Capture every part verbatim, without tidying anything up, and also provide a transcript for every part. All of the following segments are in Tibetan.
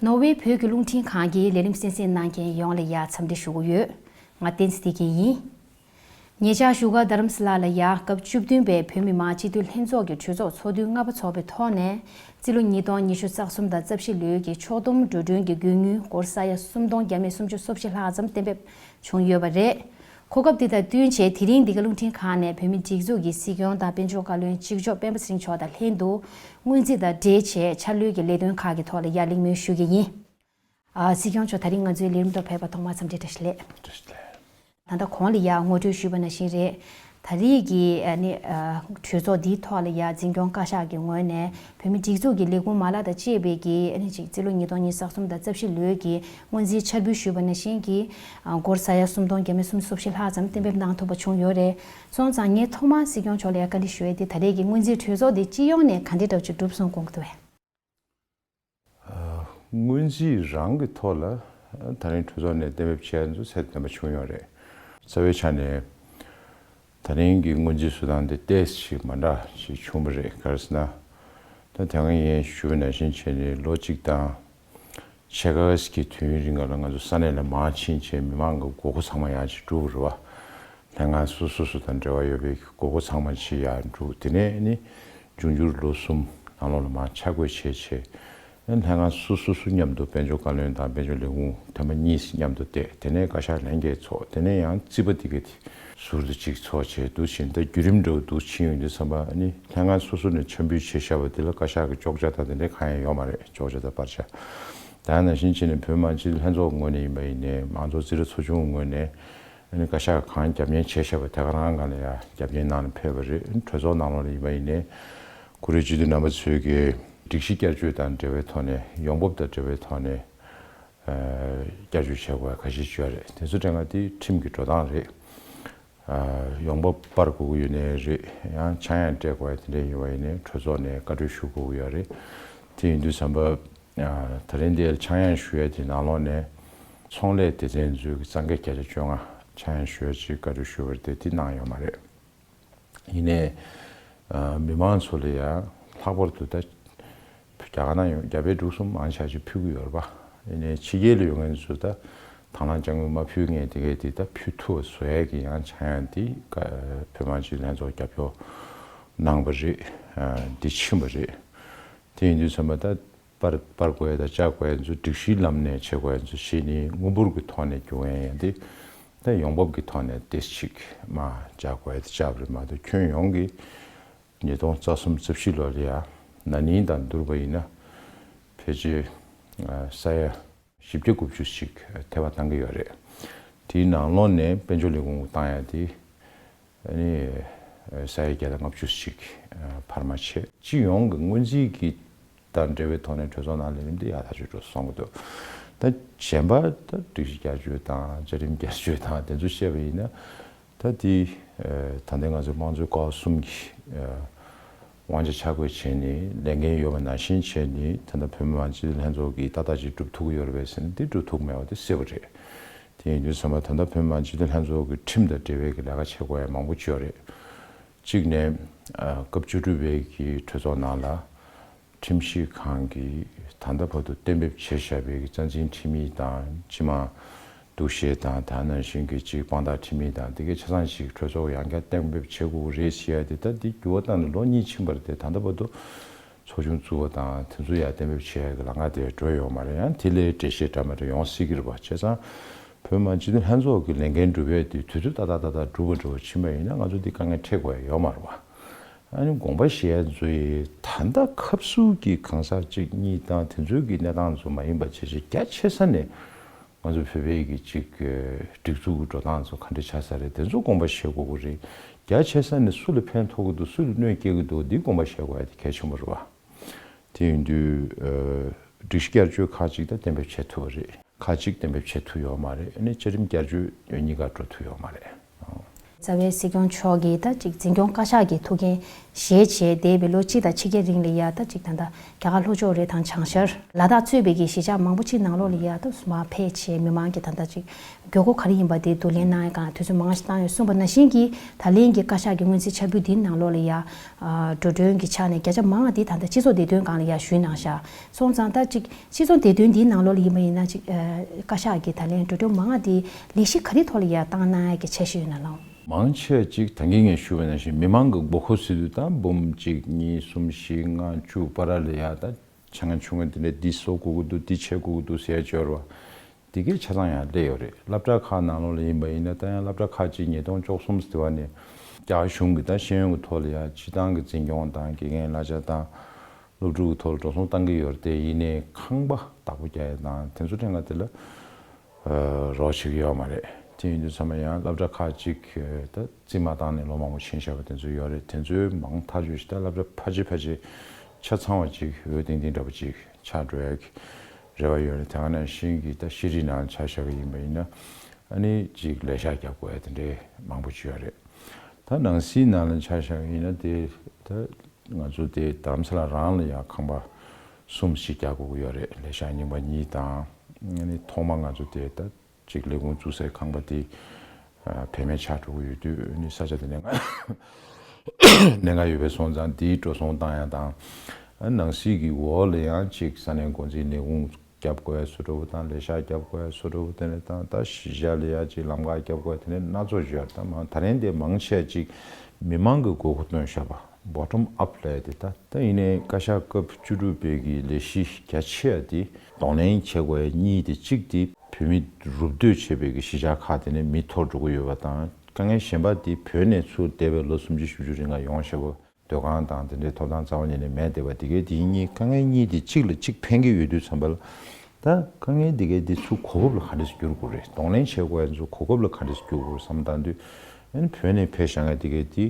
ནོར་ཝེ་བོད་ཀྱི་རླུང་འཕྲིན་ཁང་གི་ལས་རིམ་གསན་གཟིགས་གནང་མཁན་ཡོངས་ལ་ཡ་འཚམས་འདྲི་ཞུ་གི་ཡོད། ང་བསྟན་འཛིན་བདེ་སྐྱིད་ཡིན། ཉེ་ཆར་བཞུགས་སྒར་རྡ་རམ་ས་ལ་ལ་ཡ་སྐབས་བཅུ་བདུན་པའི་བོད་མི་མང་སྤྱི་འཐུས་ལྷན་ཚོགས་ཀྱི་གྲོས་ཚོགས་ཚོགས་དུས་ལྔ་པ་འཚོགས་པའི་ཐོག་ནས་རྩིས་ལོ་ཉིས་སྟོང་ཉི་ཤུ་རྩ་གསུམ་དང་རྩ་བཞི་ལོའི་གི་ཕྱོགས་བསྡོམས་འགྲོ་གྲོན་གྱི་དགོས་དངུལ་སྒོར་ས་ཡ་སུམ་སྟོང་བརྒྱ་མེད་སུམ་ཅུ་སོ་བཞི་ལྷག་ཙམ་གཏན་འབེབས་བྱུང་ཡོད་པ་རེད། གོ་སྐབས་འདི་དང་བསྟུན་བྱས་དེ་རིང་འདི་ག་རླུང་འཕྲིན་ཁང་ནས་བོད་མིའི་སྒྲིག་འཛུགས་ཀྱི་སྲིད་སྐྱོང་དང་དཔལ་འབྱོར་བཀའ་བློན་གཅིག་ལྕོགས་སྤེན་པ་ཚེ་རིང་མཆོག་དང་ལྷན་དུ་སྔོན་རྩིས་དང་འབྲེལ་བྱས་འཆར་གློད་ཀྱི་ལས་དོན་ཁག་གི་ཐོག་ལ་ཡར་གླེང་མོལ་ཞུ་གི་ཡིན། ཨ། སྲིད་སྐྱོང་མཆོག་ད་རིང་ང་ཚོའི་ལས་རིམ་དུ་ཕེབས་པར་ཐོག་མར་འཚམས་འདྲི་བཀྲ་ཤིས་བདེ་ལེགས། བཀྲ་ཤིས་བདེ་ལེགས། ད་ལྟ་གོང་ལ་ཡར་ངོ་སྤྲོད་ཞུས་པ་ནང་བཞིན་རེད། ད་རེས་ཀྱི་ཨ་ནི་ཨ་གྲོས་ཚོགས་འདིའི་ཐོག་ལ་ཡར་འཛིན་སྐྱོང་བཀའ་ཤག་གི་ངོས་ནས་བོད་མིའི་སྒྲིག་འཛུགས་ཀྱི་ལས་ཁུངས་མ་ལག་དང་བཅས་པའི་གི་ཨ་ནི་ཅིག་རྩིས་ལོ་ཉིས་སྟོང་ཉི་ཤུ་རྩ་གསུམ་དང་རྩ་བཞི་ལོའི་གི་སྔོན་རྩིས་འཆར་འབུལ་ཞུས་པ་ནང་བཞིན་གྱི་ཨ་སྒོར་ས་ཡ་སུམ་སྟོང་བརྒྱ་མེད་སུམ་ཅུ་སོ་བཞི་ལྷག་ཙམ་གཏན་འབེབས་གནང་ཐུབ་པ་བྱུང་ཡོད་རེད། སོང་ཙང་ངས་ཐོག་མར་སྲིད་སྐྱོང་མཆོག་ལ་ཡར་བཀའ་འདྲི་ཞུ་ཡས་དེ་ད་རེས་ཀྱི་སྔོན་རྩིས་གྲོས་ཚོགས་འདི་སྤྱི་ཡོངས་ནས་ག་འདྲའི་འདྲ་བོ་ཅིག་གྲུབ་སོང་དགོངས་ཀྱི་འདུག་བས། སྔོན་རྩིས་རང་གི་ཐོག་ལ་ད་རིང་གྲོས་ཚོགས་ནས་གཏན་འབེབས་བྱས་ཚུལ་ཚད་ལྡན་པ་བྱུང་ཡོད་རེད། རྩ་བའི་ཆ་ནས་ད་རིང་གི་སྔོན་རྩིས་བཟོ་སྟངས་དེ་ཏོག་ཙམ་ཞིག་མ་འདྲ་ཞིག་བྱུང་བ་རེད། ག་རེ་ཟེར་ན། ད་དེ་སྔ་ངས་ཞུས་པ་ནང་བཞིན་བྱས་ནས་ལོ་གཅིག་དང་ཕྱེད་ཀ་གི་དུས་ཡུན་རིང་ལ་ང་ཚོ་ས་གནས་ལ་མར་ཕྱིན་བྱས་མི་མང་གི་དགོས་མཁོ་ཚང་མ་ཡང་ཅིག་བསྒྲུབས་རེད་བ། ལྷན་ཁང་སོ་སོ་སོ་དང་འབྲེལ་བ་ཡོད་པའི་དགོས་མཁོ་ཚང་མ་ཅིག་ཡར་འགྲོ། དེ་ནས་ནི་འབྱུང་འགྱུར་ལོ་གསུམ་ནང་ལོགས་ལ་མར་ཆ་བགོས་བྱས་བྱས། ལྷན་ཁང་སོ་སོ་སོ་མཉམ་དུ་དཔལ་འབྱོར་བཀའ་བློན་དང་དཔལ་འབྱོར་ལས་ཁུངས་ཐེངས་མ་གཉིས་མཉམ་དུ་བསྡད། དེ་ནས་བཀའ་ཤག་ལྷན་རྒྱས་ཚོགས། དེ་ནས་ཡང་རྩིས་པ་དེ་གས་དེ་ཟུར་དུ་གཅིག་ཚོགས་བྱས་འདུག་བཞིན། ད་བརྒྱུད་རིམ་འདྲ་བོ་འདུག་ཕྱིན་ཡོང་དུས་ཙམ་པ་ནི་ལྷན་ཁང་སོ་སོ་ནས་འཆར་འབུལ་བྱས་བཞག་པ་དེ་ལ་བཀའ་ཤག་གི་གཅོག་ཆ་དང་དེ་འདྲ་གང་ཡང་ཡོད་མ་རེད། གཅོག་ཆ་དང་པར་ཆ། ད་ནང་བཞིན་བྱས་ནས་བོད་མི་མང་སྤྱི་འཐུས་ལྷན་ཚོགས་ངོས་ནས་ཡིན་པ་ཡིན་ནའི་མང་གཙོ་རྩིས་ར་ཚོགས་ཆུང་ངོས་ནས། ཨ་ནི་བཀའ་ཤག་གང་རྒྱབ་གཉེར་བྱས་བཞག་པ་དེ་ག་རང་སྒང་ལ་ཡང་རྒྱབ་གཉེར་གནང་ནས་ཕེབས་པ་རེད། གྲོས་ཚོགས་ནང་ལོགས་ལ་ཡིན་པ་ཡིན་ནའི་བཀུར་འོས་སྤྱི་འཐུས་རྣམ་པ་ཚོས་ཀྱི་སྒྲིག་གཞི་བསྐྱར་བཅོས་དང་འབྲེལ་བའི་ཐོག་ནས། ཡོང་འབབ་དང་འབྲེལ་བའི་ཐོག་ནས་ཨ་བསྐྱར་བཅོས་བྱེད་དགོས་པ་ཁ་ཤས་ཅིག་ཡོད་རེད། དེ་ཚོ་དྲན་ག་དེ་ཁྲིམས་ཀྱི་འགྲོ་སྟངས་རེད། ཨ་ཡོང་འབབ་སྤར་དགོས་ཀྱི་ཡོད་ནའི་རེད། ཡང་ཆག་ཡང་སྤྲད་དགོས་པ་དེ་འདྲ་ཡིན་པ་ཡིན་ནའི་གྲོས་ཚོགས་ནས་བཀའ་འཁྲོལ་ཞུ་དགོས་ཀྱི་ཡོད་རེད། དེ་ཡིན་དུས་ཙམ་པ། ཨ་ད་རིང་འདིར་ཆག་ཡང་ཞུ་ཡ་དེ་ནང་ལོགས་ནས་ཚོང་ལས་སྡེ་ཚན་ཚོའི་གི་གཙང་སྦྲ་བརྒྱ་ཆ་བཅོ་ལྔ་ཆག་ཡང་ཞུ་ཡ་ཅིག་བཀའ་འཁྲོལ་ཞུ་བ་རེད་དེ། དེ་གནང་ཡོད་མ་རེད། ཡིན་ནའི་ཨ་མི་མང་ཚོ་ལ་ཡང་ལྷག་པར་དུ་ད་རྒྱ་གར་ནང་ཡོང་རྒྱ་བལ་འབྲུག་གསུམ་མང་ཆེ་ཅིག་ཕུལ་གྱི་ཡོད་རེད་པ། ཡིན་ནའི་ཕྱི་རྒྱལ་ལ་ཡོད་མཁན་ཚོ་ད་དང་བླངས་དཔྱ་དངུལ་མ་ཕུལ་མཁན་དེ་གས་དེ་ད་ཕུལ་ཐུབ་པ་བཟོ་ཡ་གི་ཡང་ཆག་ཡང་དེ་བཀའ་བོད་མི་མང་སྤྱི་འཐུས་ལྷན་ཚོགས་རྒྱབ་སྐྱོར་གནང་པ་རེད། ཨ་འདི་ཕྱིན་པ་རེད། དེ་ཡིན་དུས་ཙམ་པ་ད་པར་པར་དགོས་ཡ་དང་བཅའ་དགོས་ཡ་ཚོ་སྒྲིག་གཞིའི་ལམ་ནས་བྱེད་དགོས་ཡ་ཚོ་བྱས་ནས་དངུལ་འབོར་གྱི་ཐོག་ནས་རྒྱུག་ཡ་ཡིན་ཏེ། ད་ཡོང་འབབ་ཀྱི་ཐོག་ནས་ཏོག་ཙམ་ཅིག་མར་བཅག་དགོས་ཡ་དེ་བཅག་པ་རེད་མ་གཏོགས། ཁྱོན་ཡོངས་ཀྱི་ཉིས་སྟོང་རྩ་གསུམ་རྩ་བཞི་ལོ་ལ་ཡ་ན་ནིང་དང་བསྡུར་བ་ཡིན་ན་ཕལ་ཆེར་ས་ཡ་བཞི་བརྒྱ་དགུ་བཅུ་ཞིག་ཐེ་བ་བཏང་གི་ཡོད་རེད། དེའི་ནང་ལོགས་ནས་དཔལ་འབྱོར་ལས་ཁུངས་བཏང་ཡ་དེ་ཨ་ནི་ས་ཡ་བརྒྱ་དང་ལྔ་བཅུ་ཞིག་འཕར་མ་ཆད། སྤྱི་ཡོངས་ཀྱི་སྔོན་རྩིས་ཀྱི་དང་འབྲེལ་བའི་ཐོག་ནས་གྲོས་ཚོགས་ནང་ལས་རིམ་དེ་ཡག་ཐག་ཆོད་འགྲོ་སོང་གི་འདུག་ད་གཞན་པ་ད་སྒྲིག་གཞི་བསྐྱར་བཅོས་དང་བཅའ་ཁྲིམས་བསྐྱར་བཅོས་དང་དེ་ཚོ་བཤད་པ་ཡིན་ན། ད་དེ་ད་ལྟའི་ང་ཚོའི་དམངས་གཙོའི་ཀ་བ་གསུམ་གྱི་དབང་ཆ་ཆ་བགོས་བྱས་ནས་ལས་འགན་ཡོད་པ་ནང་བཞིན་བྱས་ནས། ད་ལྟ་བོད་མི་མང་སྤྱི་འཐུས་ལྷན་ཚོགས་ཀྱིས་ཏག་ཏག་ཅིག་སྒྲུབ་ཐུབ་ཀྱི་ཡོད་རེད་པས་ཟེར་ན། དེ་སྒྲུབ་ཐུབ་མེད་པ་དེ་གསལ་པོ་རེད། དེ་ཡིན་དུས་ཙམ་པ་ད་ལྟ་བོད་མི་མང་སྤྱི་འཐུས་ལྷན་ཚོགས་ཀྱི་ཁྲིམས་དང་འབྲེལ་བའི་གི་ལས་ཀ་བྱེད་དགོས་ཡ་མང་པོ་ཅིག་ཡོད་རེད། གཅིག་ནས་ཨ་སྐབས་བཅུ་དྲུག་པའི་གི་གྲོས་ཚོགས་ནང་ལ་ཁྲིམས་ཞིབ་ཁང་གིས་ད་ལྟ་བར་དུ་གཏན་འབེབས་བྱས་བཞག་པའི་གི་རྩ་འཛིན་ཁྲིམས་ཡིག་དང་། སྤྱི་དམངས་འདུ་ཤེས་དང་། ད་ནང་བཞིན་གྱི་གཅིག་དཔང་རྟགས་ཁྲིམས་ཡིག་དང་། དེ་གའི་ཆ་ཚང་ཞིག་གྲོས་ཚོགས་ཡང་བསྐྱར་གཏན་འབེབས་བྱེད་དགོས་རེད་ཟེར་ཡ་དེ། ད་འདི་འགྱུར་བ་བཏང་ནས་ལོ་གཉིས་ཕྱིན་པ་རེད་དེ། ད་ལྟ་བར་དུ་ཚོགས་ཆུང་བཙུགས་པ་དང་དེ་ཚོ་ཡར་གཏན་འབེབས་བྱེད་ཡ་གི་ལམ་ཁ་དེ་འགྲོ་ཡོད་མ་རེད། ཡང་དེ་ལས་འགྲེལ་བཤད་འདྲ་མི་འདྲ་ཡོང་སྲིད་ཀྱི་རེད་པ། བྱས་ཙང་བོད་མི་མང་སྤྱི་འཐུས་ལྷན་ཚོགས་ཀྱི་ལས་འགན་སྒྲུབ་ཡ་དེ་དུས་ཚོད་ཏག་ཏག་ཏག་ཏག་འགྲུབ་པ་འགྲུབ་པ་ཕྱིན་པ་ཡིན་ན་ང་ཚོ་འདི་དཀའ་ངལ་འཕྲད་དགོས་ཡ་ཡོད་མ་རེད་པ། ཨ་ནི་དགོངས་པ་བཞེས་ཡ་ཚོ་ཡི་ད་ལྟ་ཁབ་སུ་གི་གང་ཟག་གཅིག་གཉིས་དང་དེ་ཚོའི་གི་གནས་སྟངས་ཚོ་མ་ཡིན་པ་བྱས་བྱས། རྒྱ་ཆེ་ས་ནས་ང་ཚོ་བོད་པའི་གི་གཅིག་སྒྲིག་འཛུགས་ཀྱི་འགྲོ་སྟངས་ཚོ་ག་འདྲ་ཆགས་ས་རེད། དེ་ཚོ་དགོངས་པ་བཞེས་དགོས་ཀྱི་རེད། རྒྱ་ཆེ་ས་ནས་སུ་ལ་ཕན་ཐོགས་ཀྱི་འདུག་སུ་ལ་གནོད་སྐྱེལ་གྱི་འདུག་འདི་དགོངས་པ་བཞེས་དགོས་ཡ་དེ་གལ་ཆེན་པོ་རེད་པ། དེ་ཡིན་དུས་ཨ་སྒྲིག་གཞི་བསྐྱར་བཅོས་ཁག་ཅིག་ད་གཏན་འབེབས་བྱེད་ཐུབ་པ་རེད། ཁག་ཅིག་གཏན་འབེབས་བྱེད་ཐུབ་ཡོད་མ་རེད། ཨ་ནི་བཅའ་ཁྲིམས་བསྐྱར་བཅོས་གཉིས་ཀ་འགྲོ་ཐུབ་ཡོད་མ་རེད། ཨོ། རྩ་བའི་སྲིད་སྐྱོང་མཆོག་གིས་ད་ཅིག་འཛིན་སྐྱོང་བཀའ་ཤག་གི་ཐུགས་འགན་བཞེས་བྱས་བསྡད་པའི་ལོ་གཅིག་དང་ཕྱེད་ཀའི་རིང་ལ་ཡ་ད་ཅིག་ད་ལྟ་རྒྱ་གར་ལྷོ་ཕྱོགས་རེད་དང་བྱང་ཤར་ལ་དྭགས་གཙོས་པའི་གི་གཞིས་ཆགས་མང་པོ་ཅིག་ནང་ལོགས་ལ་ཡ་ད་མར་ཕེབས་བྱས་མི་མང་གི་ད་ལྟ་ཅིག་མགྱོགས་པོ་ག་རེ་ཡིན་པ་དེ་བསྡུ་ལེན་གནང་ཡ་གང་དུས་ཚོད་མང་ཞིག་བཏང་ཡོད་གསུངས་པ་ནང་བཞིན་གྱི་ད་ལན་གྱི་བཀའ་ཤག་གི་སྔོན་རྩིས་འཆར་འབུལ་འདིའི་ནང་ལོགས་ལ་ཡ་འགྲོ་གྲོན་གྱི་ཆ་ནས་བརྒྱ་ཆ་མང་བ་འདི་ད་ལྟ་སྤྱི་ཚོགས་བདེ་དོན་སྒང་ལ་ཡ་ཞུས་གནང་ཤག་སོང་ཙང་ད་ཅིག་སྤྱི་ཚོགས་བདེ་དོན་འདིའི་ནང་ལོགས་ལ་ཡིན་པ་ཡིན་ན་ཅིག་བཀའ་ཤག་གི་ད་ལན་འགྲོ་གྲོན་མང་བ་འདི་ལས་གཞི་ག་རེ་ཐོག་ལ་ཡ་བཏང་གནང་ཡ་གི་འཆར་གཞི་ཡོད་ན་ལགས། མང་ཆེ་ཅིག་ད་གིན་ངས་ཞུས་པ་ནང་བཞིན་མི་མང་གི་དགོས་མཁོ་ཟེར་དུས་ད་འབུམ་གཅིག་གཉིས་གསུམ་བཞི་ལྔ་བཅུ་བར་ལ་ཡ་ད་ཆ་ང་ཆུང་ངུ་འདི་འདྲ་འདི་བཟོ་དགོས་ཀྱི་འདུག་འདི་བྱེད་དགོས་ཀྱི་འདུག་ཟེར་ཡ་འབྱོར་བ་འདི་གའི་ཆ་ཚང་ཡང་སླེབས་ཡོད་རེད། སློབ་གྲྭ་ཁག་ནང་ལོགས་ལ་ཡིན་པ་ཡིན་ན་ད་ཡང་སློབ་གྲྭ་ཁག་ཅིག་ཉིས་སྟོང་བཅུ་གསུམ་ཟེར་བ་ནས་རྒྱ་གཞུང་གི་ད་ཤེས་ཡོན་གྱི་ཐོག་ལ་ཡ་སྤྱི་བཏང་གི་འཛིན་སྐྱོང་དང་དགེ་རྒན་གླ་ཆ་དང་། སློབ་ཕྲུག་གི་ཐོག་ལ་འགྲོ་སོང་བཏང་གི་ཡོད་རེད་དེ་ཡིན་ནའི་ཁང་པ་བདག་པོ་རྒྱག་ཡ་དང་དེ་ཚོ་ཐད་ཀ་དེ་ལ་རོགས་བྱེད་ཀྱི་ཡོད་མ་རེད། དེ་ཡིན་དུས་ཚང་མ་ཡང་སློབ་གྲྭ་ཁག་ཅིག་ད་རྩིས་མ་བཏང་ནས་ལོ་མང་པོ་ཕྱིན་བཞག་པ་དེ་ཚོ་ཡོད་རེད། དེ་ཚོའི་མང་ཐག་ཆོད་ཞིག་ད་སློབ་གྲྭ་ཕལ་ཆེར་ཕལ་ཆེར་ཆ་ཚང་བ་ཅིག་འོས་ཏིང་ཏིང་འདྲ་པོ་ཅིག་ཆགས་འགྲོ་ཡ་གི་རེ་བ་ཡོད་རེད། དེ་ག་ནང་བཞིན་གྱི་ད་ཤེས་རིག་ནང་ཆ་བཞག་གི་ཡིན་པ་ཡིན་ན་ཨ་ནི་ཅིག་ལས་ཤག་རྒྱབ་དགོས་ཡ་དེ་འདྲའི་མང་པོ་ཅིག་ཡོད་རེད། ད་ནང་སྲིད་ནང་ལ་ཆ་བཞག་ཡིན་ན་དེ་ད་ང་ཚོ་དེ་རྡ་རམ་ས་ལ་རང་ལ་ཡང་ཁང་པ་གསུམ་ཞིག་རྒྱག་དགོས་ཀྱི་ཡོད་རེད། ལས་ཤག་རྙིང་པ་གཉིས་དང་ཨ་ནི་ཐོག་མ་ང་ཚོ་དེ་ད་ཅིག་ལས་ཁུངས་བཙུགས་སའི་ཁང་པ་དེ་བེད་མེད་ཆགས་འགྲོ་གི་ཡོད་དུས་ཨ་ནི་ས་ཆ་དེ་གནད་འགག་གནད་འགག་ཡོད་པའི་སོང་ཙང་དེའི་འགྲོ་སོང་བཏང་ཡ་དང་ཨ་ནང་སྲིད་ཀྱི་འོག་ལ་ཡང་ཅིག་ས་གནས་འགོ་འཛིན་ལས་ཁུངས་རྒྱབ་དགོས་ཡ་བཟོ་འདྲ་བོ་དང་ལས་ཤག་རྒྱབ་དགོས་ཡ་བཟོ་འདྲ་བོ་དེ་ནས་དང་ད་གཞིས་ཆགས་ལ་ཡ་ཅིག་ལམ་ཁ་རྒྱབ་དགོས་ཡ་དེ་ནས་སྣ་ཚོགས་ཡོད་ད་མང་ད་རིང་དེ་མང་ཆེ་ཅིག་མི་མང་གི་དགོས་མཁོ་བཏོན་བཞག་པ་bottom up ལབ་ཡ་དེ་ད་ད་ཡིན་ནའི་བཀའ་ཤག་སྐབས་བཅུ་དྲུག་པའི་གི་ལས་གཞི་རྒྱ་ཆེ་བ་དེ་གདོང་ལེན་བྱེད་དགོས་ཡ་གཉིས་དེ་གཅིག་དེ་བོད་མི་རུབ་སྡོད་བྱེད་པའི་གི་གཞིས་ཆགས་ཁག་དེ་ནས་མི་འཐོར་འགྲོ་གི་ཡོད་པ་དང་དཀའ་ངལ་གཞན་པ་དེ་བོད་ནས་ཚུར་འདས་པའི་ལོ་སུམ་ཅུ་བཞི་བཅུ་རིང་ལ་ཡོང་བཞག་པ། སྡོད་ཁང་དང་དེ་འདྲའི་ཐོབ་ཐང་རྩ་བ་ཉིད་ནས་མེད་བསྡད་པ་དེ་གའི་དེ་གཉིས་དཀའ་ངལ་གཉིས་དེ་གཅིག་ལ་གཅིག་ཕན་གྱི་ཡོད་དུས་ཙམ་པ་ལ་ད་དཀའ་ངལ་དེ་གའི་དེ་ཚུར་གོ་སྐབས་ལ་ག་འདྲས་སེ་བསྒྱུར་དགོས་རེད། གདོང་ལེན་བྱེད་དགོས་ཡ་ཚོ་གོ་སྐབས་ལ་ག་འདྲས་སེ་བསྒྱུར་དགོས་རེད་བསམ་བཏང་དུས་ཨ་ནི་བོད་ནས་ཕེབས་བཞག་མཁན་དེ་གའི་དེ་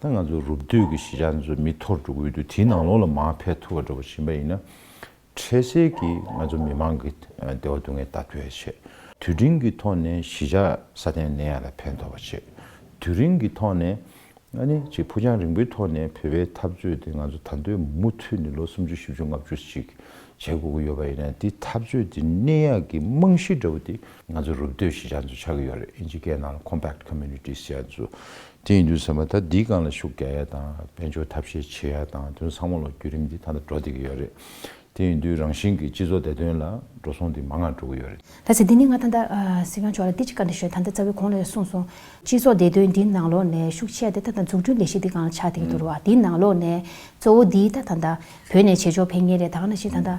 ད་ང་ཚོ་རུབ་སྡོད་ཀྱི་གཞིས་ཆགས་ཚོ་མི་འཐོར་འགྲོ་གི་ཡོད་དུས་དེའི་ནང་ལོགས་ལ་མར་ཕེབས་ཐུབ་པ་འདྲ་པོ་ཕྱིན་པ་ཡིན་ན། འཕྲལ་སེལ་གྱིས་ང་ཚོ་མི་མང་གི་བདེ་བ་སྡུག་བསྔལ་ལྟ་ཐུབ་ཡ་བྱེད། དུས་འབྲིང་གི་ཐོག་ནས་གཞིས་ཆགས་སྲ་བརྟན་གནས་ཡ་ལ་ཕན་ཐོགས་པ་བྱེད། དུས་རིང་གི་ཐོག་ནས་ཨ་ནི་ཅིག་ཕུགས་རྒྱང་རིང་པོའི་ཐོག་ནས་བོད་པའི་འཐབ་རྩོད་དེ་ང་ཚོ་ད་དུང་མུ་མཐུད་ནས་ལོ་སུམ་ཅུ་བཞི་བཅུ་ལྔ་བཅུ་ཞིག་བྱེད་དགོས་ཀྱི་ཡོད་པ་ཡིན་ན་དེ་འཐབ་རྩོད་དེ་གནས་ཡག་གི་རྨང་གཞི་འདྲ་བོ་དེ་ང་ཚོ་རུབ་སྡོད་གཞིས་ཆགས་ཚོ་ཆགས་ཀྱི་ཡོད་རེད། ཨིན་ཇི་སྐད་ནང་ལ་compact communities ཟེར་ཡ་ཚོ། དེ་ཡིན་དུས་ཙམ་པ་ད་འདིའི་སྒང་ལ་ཤུགས་རྒྱག་ཡ་དང་དཔལ་འབྱོར་ཐབས་ཤེས་བྱེད་ཡ་དང་དེ་ཚོ་ཚང་མ་ལ་བརྒྱུད་རིམ་འདི་ད་ལྟ་འགྲོ་བསྡད་ཀྱི་ཡོད་རེད། དེ་ཡིན་དུས་རང་བཞིན་གྱི་སྤྱི་ཚོགས་བདེ་དོན་ལ་འགྲོ་སོང་འདི་མང་ང་འགྲོ་གི་ཡོད་རེད། ད་ཟེར་འདི་ནི་ང་ད་ལྟ་ཨ་སྲིད་སྐྱོང་མཆོག་ལ་འདི་གཅིག་བཀའ་འདྲི་ཞུ། ད་ལྟ་རྩ་བའི་གོང་ལ་གསུངས་སོང་། སྤྱི་ཚོགས་བདེ་དོན་འདིའི་ནང་ལོགས་ནས་ཤུགས་ཆེ་བསྡད་ད་ལྟ་འཛུགས་སྐྲུན་ལས་གཞི་འདི་སྒང་ལ་ཆགས་བསྡད་ཀྱི་འདུག་རེད་བ། འདིའི་ནང་ལོགས་ནས་གཙོ་བོ་འདི་ད་ད་ལྟ་བོད་ནས་བྱེད་ཕྱོགས་འཕེལ་མཁན་རེད། ད་ག་ནང་བཞིན་ད་ལྟ་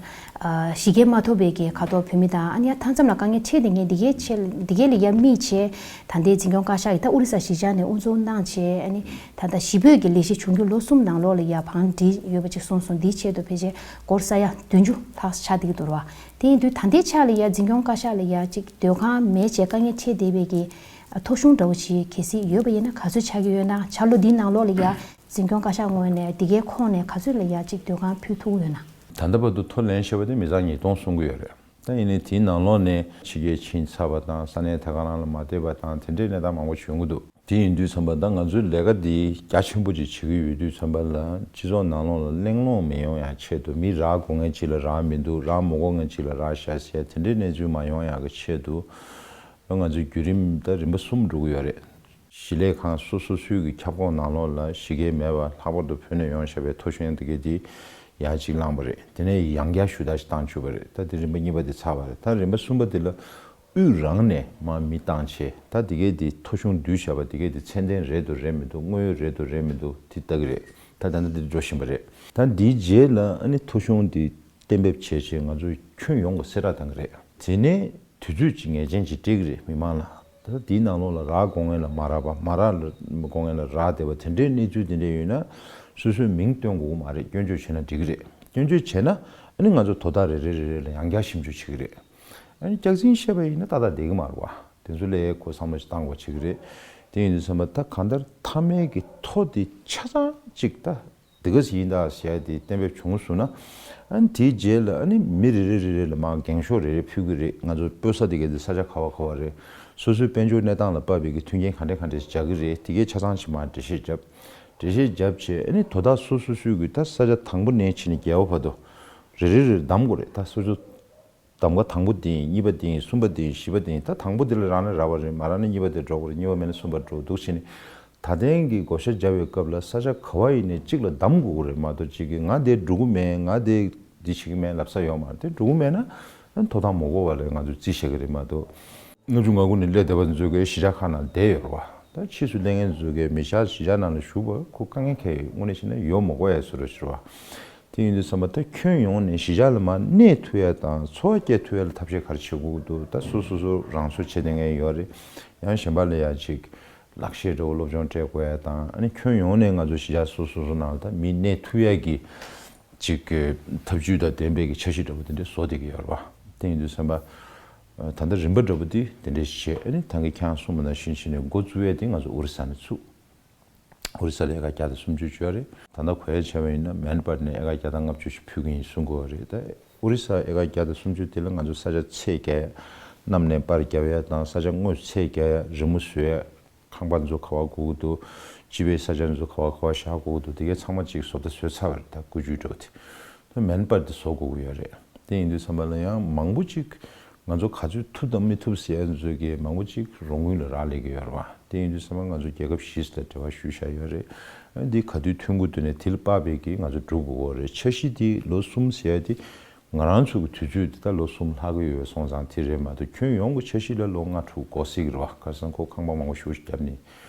ཨ་གཞི་རྒྱ་མ་ཐོབ་པའི་གི་ཁ་ཐོར་བོད་མི་དང་ཨ་ནི་ཡང་མཐའ་མཚམས་ལ་དཀའ་ངལ་འཕྲད་བསྡད་མཁན་འདི་གའི་ཆེད་འདི་གའི་ལ་ཡ་དམིགས་བྱས་ད་ལྟའི་འཛིན་སྐྱོང་བཀའ་ཤག་གིས་ད་ཨོ་རི་ས་གཞིས་ཆགས་ནས་དབུ་འཛུགས་གནང་བྱས་ཨ་ནི་ད་ལྟ་གཞིས་སྤོས་ཀྱི་ལས་གཞི་བྱུང་རྒྱུ་ལོ་གསུམ་ནང་ལོགས་ལ་ཡ་བང་སྒྲིག་ཡོད་པ་ཅིག་གསུངས་སོང་། འདིའི་ཆེད་དུ་ཕལ་ཆེར་སྒོར་ས་ཡ་བདུན་ཅུ་ལྷག་ཆགས་བསྡད་ཀྱི་འདུག་རེད་བ། དེ་ཡིན་དུས་ད་ལྟའི་ཆ་ལ་ཡ་འཛིན་སྐྱོང་བཀའ་ཤག་ལ་ཡ་ཅིག་སྡོད་ཁང་མེད་བྱས་དཀའ་ངལ་འཕྲད་བསྡད་པའི་གི་ཐོ་གཞུང་འདྲ་བོ་ཅིག་གལ་སྲིད་ཡོད་པ་ཡིན་ན་ག་ཚོད་ཆགས་ཀྱི་ཡོད་ན། འཆར་ལོ་འདིའི་ནང་ལོགས་ལ་ཡ་འཛིན་སྐྱོང་བཀའ་ཤག་ངོས་ནས་འདི་གའི་ཁོངས་ནས་ག་ཚོད་ལ་ཡ་ཅིག་སྡོད་ཁང་ཕུལ་ཐུབ་ཀྱི་ཡོད་ན། ད་ལྟ་བར་དུ་ཐོ་ལེན་བྱས་པ་དེ་མི་ཚང་ཉིས་སྟོང་སོང་གི་ཡོད་རེད། ད་ཡིན་ནའི་དེའི་ནང་ལོགས་ནས་ཕྱི་རྒྱལ་ཕྱིན་ཚར་བ་དང་ས་གནས་ད་ག་རང་ལ་མ་བསྡད་པ་དང་དེ་འདྲའི་གནས་སྟངས་མང་པོ་བྱུང་གི་འདུག་དེ་ཡིན་དུས་ཙམ་པ་ད་ང་ཚོའི་ལས་ཀ་འདི་རྒྱ་ཆེན་པོ་ཅིག་བྱེད་ཀྱི་ཡོད་དུས་ཙམ་པ་ལ་སྤྱི་ཚོགས་ནང་ལོགས་ལ་གླེང་སློང་མི་ཡོང་ཡ་ཆེད་དུ་མི་རག་དགོས་མཁན་ཅིག་ལ་རག་མི་འདུག་རག་མ་དགོས་མཁན་ཅིག་ལ་རག་ཤག་ཟེར་དེ་འདྲའི་གནས་ཚུལ་མ་ཡོང་ཡ་གི་ཆེད་དུ་ང་ཚོའི་བརྒྱུད་རིམ་ད་རིམ་པ་གསུམ་འགྲོ་གི་ཡོད་རེད། གཞིས་ལས་ཁང་སོ་སོ་སོའི་གི་ཁྱབ་ཁོངས་ནང་ལོགས་ལ་གཞིས་སྒར་མེད་པ་ལྷག་པར་དུ་བོད་ནས་ཡོང་བཞག་པའི་ཐོ་གཞུང་དེ་གའི་དེ་ཡར་གཅིག་བླངས་པ་རེད། དེ་ནས་ཡང་བསྐྱར་ཞུ་དག་ཅིག་བཏང་བཅུག་པ་རེད། ད་དེ་རིམ་པ་གཉིས་པ་དེ་ཚར་བ་རེད། ད་རིམ་པ་གསུམ་པ་དེ་ལ་དབུས་རང་ནས་མར་མི་བཏང་བྱས་ད་དེ་གའི་དེ་ཐོ་གཞུང་བསྡུས་བཞག་པ་དེ་གའི་དེ་ཚད་ལྡན་རེད་འདུག་རེད་མི་འདུག་དངོས་ཡོད་རེད་འདུག་རེད་མི་འདུག་དེ་ལྟ་གི་རེད། ད་ད་ལྟ་དེ་འགྲོ་བཞིན་པ་རེད། ད་འདིའི་རྗེས་ལ་ཨ་ནི་ཐོ་གཞུང་དེ་གཏན་འབེབས་བྱས་བྱས་ང་ཚོས་ཁྱོན་ཡོངས་ཀྱི་གསལ་བསྒྲགས་བཏང་གི་རེད། དེ་ནས་དུས་ཚོད་ཅིག་ངེས་ཅན་ཅིག་སྤྲད་ཀྱི་རེད་མི་མང་ལ། ད་དེའི་ནང་ལོགས་ལ་རག་དགོས་མཁན་ལ་མ་རག་པ་མ་རག་ལ་དགོས་མཁན་ལ་རག་བསྡད་པ་དེ་འདྲའི་གནས་ཚུལ་དེ་འདྲ་ཡོད་ན་སོ་སོའི་མིང་སྟོན་དགོས་ཀྱི་མ་རེད། སྐྱོན་བརྗོད་བྱས་ན་འགྲིག་གི་རེད། སྐྱོན་བརྗོད་བྱས་ན་ཨ་ནི་ང་ཚོ་དོ་བདག་རེ་རེ་རེ་རེ་ལ་ཡང་བསྐྱར་ཞིབ་འཇུག་བྱེད་ཀྱི་རེད། ཨ་ནི་སྐྱག་རྫུན་བཤད་པ་ཡིན་ན་ཏག་ཏག་བསྡད་ཀྱི་མ་རེད་བ། དེ་ཚོ་ལ་ཁོ་བསམ་བློ་ཞིག་བཏང་དགོས་བྱེད་ཀྱི་རེད། དེ་ཡིན་དུས་ཙམ་པ་ད་གང་ལྟར་མཐའ་མའི་གི་ཐོ་དེ་ཆ་ཚང་གཅིག་ད། འདི་ག་ཟིག་ཡིན་ད་ཟེར་ཡ་དེ་གཏན་འབེབས་བྱུང་སོང་ན། ཨ་ནི་དེའི་རྗེས་ལ་ཨ་ནི་མི་རེ་རེ་རེ་རེ་ལ་མར་འགེངས་ཤོག་རེ་རེ་ཕུལ་གི་རེད། ང་ཚོ་སྤོ་ས་དེ་ག་དེ་ས་ཆ་ག་བ་ག་བ་རེད། སོ་སོའི་དཔལ་འབྱོར་གནས་སྟངས་ལ་དཔག་པའི་གི་མཐུན་རྐྱེན་ག་འདྲ་ག་འདྲ་ཞིག་སྦྱར་གི་རེད། དེ་གའི་ཆ་ཚང་ཞིག་མར་འགྲེལ་བཤད་བརྒྱབ། འགྲེལ་བཤད་བརྒྱབ་བྱས་ཨ་ནི་དོ་བདག་སོ་སོ་སོའི་གི་ད་ས་ཆ་དང་པོ་ནས་ཕྱིན་ནས་བརྒྱད་པ་བར་དུ་རེ་རེ་རེ་གདམ་དགོས་རེད། ད་སོ་སོ་གདམ་ག་དང་པོ་དེ་ཡིན། གཉིས་པ་དེ་ཡིན། གསུམ་པ་དེ་ཡིན། བཞི་པ་དེ་ཡིན། ད་དང་པོ་དེ་ལ་རག་ན་རག་པ་རེད། མ་རག་ན་གཉིས་པ་དེ་འགྲོ་དགོས་རེད། གཉིས་པ་མེད་ན་གསུམ་པ་འགྲོ་འདུག་བྱས་ནས་ད་ཐེངས་ཀྱི་བགོ་བཤའ་བརྒྱབ་པའི་སྐབས་ལ་ས་ཆ་ག་བ་ཡིན་ནས་གཅིག་ལ་གདམ་དགོས་ཀྱི་རེད་མ་གཏོགས་གཅིག་གིས་ང་དེ་འགྲོ་གི་མེད། ང་དེ་འདི་བྱེད་ཀྱི་མེད་ལབ་ས་ཡོད་མ་རེད། དེ་འགྲོ་གི་མེད་ན་ཐོབ་ཐང་མ་དགོས་པ་ལ་ང་ཚོས་རྩིས་བཞག་གི་རེད་མ་གཏོགས། ལྔ་བཅུ་ང་དགུ་ནས་སླེབས་བསྡད་པ་ཚོ་གིས་གཞིས་ཆགས་ཁག་ནང་བསྡད་ཡོད་རེད་བ། ད་ཕྱིས་སུ་སླེབས་མཁན་ཚོ་གིས་མི་ཆགས་གཞིས་ཆགས་ནང་ལ་བཞུགས་པ་ཁོ་དཀའ་ངལ་འཕྲད་ཡོད། དངོས་གནས་བྱས་ན་ཡོད་མ་དགོས་ཡ་བཟོ་འདྲ་ཞིག་རེད་བ། དེ་ཡིན་དུས་ཙམ་པ་ད་ཁྱོན་ཡོངས་ནས་གཞིས་ཆགས་ལ་མར་གནས་ཐུབ་ཡ་དང་འཚོ་བ་སྐྱེལ་ཐུབ་ཡ་ལ་ཐབས་ཤེས་ག་རེ་བྱེད་དགོས་ཀྱི་འདུག་ད་སོ་སོ་སོ་རང་བཟོ་བྱེད་བསྡད་མཁན་ཡོད་རེད། ཡང་གཞན་པ་ལ་ཡ་ཅིག་ལག་ཤེས་འདྲ་བོ་སློབ་སྦྱོང་སྤྲད་དགོས་ཡ་དང་། ཨ་ནི་ཁྱོན་ཡོངས་ནས་ང་ཚོ་གཞིས་ཆགས་སོ་སོ་སོ་ནང་ལ་ད་མི་གནས་ཐུབ་ཡ་གི་ཅིག་གི་ཐབས་ཇུས་དང་ལྡན་པའི་གི་འཆར་གཞི་འདྲ་བོ་དེ་འདྲས་བཟོ་བསྡད་ཀྱི་ཡོད་རེད་བ། དེ་ཡིན་དུས་ཙམ་པ་ད་ལྟ་རིམ་པ་འདྲ་བོ་དེ་དེ་འདྲས་བྱས། ཨ་ནི་ད་གིན་ཁྱེད་རང་གསུངས་པ་ནང་བཞིན་བྱས་ནས་འགོ་བཙུགས་ཡ་དེ་ང་ཚོ་ཨོ་རི་ས་ནས་ཚུགས། ཨོ་རི་ས་ལ་ཨེ་ཀར་བརྒྱ་དང་སུམ་ཅུ་ཅིག་ཡོད་རེད། ད་ལྟ་གོ་ཡ་བྱས་པ་ཡིན་ན་མན་པར་ནས་ཨེ་ཀར་བརྒྱ་དང་ལྔ་བཅུ་ཞིག་ཕུལ་གྱི་ཡིན་གསུང་གི་ཡོད་རེད། ད་ཨོ་རི་ས་ཨེ་ཀར་བརྒྱ་དང་སུམ་ཅུ་དེ་ལ་ང་ཚོ་ས་ཆ་ཚད་བརྒལ་ཡ། གནམ་ནས་པར་བརྒྱབ་ཡ་དང་ས་ཆ་དངོས་ཚད་བརྒལ་ཡ། རི་མོ་བཟོ་ཡ། ཁང་པ་ཚོ་ག་བ་དགོས་ཀྱི་འདུག་སྤྱི་པའི་ས་ཆ་ཚོ་ག་བ་ག་བ་བཞག་དགོས་ཀྱི་འདུག་དེ་གའི་ཚང་མ་ཅིག་བཟོ་ལྟ་བཟོས་ཚར་བ་རེད། ད་བཀོད་ཇུས་འདྲ་བོ་དེ། ད་མན་པར་དེ་བཟོ་དགོས་ཀྱི་ཡོད་རེད། དེ་ཡིན་དུས་ཙམ་པ་ལ་ཡང་མང་པོ་ཅིག་ང་ཚོ་ག་ཚོད་ཐུབ་དང་མི་ཐུབ་ཟེར་ཡ་ཚོ་གིས་མང་པོ་ཅིག་རོགས་དངུལ་ལ་རག་ལས་ཀྱི་ཡོད་རེད་བ། དེ་ཡིན་དུས་ཙམ་པ་ང་ཚོ་རྒྱལ་ཁབ་བཞི་ལ་འབྲེལ་བ་ཞུས་བཞག་ཡོད་རེད། འདི་ག་དུས་ཐོན་གྱི་འདུག་ནས་དེ་ལ་དཔག་པའི་གི་ང་ཚོ་སྒྲུབ་དགོས་ཀྱི་ཡོད་རེད། འཆར་གཞི་འདི་ལོ་གསུམ་ཟེར་ཡ་དེ་ང་རང་ཚོ་གི་དུས་ཚོད་འདི་ད་ལོ་གསུམ་ལྷག་གི་ཡོད་པ་སོང་ཙང་དེ་རེད་མ་གཏོགས་ཁྱོན་ཡོངས་ཀྱི་འཆར་གཞི་ལ་ལོ་ལྔ་དྲུག་འགོར་སྲིད་ཀྱི་རེད་བ། ཁ་སང་ཁོ་ཁང་པ་མང་པོ་ཞེ་པོ་ཞིག་བརྒྱབ་ནས་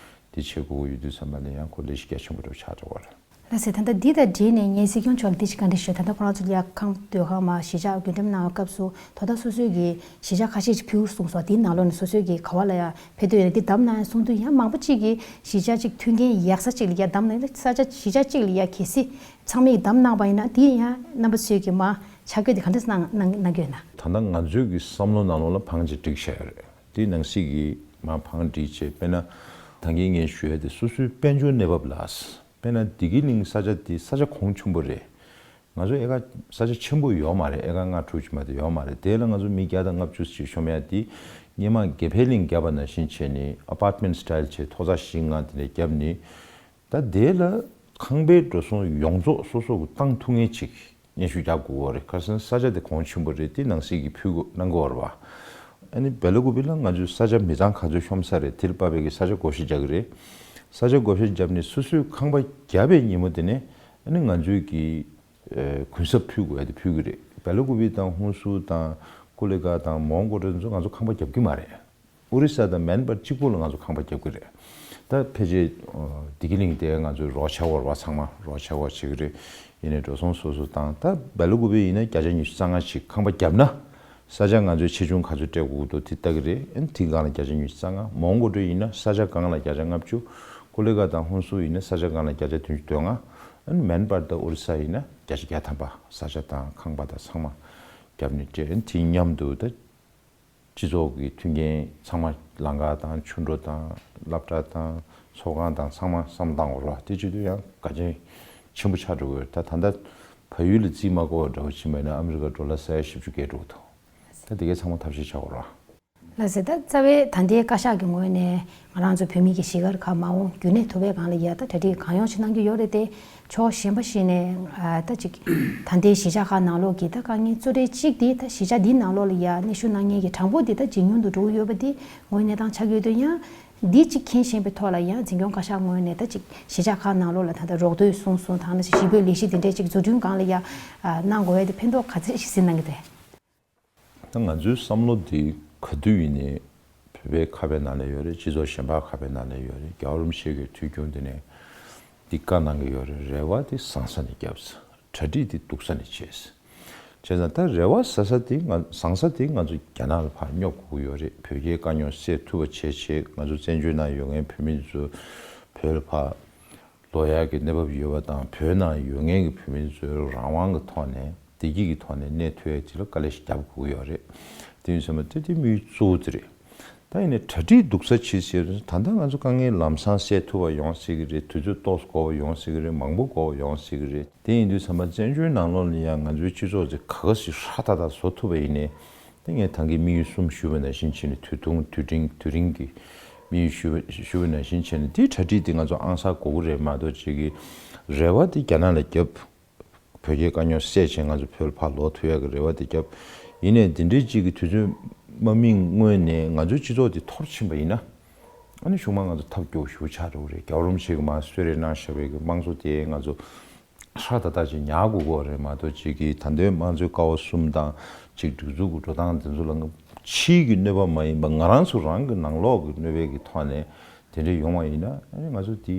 འདི་བྱེད་དགོས་ཀྱི་ཡོད་དུས་ཙམ་པ་ལ་ཡང་ཁོ་ལས་གཞི་གལ་ཆེན་པོ་འདྲ་པོ་ཆགས་འགྲོ་གི་རེད། ལགས་སེ། ད་ལྟ་འདི་དང་འབྲེལ་ནས་ངས་སྲིད་སྐྱོང་མཆོག་ལ་འདི་ཅིག་བཀའ་འདྲི་ཞུ། ད་ལྟ་ཁོ་རང་ཚོ་ལ་ཡ་ཁང་སྡོད་ཁང་མ་གཞིས་ཆགས་རྒྱུན་འགྲེམས་གནང་བའི་སྐབས་སུ་དོ་བདག་སོ་སོའི་གི་གཞིས་ཆགས་ཁ་ཤས་ཅིག་ཕུལ་གསུངས་སོང་། དེའི་ནང་ལོགས་ནས་སོ་སོའི་གི་ག་བ་ལ་ཡ་ཕེབས་འདོད་ཡོད་ན་འདི་བདམས་གནང་གསུང་དུས་ཡང་མང་པོ་ཅིག་གིས་གཞིས་ཆགས་ཅིག་མཐུན་རྐྱེན་ཡག་ས་ཅིག་ལ་ཡ་བདམས་ནས་ས་ཆ་གཞིས་ཆགས་གཅིག་ལ་ཡ་གལ་སྲིད་ཚང་མས་བདམས་གནང་བ་ཡིན་ན་འདི་ཡང་རྣམ་པ་ཚོའི་གི་མ་ཆ་བགོས་དེ་ག་འདྲས་གནང་གནང་གནང་གི་ཡོད་ན། ད་ལྟ་ང་ཚོའི་གི་བསམ་བློ་ནང་ལོགས་ལ་བང་ཅིག་བསྒྲིགས་བཞག་ཡོད་རེད། དེ་ནང་སྲིད་ཀྱི་མ་བང་བསྒྲིགས་བྱས་དཔེར་ན་ད་གིན་ངས་ཞུ་ཡ་དེ་སོ་སོའི་དཔལ་འབྱོར་གནས་བབ་ལ། དཔེར་ན་བདེ་སྐྱིད་གླིང་ས་ཆ་དེ་ས་ཆ་གོང་ཆེན་པོ་རེད། ང་ཚོ་ཨེ་ཀར་ས་ཆ་ཆེན་པོ་ཡོད་མ་རེད། ཨེ་ཀར་ལྔ་དྲུག་ཅིག་མ་གཏོགས་ཡོད་མ་རེད། དེ་ལ་ང་ཚོ་མི་བརྒྱ་དང་ལྔ་བཅུ་ཅིག་ཤོང་ཡ་དེ་སྔོན་མ་དགེ་འཕེལ་གླིང་བརྒྱབ་པ་ནང་བཞིན་བྱས་ནས་ཨ་པར་ཊི་མེན་ཊི་སི་ཊའིལ་བྱས་ཐོག་ཚད་བཞི་ལྔ་དེ་འདྲ་བརྒྱབ་ནས། ད་དེ་ལ་ཁང་པའི་འགྲོ་སོང་ཡོངས་རྫོགས་སོ་སོ་གིས་བཏང་ཐུབ་མཁན་ཅིག་སྙན་ཞུ་རྒྱག་དགོས་པ་རེད། ཁ་སང་ས་ཆ་དེ་གོང་ཆེན་པོ་རེད། དེ་ནང་སྲིད་ཀྱིས་ཕུལ་དགོས་གནང་དགོས་པ་རེད་བ། ཨ་ནི་སྦེ་ལ་ཀུ་པེ་ལ་ང་ཚོས་ས་ཆ་མི་ཚང་ག་ཚོད་ཤོང་ས་རེད། དེ་ལ་དཔག་པའི་གི་ས་ཆ་བགོ་བཤའ་རྒྱག་གི་རེད། ས་ཆ་བགོ་བཤའ་བརྒྱབ་ནས་སོ་སོའི་ཁང་པ་བརྒྱབ་པའི་ཉིན་མོ་དེ་ནས་ཨ་ནི་ང་ཚོས་ཀྱི་ཨ་གུན་གསབ་ཕུལ་དགོས་ཡ་དེ་ཕུལ་གི་རེད། སྦེ་ལ་ཀུ་པེ་དང་ཧུན་སུར་དང་ཀུ་ལེ་གྷལ་དང་མོན་གྷོ་ཊ་ཚོ་ང་ཚོ་ཁང་པ་བརྒྱབ་ཀྱི་མ་རེད། ཨོ་རི་ས་དང་མེན་པར་གཅིག་པོ་ལ་ང་ཚོ་ཁང་པ་བརྒྱབ་ཀྱི་རེད། ད་ཕལ་ཆེར་ཨ་བདེ་སྐྱིད་གླིང་དེ་ང་ཚོའི་རོགས་བྱ་བ་རེད་བ། ཚང་མ་རོགས་བྱ་བ་བྱེད་ཀྱི་རེད། ཡིན་ནའི་འགྲོ་སོང་སོ་སོ་བཏང་། ད་སྦེ་ལ་ཀུ་པེ་ཡིན་ན་བརྒྱ་ཆ་ཉི་ཤུ་རྩ་ལྔ་ཞིག་ཁང་པ་བརྒྱབ་ན་ས་ཆ་ང་ཚོའི་ཆེ་ཆུང་ག་ཚོད་སྤྲད་དགོས་འདུག་དེ་ལྟ་གི་རེད། ཨ་ནི་དེའི་སྒང་ལ་བརྒྱ་ཆ་ཉི་ཤུ་རྩ་ལྔ། མོན་གྷོ་ཊ་ཡིན་ན་ས་ཆ་སྒང་ལ་བརྒྱ་ཆ་ལྔ་བཅུ། ཀུ་ལེ་གྷལ་དང་ཧུན་སུར་ཡིན་ན་ས་ཆ་སྒང་ལ་བརྒྱ་ཆ་བདུན་ཅུ་དོན་ལྔ། ཨ་ནི་མེན་པར་དང་ཨོ་རི་ས་ཡིན་ན་བརྒྱ་ཆ་བརྒྱ་ཐམ་པ་ས་ཆ་དང་ཁང་པ་དང་ཚང་མ་བརྒྱབ་ནས་སྤྲད། ཨ་ནི་དེ་མཉམ་དུ་ད་སྤྱི་ཚོགས་ཀྱི་མཐུན་རྐྱེན་ཚང་མ་ལམ་ཁ་དང་ཆུ་འགྲོ་དང་སློབ་གྲྭ་དང་ཚོགས་ཁང་དང་ཚང་མ་བསམ་བློ་བཏང་དགོས་རེད་བ། དེ་བྱེད་དུས་ཡང་དགའ་ཆེན་ཆེན་པོ་ཆགས་འགྲོ་གི་ཡོད། ད་ད་ལྟ་བལ་ཡུལ་ལ་རྩིས་མ་བཀོལ་བ་འདྲ་བོ་ཕྱིན་པ་ཡིན་ན་ཨ་མི་རི་ཀ་ཌོ་ལར་ས་ཡ་བཞི་བཅུ་བརྒལ་འགྲོ་གི་འདུག་ད་དེ་གའི་ཚང་མ་ཐབས་ཤེས་བྱ་དགོས་རེད་བ། ལགས་སེ། ད་རྩ་བའི་ད་ལྟའི་བཀའ་ཤག་གི་ངོས་ནས་ང་རང་ཚོ་བོད་མི་གི་གཞིས་སྒར་ཁག་མ་འོངས་རྒྱུན་གནས་ཐུབ་པའི་སྒང་ལ་ཡ་ད་གྲ་སྒྲིག་གང་ཡོང་ཞིག་གནང་རྒྱུ་ཡོད་རེད་དེ། ཕྱོགས་གཞན་པ་ཞིག་ནས་ཨ་ད་ཅིག་ད་ལྟའི་གཞིས་ཆགས་ཁག་ནང་ལོགས་ཀྱི་ད་དཀའ་ངལ་གཙོ་གྲས་གཅིག་དེ་ད་གཞིས་ཆགས་འདིའི་ནང་ལོགས་ལ་ཡ་གནས་ཞུ་གནང་མཁན་གྱི་གྲངས་འབོར་འདི་ད་ཇེ་ཉུང་དུ་འགྲོ་གི་ཡོད་པ་འདི་ངོས་གནས་སྟངས་ཆགས་ཡོད་དུས་ཡང་འདི་གཅིག་མཁྱེན་ཤེས་པའི་ཐོག་ལ་ཡང་འཛིན་སྐྱོང་བཀའ་ཤག་ངོས་ནས་ད་ཅིག་གཞིས་ཆགས་ཁག་ནང་ལོགས་ལ་ད་ལྟ་རོགས་དོད་གསུངས་སོང་དང་ན་ཞིག་ཞི་རྒོལ་ལས་གཞི་དེ་འདྲས་ཅིག་འཛུགས་སྐྲུན་སྒང་ལ་ཡ་ཨ་གནང་དགོས་ཡ་དེ་ཕན་ཐོགས་ག་ཚོད་ཞིག་གཟིགས་གནང་གི་འདུག་ད་ང་ཚོའི་བསམ་བློ་འདི་ག་དུས་ཡིན་ནའི་བོད་པའི་ཁ་པའི་ནང་ལ་ཡོད་རེད། སྤྱི་ཚོགས་གཞན་པ་ཁ་པའི་ནང་ལ་ཡོད་རེད། རྒྱལ་བ་རིན་པོ་ཆེ་གི་དུས་རྒྱུན་འདི་ནས་འདི་བཀའ་གནང་གི་ཡོད་རེད། རེ་བ་འདི་བཟང་ས་ནས་བརྒྱབ་ས། གྲ་སྒྲིག་འདི་སྡུག་ས་ནས་བྱས་ས། བྱས་ཙང་ད་རེ་བ་ཟ་ས་འདི་ང་བཟང་ས་འདི་ང་ཚོ་རྒྱ་ནག་ལ་ཕར་སྙོབ་དགོས་ཀྱི་ཡོད་རེད། བོད་རྒྱའི་དཀའ་རྙོག་སེལ་ཐུབ་པ་བྱས་བྱས་ང་ཚོ་བཙན་བྱོལ་ནང་ཡོད་མཁན་བོད་མི་ཚོ་བོད་ལ་ཕར་ལོག་ཡག་གི་གནས་བབ་ཡོད་པ་དང་བོད་ནང་ཡོད་མཁན་གྱི་བོད་མི་ཚོའི་རང་དབང་གི་ཐོག་ནས་བདེ་སྐྱིད་ཀྱི་ཐོག་ནས་གནས་ཐུབ་ཡ་དེ་ལ་དཀའ་ལས་ཤིག་རྒྱབ་དགོས་ཀྱི་ཡོད་རེད། དེ་ཡིན་ཙང་མ་དེ་དེ་དམིགས་ཡུལ་གཙོ་བོ་དེ་རེད། ད་ཡིན་ནའི་གྲ་སྒྲིག་སྡུག་ས་བྱེད་ཟེར་ད་ལྟ་ང་ཚོ་དཀའ་ངལ་ལམ་སང་སེལ་ཐུབ་པ་ཡོང་སྲིད་ཀྱི་རེད། དུས་ཚོད་ཏོག་ཙམ་འགོར་བ་ཡོང་སྲིད་ཀྱི་རེད། མང་པོ་འགོར་བ་ཡོང་སྲིད་ཀྱི་རེད། དེ་ཡིན་དུས་ཙམ་པ་བཙན་བྱོལ་ནང་ལོགས་ལ་ཡང་ང་ཚོའི་སྤྱི་ཚོགས་དེ་ག་ག་ཞིག་ཧྲ་ཐག་ཐག་བཟོ་ཐུབ་པ་ཡིན་ནའི་ དེ་ངས་ད་གིན་དམིགས་ཡུལ་གསུམ་ཞུས་པ་ནང་བཞིན་བྱས་ནས། དུས་ཐུང་དུས་འབྲིང་དུས་རིང་གི་དམིགས་ཡུལ་ཞུས་པ་ཞུས་པ་ནང་བཞིན་བྱས་ནས། དེའི་གྲ་སྒྲིག་དེ་ང་ཚོ་ཨང་གསར་དགོས་ཀྱི་རེད་མ་གཏོགས། ཅིག་གི་རེ་བ་དེ་རྒྱ་ནག་ལ་བརྒྱབ། བོད་རྒྱའི་དཀའ་རྙོག་སེལ་བྱས་ང་ཚོ་བོད་ལ་ཕར་ལོག་ཐུབ་ཡག་གི་རེ་བ་དེ་བརྒྱབ། ཡིན་ནའི་འདི་འདྲའི་ཅིག་གི་དུས་ཚོད་དམག་མིའི་སྔོན་ནས་ང་ཚོའི་སྤྱི་ཚོགས་དེ་འཐོར་ཕྱིན་པ་ཡིན་ན། ཨ་ནི་གཞུག་མ་ང་ཚོ་ཐབས་སྐྱོ་ཞེ་པོ་ཆགས་འགྲོ་གི་རེད། རྒྱལ་བ་རིན་པོ་ཆེ་གིས་མར་གསོལ་རས་གནང་བཞག་པའི་གི་དམངས་གཙོ་དེ་ང་ཚོ་ཧྲ་ཏག་ཏག་ཅིག་ཉར་དགོས་ཀྱི་རེད་མ་གཏོགས། ཅིག་གི་ད་ལྟའི་དམངས་གཙོའི་ཀ་བ་གསུམ་དང་ཅིག་སྒྲིག་འཛུགས་ཀྱི་འགྲོ་སྟངས་དེ་ཚོ་ལ་ཕྱིའི་གི་གནོད་པ་མ་ཡིན་པ། ང་རང་ཚོ་རང་གི་ནང་ལོགས་ཀྱི་གནོད་པའི་གི་ཐོག་ནས་དེ་འདྲ་ཡོང་བ་ཡིན་ན། ཨ་ནི་ང་ཚོ་དེ་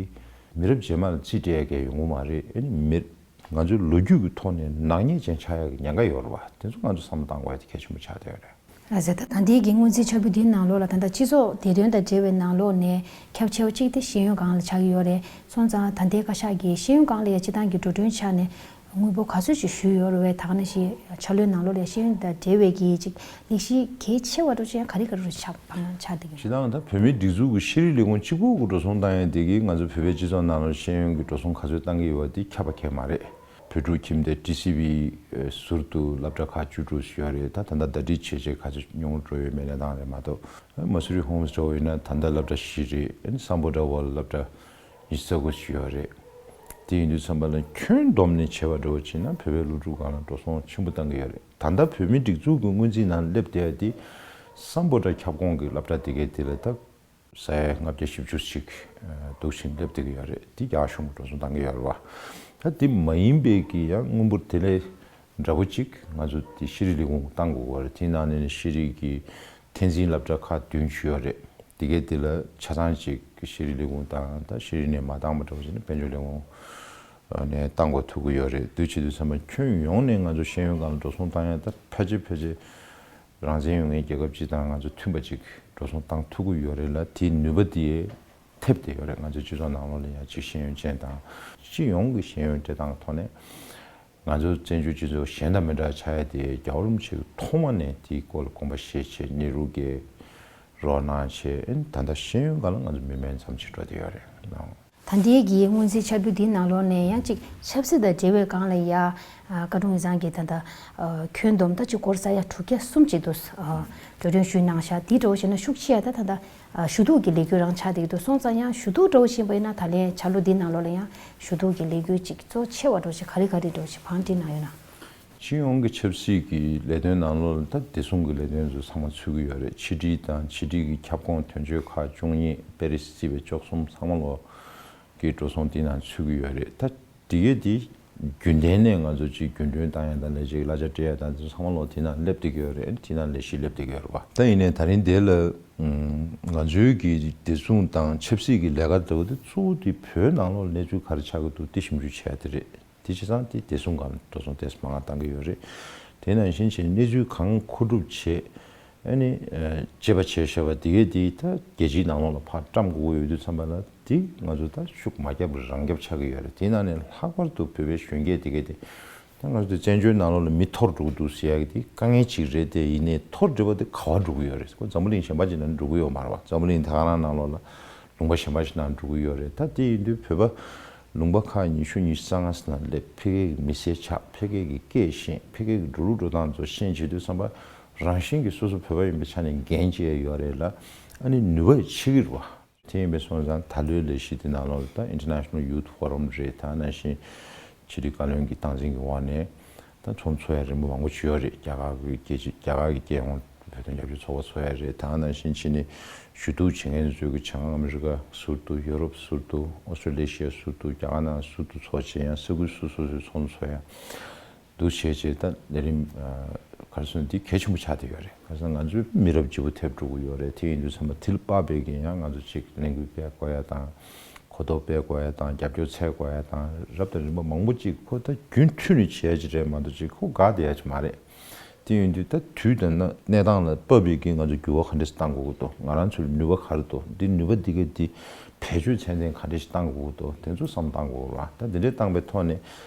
མི་རབས་རྗེས་མ་ལ་རྩིས་སྤྲད་ཡག་གི་ཡོང་གི་མ་རེད། ཨ་ནི་མི་ང་ཚོའི་ལོ་རྒྱུས་ཀྱི་ཐོག་ནས་ནག་ཉེས་ཅན་ཆགས་ཡག་གི་ཉེན་ཁ་ཡོད་རེད་བ། དེ་ཚོ་ང་ཚོ་བསམ་བློ་བཏང་དགོས་ཡག་དེ་གལ་ཆེན་པོ་ཆགས་བསྡད་ཡོད་རེད། ལགས་སོ། ད་ལྟའི་གི་སྔོན་རྩིས་འཆར་འབུལ་འདིའི་ནང་ལོགས་ལ། ད་ལྟ་སྤྱི་ཚོགས་བདེ་དོན་དང་འབྲེལ་བའི་ནང་ལོགས་ནས་ཁྱབ་ཆེ་བ་གཅིག་དེ་ཤེས་ཡོན་སྒང་ལ་ཆགས་ཀྱི་ཡོད་རེད། སོང་ཙང་ད་ལྟའི་བཀའ་ཤག་གིས་ཤེས་ཡོན་སྒང་ལ་ཡང་སྤྱི་བཏང་གི་འགྲོ་གྲོན་ཆ་ནས་དངུལ་འབོར་ག་ཚོད་ཅིག་ཞུས་ཡོད་རེད་བས། ད་ག་ནང་བཞིན་འཆར་ལོའི་ནང་ལོགས་ལ་ཡང་ཤེས་ཡོན་དང་འབྲེལ་བའི་གི་ཅིག་ལས་གཞི་གལ་ཆེ་བ་འདྲ་ཅིག་ཡང་ག་རེ་ག་རེ་ཆགས་བང་ཆགས་བསྡད་ཀྱི་ཡོད། སྤྱིར་བཏང་ད་བོད་མིའི་སྒྲིག་འཛུགས་ཀྱི་ཤེས་རིག་ལས་ཁུངས་གཅིག་པོ་གི་འགྲོ་སོང་བཏང་ཡག་དེ་གིས་ང་ཚོ་བོད་པའི་སྤྱི་ཚོགས་ནང་ལ་ཤེས་ཡོན་གྱི་འགྲོ་སོང་ག་ཚོད་བཏང་གི་ཡོད་པ་དེ་ཁྱབ་པ་གང་མ་རེད། བོད་ཕྲུག་ཁྱིམ་སྡེ་ཊི་སི་ཝི་ཟུར་དུ་སློབ་གྲྭ་ཁག་བཅུ་དྲུག་ཡོད་རེད། ད་ད་ལྟ་ཟླ་སྒྲིལ་བྱས་བྱས་ག་ཚོད་ཉུང་རུ་འགྲོ་ཡོད་མེད་གནས་སྟངས་རེད་མ་གཏོགས། མ་སུ་རི་ཧོམ་སི་འདྲ་བོ་ཡིན་ན་ད་ལྟ་སློབ་གྲྭ་བཞི་རེད། ཨ་ནི་སམ་བྷོ་ཊ་ཝལ་སློབ་གྲྭ་ཉི་ཤུ་རྩ་དགུ་ཡོད་རེད། དེ་ཡིན་དུས་ཙམ་པ་ལ་ཁྱོན་བསྡོམས་ནས་བྱས་པ་འདྲ་བོ་བྱས་ན་བོད་པའི་སློབ་ཕྲུག་སྒང་ལ་འགྲོ་སོང་ཆེན་པོ་བཏང་གི་ཡོད་རེད། ད་ལྟ་བོད་མིའི་སྒྲིག་འཛུགས་ཀྱི་སྔོན་རྩིས་ནང་སླེབས་བསྡད་ཡ་དེ་སམ་བྷོ་ཊ་ཁྱབ་ཁོངས་ཀྱི་སློབ་གྲྭ་དེ་གའི་དེ་ལ་ད་ས་ཡ་ལྔ་བརྒྱ་བཞི་བཅུ་ཞིག་འདུག་ཕྱིན་སླེབས་བསྡད་ཀྱི་ཡོད་རེད། དེ་རྒྱ་གཞུང་གིས་འགྲོ་སོང་བཏང་གི་ཡོད་རེད་བ། ད་དེ་མ་ཡིན་པའི་གི་ཡང་དངུལ་འབོར་དེ་ལས་འདྲ་པོ་ཅིག་ང་ཚོ་དེ་ཤེས་རིག་ལས་ཁུངས་བཏང་དགོས་པ་རེད། དེའི་ནང་ནས་ནི་ཤེས་རིག་གི་འཐད་འཛིན་སློབ་གྲྭ་ཁག་བདུན་ཅུ་ཡོད་རེད། དེ་གའི་དེ་ལ་ཆ་ཚང་ཅིག་གི་ཤེས་རིག་ལས་ཁུངས་དང་། ད་ཤེས་རིག་ནས་མ་བཏང་བ་འདྲ་པོ་ཅིག་ནི་དཔལ་འབྱོར་ལས་ཁུངས་ནས་བཏང་དགོས་ཐུག་གི་ཡོད་རེད། དེ་བྱེད་དུས་ཙམ་པ་ཁྱོན་ཡོངས་ནས་ང་ཚོ་ཤེས་ཡོན་སྒང་ལ་འགྲོ་སོང་བཏང་ཡ་ད་ཕལ་ཆེར་ཕལ་ཆེར་རང་བཙན་ཡོད་མཁན་རྒྱལ་ཁབ་སྤྱི་དང་ང་ཚོ་མཐུན་པ་ཅིག་འགྲོ་སོང་བཏང་ཐུབ་ཀྱི་ཡོད་རེད་ལ། དེའི་ནུས་པ་དེ་ཐེབས་བསྡད་ཡོད་རེད། ང་ཚོའི་སྤྱི་ཚོགས་ནང་ལོགས་ལ་ཡང་ཅིག་ཤེས་ཡོན་ཅན་དང་སྤྱི་ཡོངས་ཀྱི་ཤེས་ཡོན་སྤྲད་སྟངས་ཐོག་ནས་ང་ཚོ་བཙན་བྱོལ་སྤྱི་ཚོགས་གཞན་དང་མི་འདྲ་ཆགས་ཡ་དེ། རྒྱལ་བ་རིན་པོ་ཆེ་གིས་ཐོག་མ་ནས་དེའི་སྐོར་ལ་དགོངས་པ་བཞེས་བྱས་སྙིང་རུས་ཀྱིས་རོགས་གནང་བྱས། ཨ་ནི་ད་ལྟ་ཤེས་ཡོན་སྒང་ལ་ང་ཚོ་མི་དམན་ཙམ་ཅིག་འགྲོ་བསྡད་ཡོད་རེད། ད་ལྟའི་གི་སྔོན་རྩིས་འཆར་འབུལ་འདིའི་ནང་ལོགས་ནས་ཡང་ཅིག་ཆབ་སྲིད་དང་འབྲེལ་བའི་སྒང་ལ་ཡ། ཨ། བཀའ་དྲུང་ཡིག་ཚང་གིས་ད་ལྟ་ཨ་ཁྱོན་བསྡོམས་ད་ཅིག་སྒོར་ས་ཡ་དྲུག་བརྒྱ་གསུམ་ཅིག་འདུག་ཨ་འགྲོ་གྲོན་ཞུས་གནང་ཤག་དེ་འདྲ་བོ་བྱས་ན་ཤུགས་ཆེ་ཡ་ད་ད་ལྟ་ཨ་ཞུ་གཏུག་གི་ལས་འགུལ་རང་ཆགས་བསྡད་ཀྱི་འདུག་སོང་ཙང་ཡང་ཞུ་གཏུག་འདྲ་བོ་བྱས་པ་ཡིན་ན་ད་ལན་འཆར་ལོ་འདིའི་ནང་ལོགས་ལ་ཡང་ཞུ་གཏུག་གི་ལས་འགུལ་ཅིག་གཙོ་ཆེ་བ་འདྲ་བོ་ཞིག་ག་རེ་ག་རེ་འདྲ་བོ་ཞིག་བང་སྒྲིག་གནང་ཡོད་ན། སྤྱི་ཡོངས་ཀྱི་ཆབ་སྲིད་ཀྱི་ལས་དོན་ནང་ལོགས་ལ་ད་བདེ་སྲུང་གི་ལས་དོན་ཚོ་ཚང་མ་ཚུད་ཀྱི་ཡོད་རེད། ཕྱི་དྲིལ་དང་ཕྱི་དྲིལ་གྱི་ཁྱབ་ཁོངས་དོན་གཅོད་ཁག་བཅུ་གཉིས། པེ་རི་སི་བརྩིས་པའི་བཅུ་གསུམ་ཚང་མ་ལོག་གི་འགྲོ་སོང་དེ་ནང་ཚུད་ཀྱི་ཡོད་རེད། ད་དེ་གས་དེ་རྒྱུན་ལྡན་ནས་ང་ཚོ་ཅིག་རྒྱུན་གྲོན་བཏང་ཡ་དང་ལས་བྱེད་ཀྱི་གླ་ཆ་སྤྲད་ཡ་དང་དེ་ཚོ་ཚང་མ་ལོག་དེ་ནང་སླེབས་བསྡད་ཀྱི་ཡོད་རེད། དེ་ནང་ལས་གཞི་སླེབས་བསྡད་ཀྱི་ཡོད་རེད་པ། ད་ཡིན་ནའི་ད་རིང་དེ་ལ་ང་ཚོའི་གི་བདེ་སྲུང་དང་ཆབ་སྲིད་ཀྱི་ལས་ཀ་འདྲ་བོ་དེ་གཙོ་བོ་དེ་བོད་ནང་ལོགས་གནས་ཚུལ་ག་རེ་ཆགས་ཀྱི་འདུག་དེ་ཞིབ་འཇུག་བྱས་ཡ་དེ་རེད། དེ་བྱས་ཙང་དེ་བདེ་སྲུང་སྒང་འགྲོ་སོང་ཏོག་ཙམ་མང་བ་བཏང་གི་ཡོད་རེད། དེ་ནང་བཞིན་བྱས་གནས་ཚུལ་གང་མཁོ་སྒྲུབ་བྱས། ཨ་ནི་ཨ་དཔྱད་པ་བྱས་བཞག་པ་དེ་གས་དེ་ད་རྒྱལ་སྤྱིའི་ནང་ལོགས་ལ་ཕར་བཀྲམ་དགོས་ཀྱི་ཡོད་དུས་ཙམ་པ་ལ་དེ་ང་ཚོ་ད་ཤུགས་མ་བརྒྱབ་རང་བརྒྱབ་ཆགས་ཀྱི་ཡོད་རེད། དེ་ནང་ནས་ལྷག་པར་དུ་བོད་པའི་གཞོན་སྐྱེས་དེ་གས་དེ་ད་ང་ཚོ་བཙན་བྱོལ་ནང་ལོགས་ལ་མི་འཐོར་འགྲོ་གི་འདུག་ཟེར་ཡག་གི་དེ་དཀའ་ངལ་ཅིག་རེད། དེ་ཡིན་ནའི་འཐོར་འགྲོ་བ་དེ་ག་པར་འགྲོ་གི་ཡོད་རེད། ཁོ་འཛམ་བུ་གླིང་གཞན་པ་ཅིག་ནང་འགྲོ་གི་ཡོད་མ་རེད་བ། འཛམ་བུ་གླིང་ད་ག་རང་ནང་ལོགས་ལ་ལུང་པ་གཞན་པ་ཞིག་ནང་འགྲོ་གི་ཡོད་རེད། ད་དེ་ཡིན་དུས་བོད་པ་ལུང་པ་ཁག་ཉི་ཤུ་ཉི་ཤུ་རྩ་ལྔ་ཟེར་ནང་སླེབས། ཕ་གི་གི་མི་སེར་ཆགས། ཕ་གི་གི་སྐད་ཤེས། ཕ་གི་གི་འགྲོ་ལུགས་འགྲོ་སྟངས་ཚོ་ཤེས་བྱེད་དུས་ཙམ་པ་རང་བཞིན་གྱིས་སོ་སོ་བོད་པ་ཡིན་པའི་ཆ་ནས་འགན་ཅིག་ཡོད་རེད་ལ། ཨ་ནི་ནུས་པ་ཆེ་གི་རེད་བ། དེ་ཡིན་པའི་སོང་ཙང་ད་ལོའི་ལས་གཞི་དེ་ནང་ལོགས་ལ་ད་International Youth Forum རེད། ད་ནང་བཞིན་ཕྱི་དྲིལ་བཀའ་བློན་གྱི་སྟངས་འཛིན་གྱི་འོག་ནས་ད་ཚོགས་འདུ་ཚོགས་ཡ་རིམ་པ་མང་པོ་ཅིག་ཡོད་རེད། རྒྱ་གར་གྱི་རྒྱལ་སྤྱི་རྒྱ་གར་གྱི་རྒྱལ་ཡོངས་བོད་དོན་རྒྱབ་སྐྱོར་ཚོགས་པ་ཚོགས་ཡ་རེད། ད་ནང་བཞིན་ཕྱི་ནས་ཞུ་གཏུག་བྱེད་མཁན་ཚོས་ཀྱི་བྱང་ཨ་མི་རི་ཀ་ཟུར་དུ། ཡུ་རོབ་ཟུར་དུ། ཨོ་སི་ཀྲོ་ལེ་ཤི་ཡ་ཟུར་དུ། རྒྱ་གར་ནང་ཟུར་དུ་ཚོགས་བྱས། ཡང་ས་ཁུལ་སོ་སོ་སོའི་ཚོགས་འདུ་ཚོགས་ཡ་འདུག་བྱས་བྱས་ད་ལས་རིམ་ཨ་ག་རེ་ཟེར་ན་འདི་གལ་ཆེན་པོ་ཆགས་བསྡད་ཡོད་རེད། ག་རེ་ཟེར་ན་ང་ཚོའི་མི་རབས་བརྗེ་པོ་ཐེབས་འགྲོ་གི་ཡོད་རེད། དེ་ཡིན་དུས་ཙམ་པ་དེ་ལ་དཔག་པའི་གི་ཡང་ང་ཚོ་ཅིག་ལས་འགུལ་སྤེལ་དགོས་ཡ་དང་། གོ་རྟོགས་སྤེལ་དགོས་ཡ་དང་། རྒྱབ་སྐྱོར་འཚོལ་དགོས་ཡ་དང་། རབ་དང་རིམ་པ་མང་པོ་ཅིག་ཁོ་ད་རྒྱུན་མཐུད་ནས་བྱེད་ཡ་ཅིག་རེད་མ་གཏོགས་ཅིག་ཁོ་འགག་བསྡད་ཡ་ཅིག་མ་རེད། དེ་ཡིན་དུས་ད་དུས་དང་གནས་སྟངས་ལ་དཔག་པའི་གི་ང་ཚོ་འགྱུར་བ་ག་འདྲ་ཞིག་གཏང་དགོས་ཀྱི་འདུག་ང་རང་ཚོའི་ནུས་པ་ག་རེ་འདུག་འདི་ནུས་པ་འདི་ག་འདི་བེད་སྤྱོད་ཚད་ལྡན་ག་འདྲ་ཞིག་གཏང་དགོས་ཀྱི་འདུག་དེ་ཚོ་བསམ་བཏང་དགོས་རེད་བ། ད་འདི་འདྲའི་བཏང་པའི་ཐོག་ནས་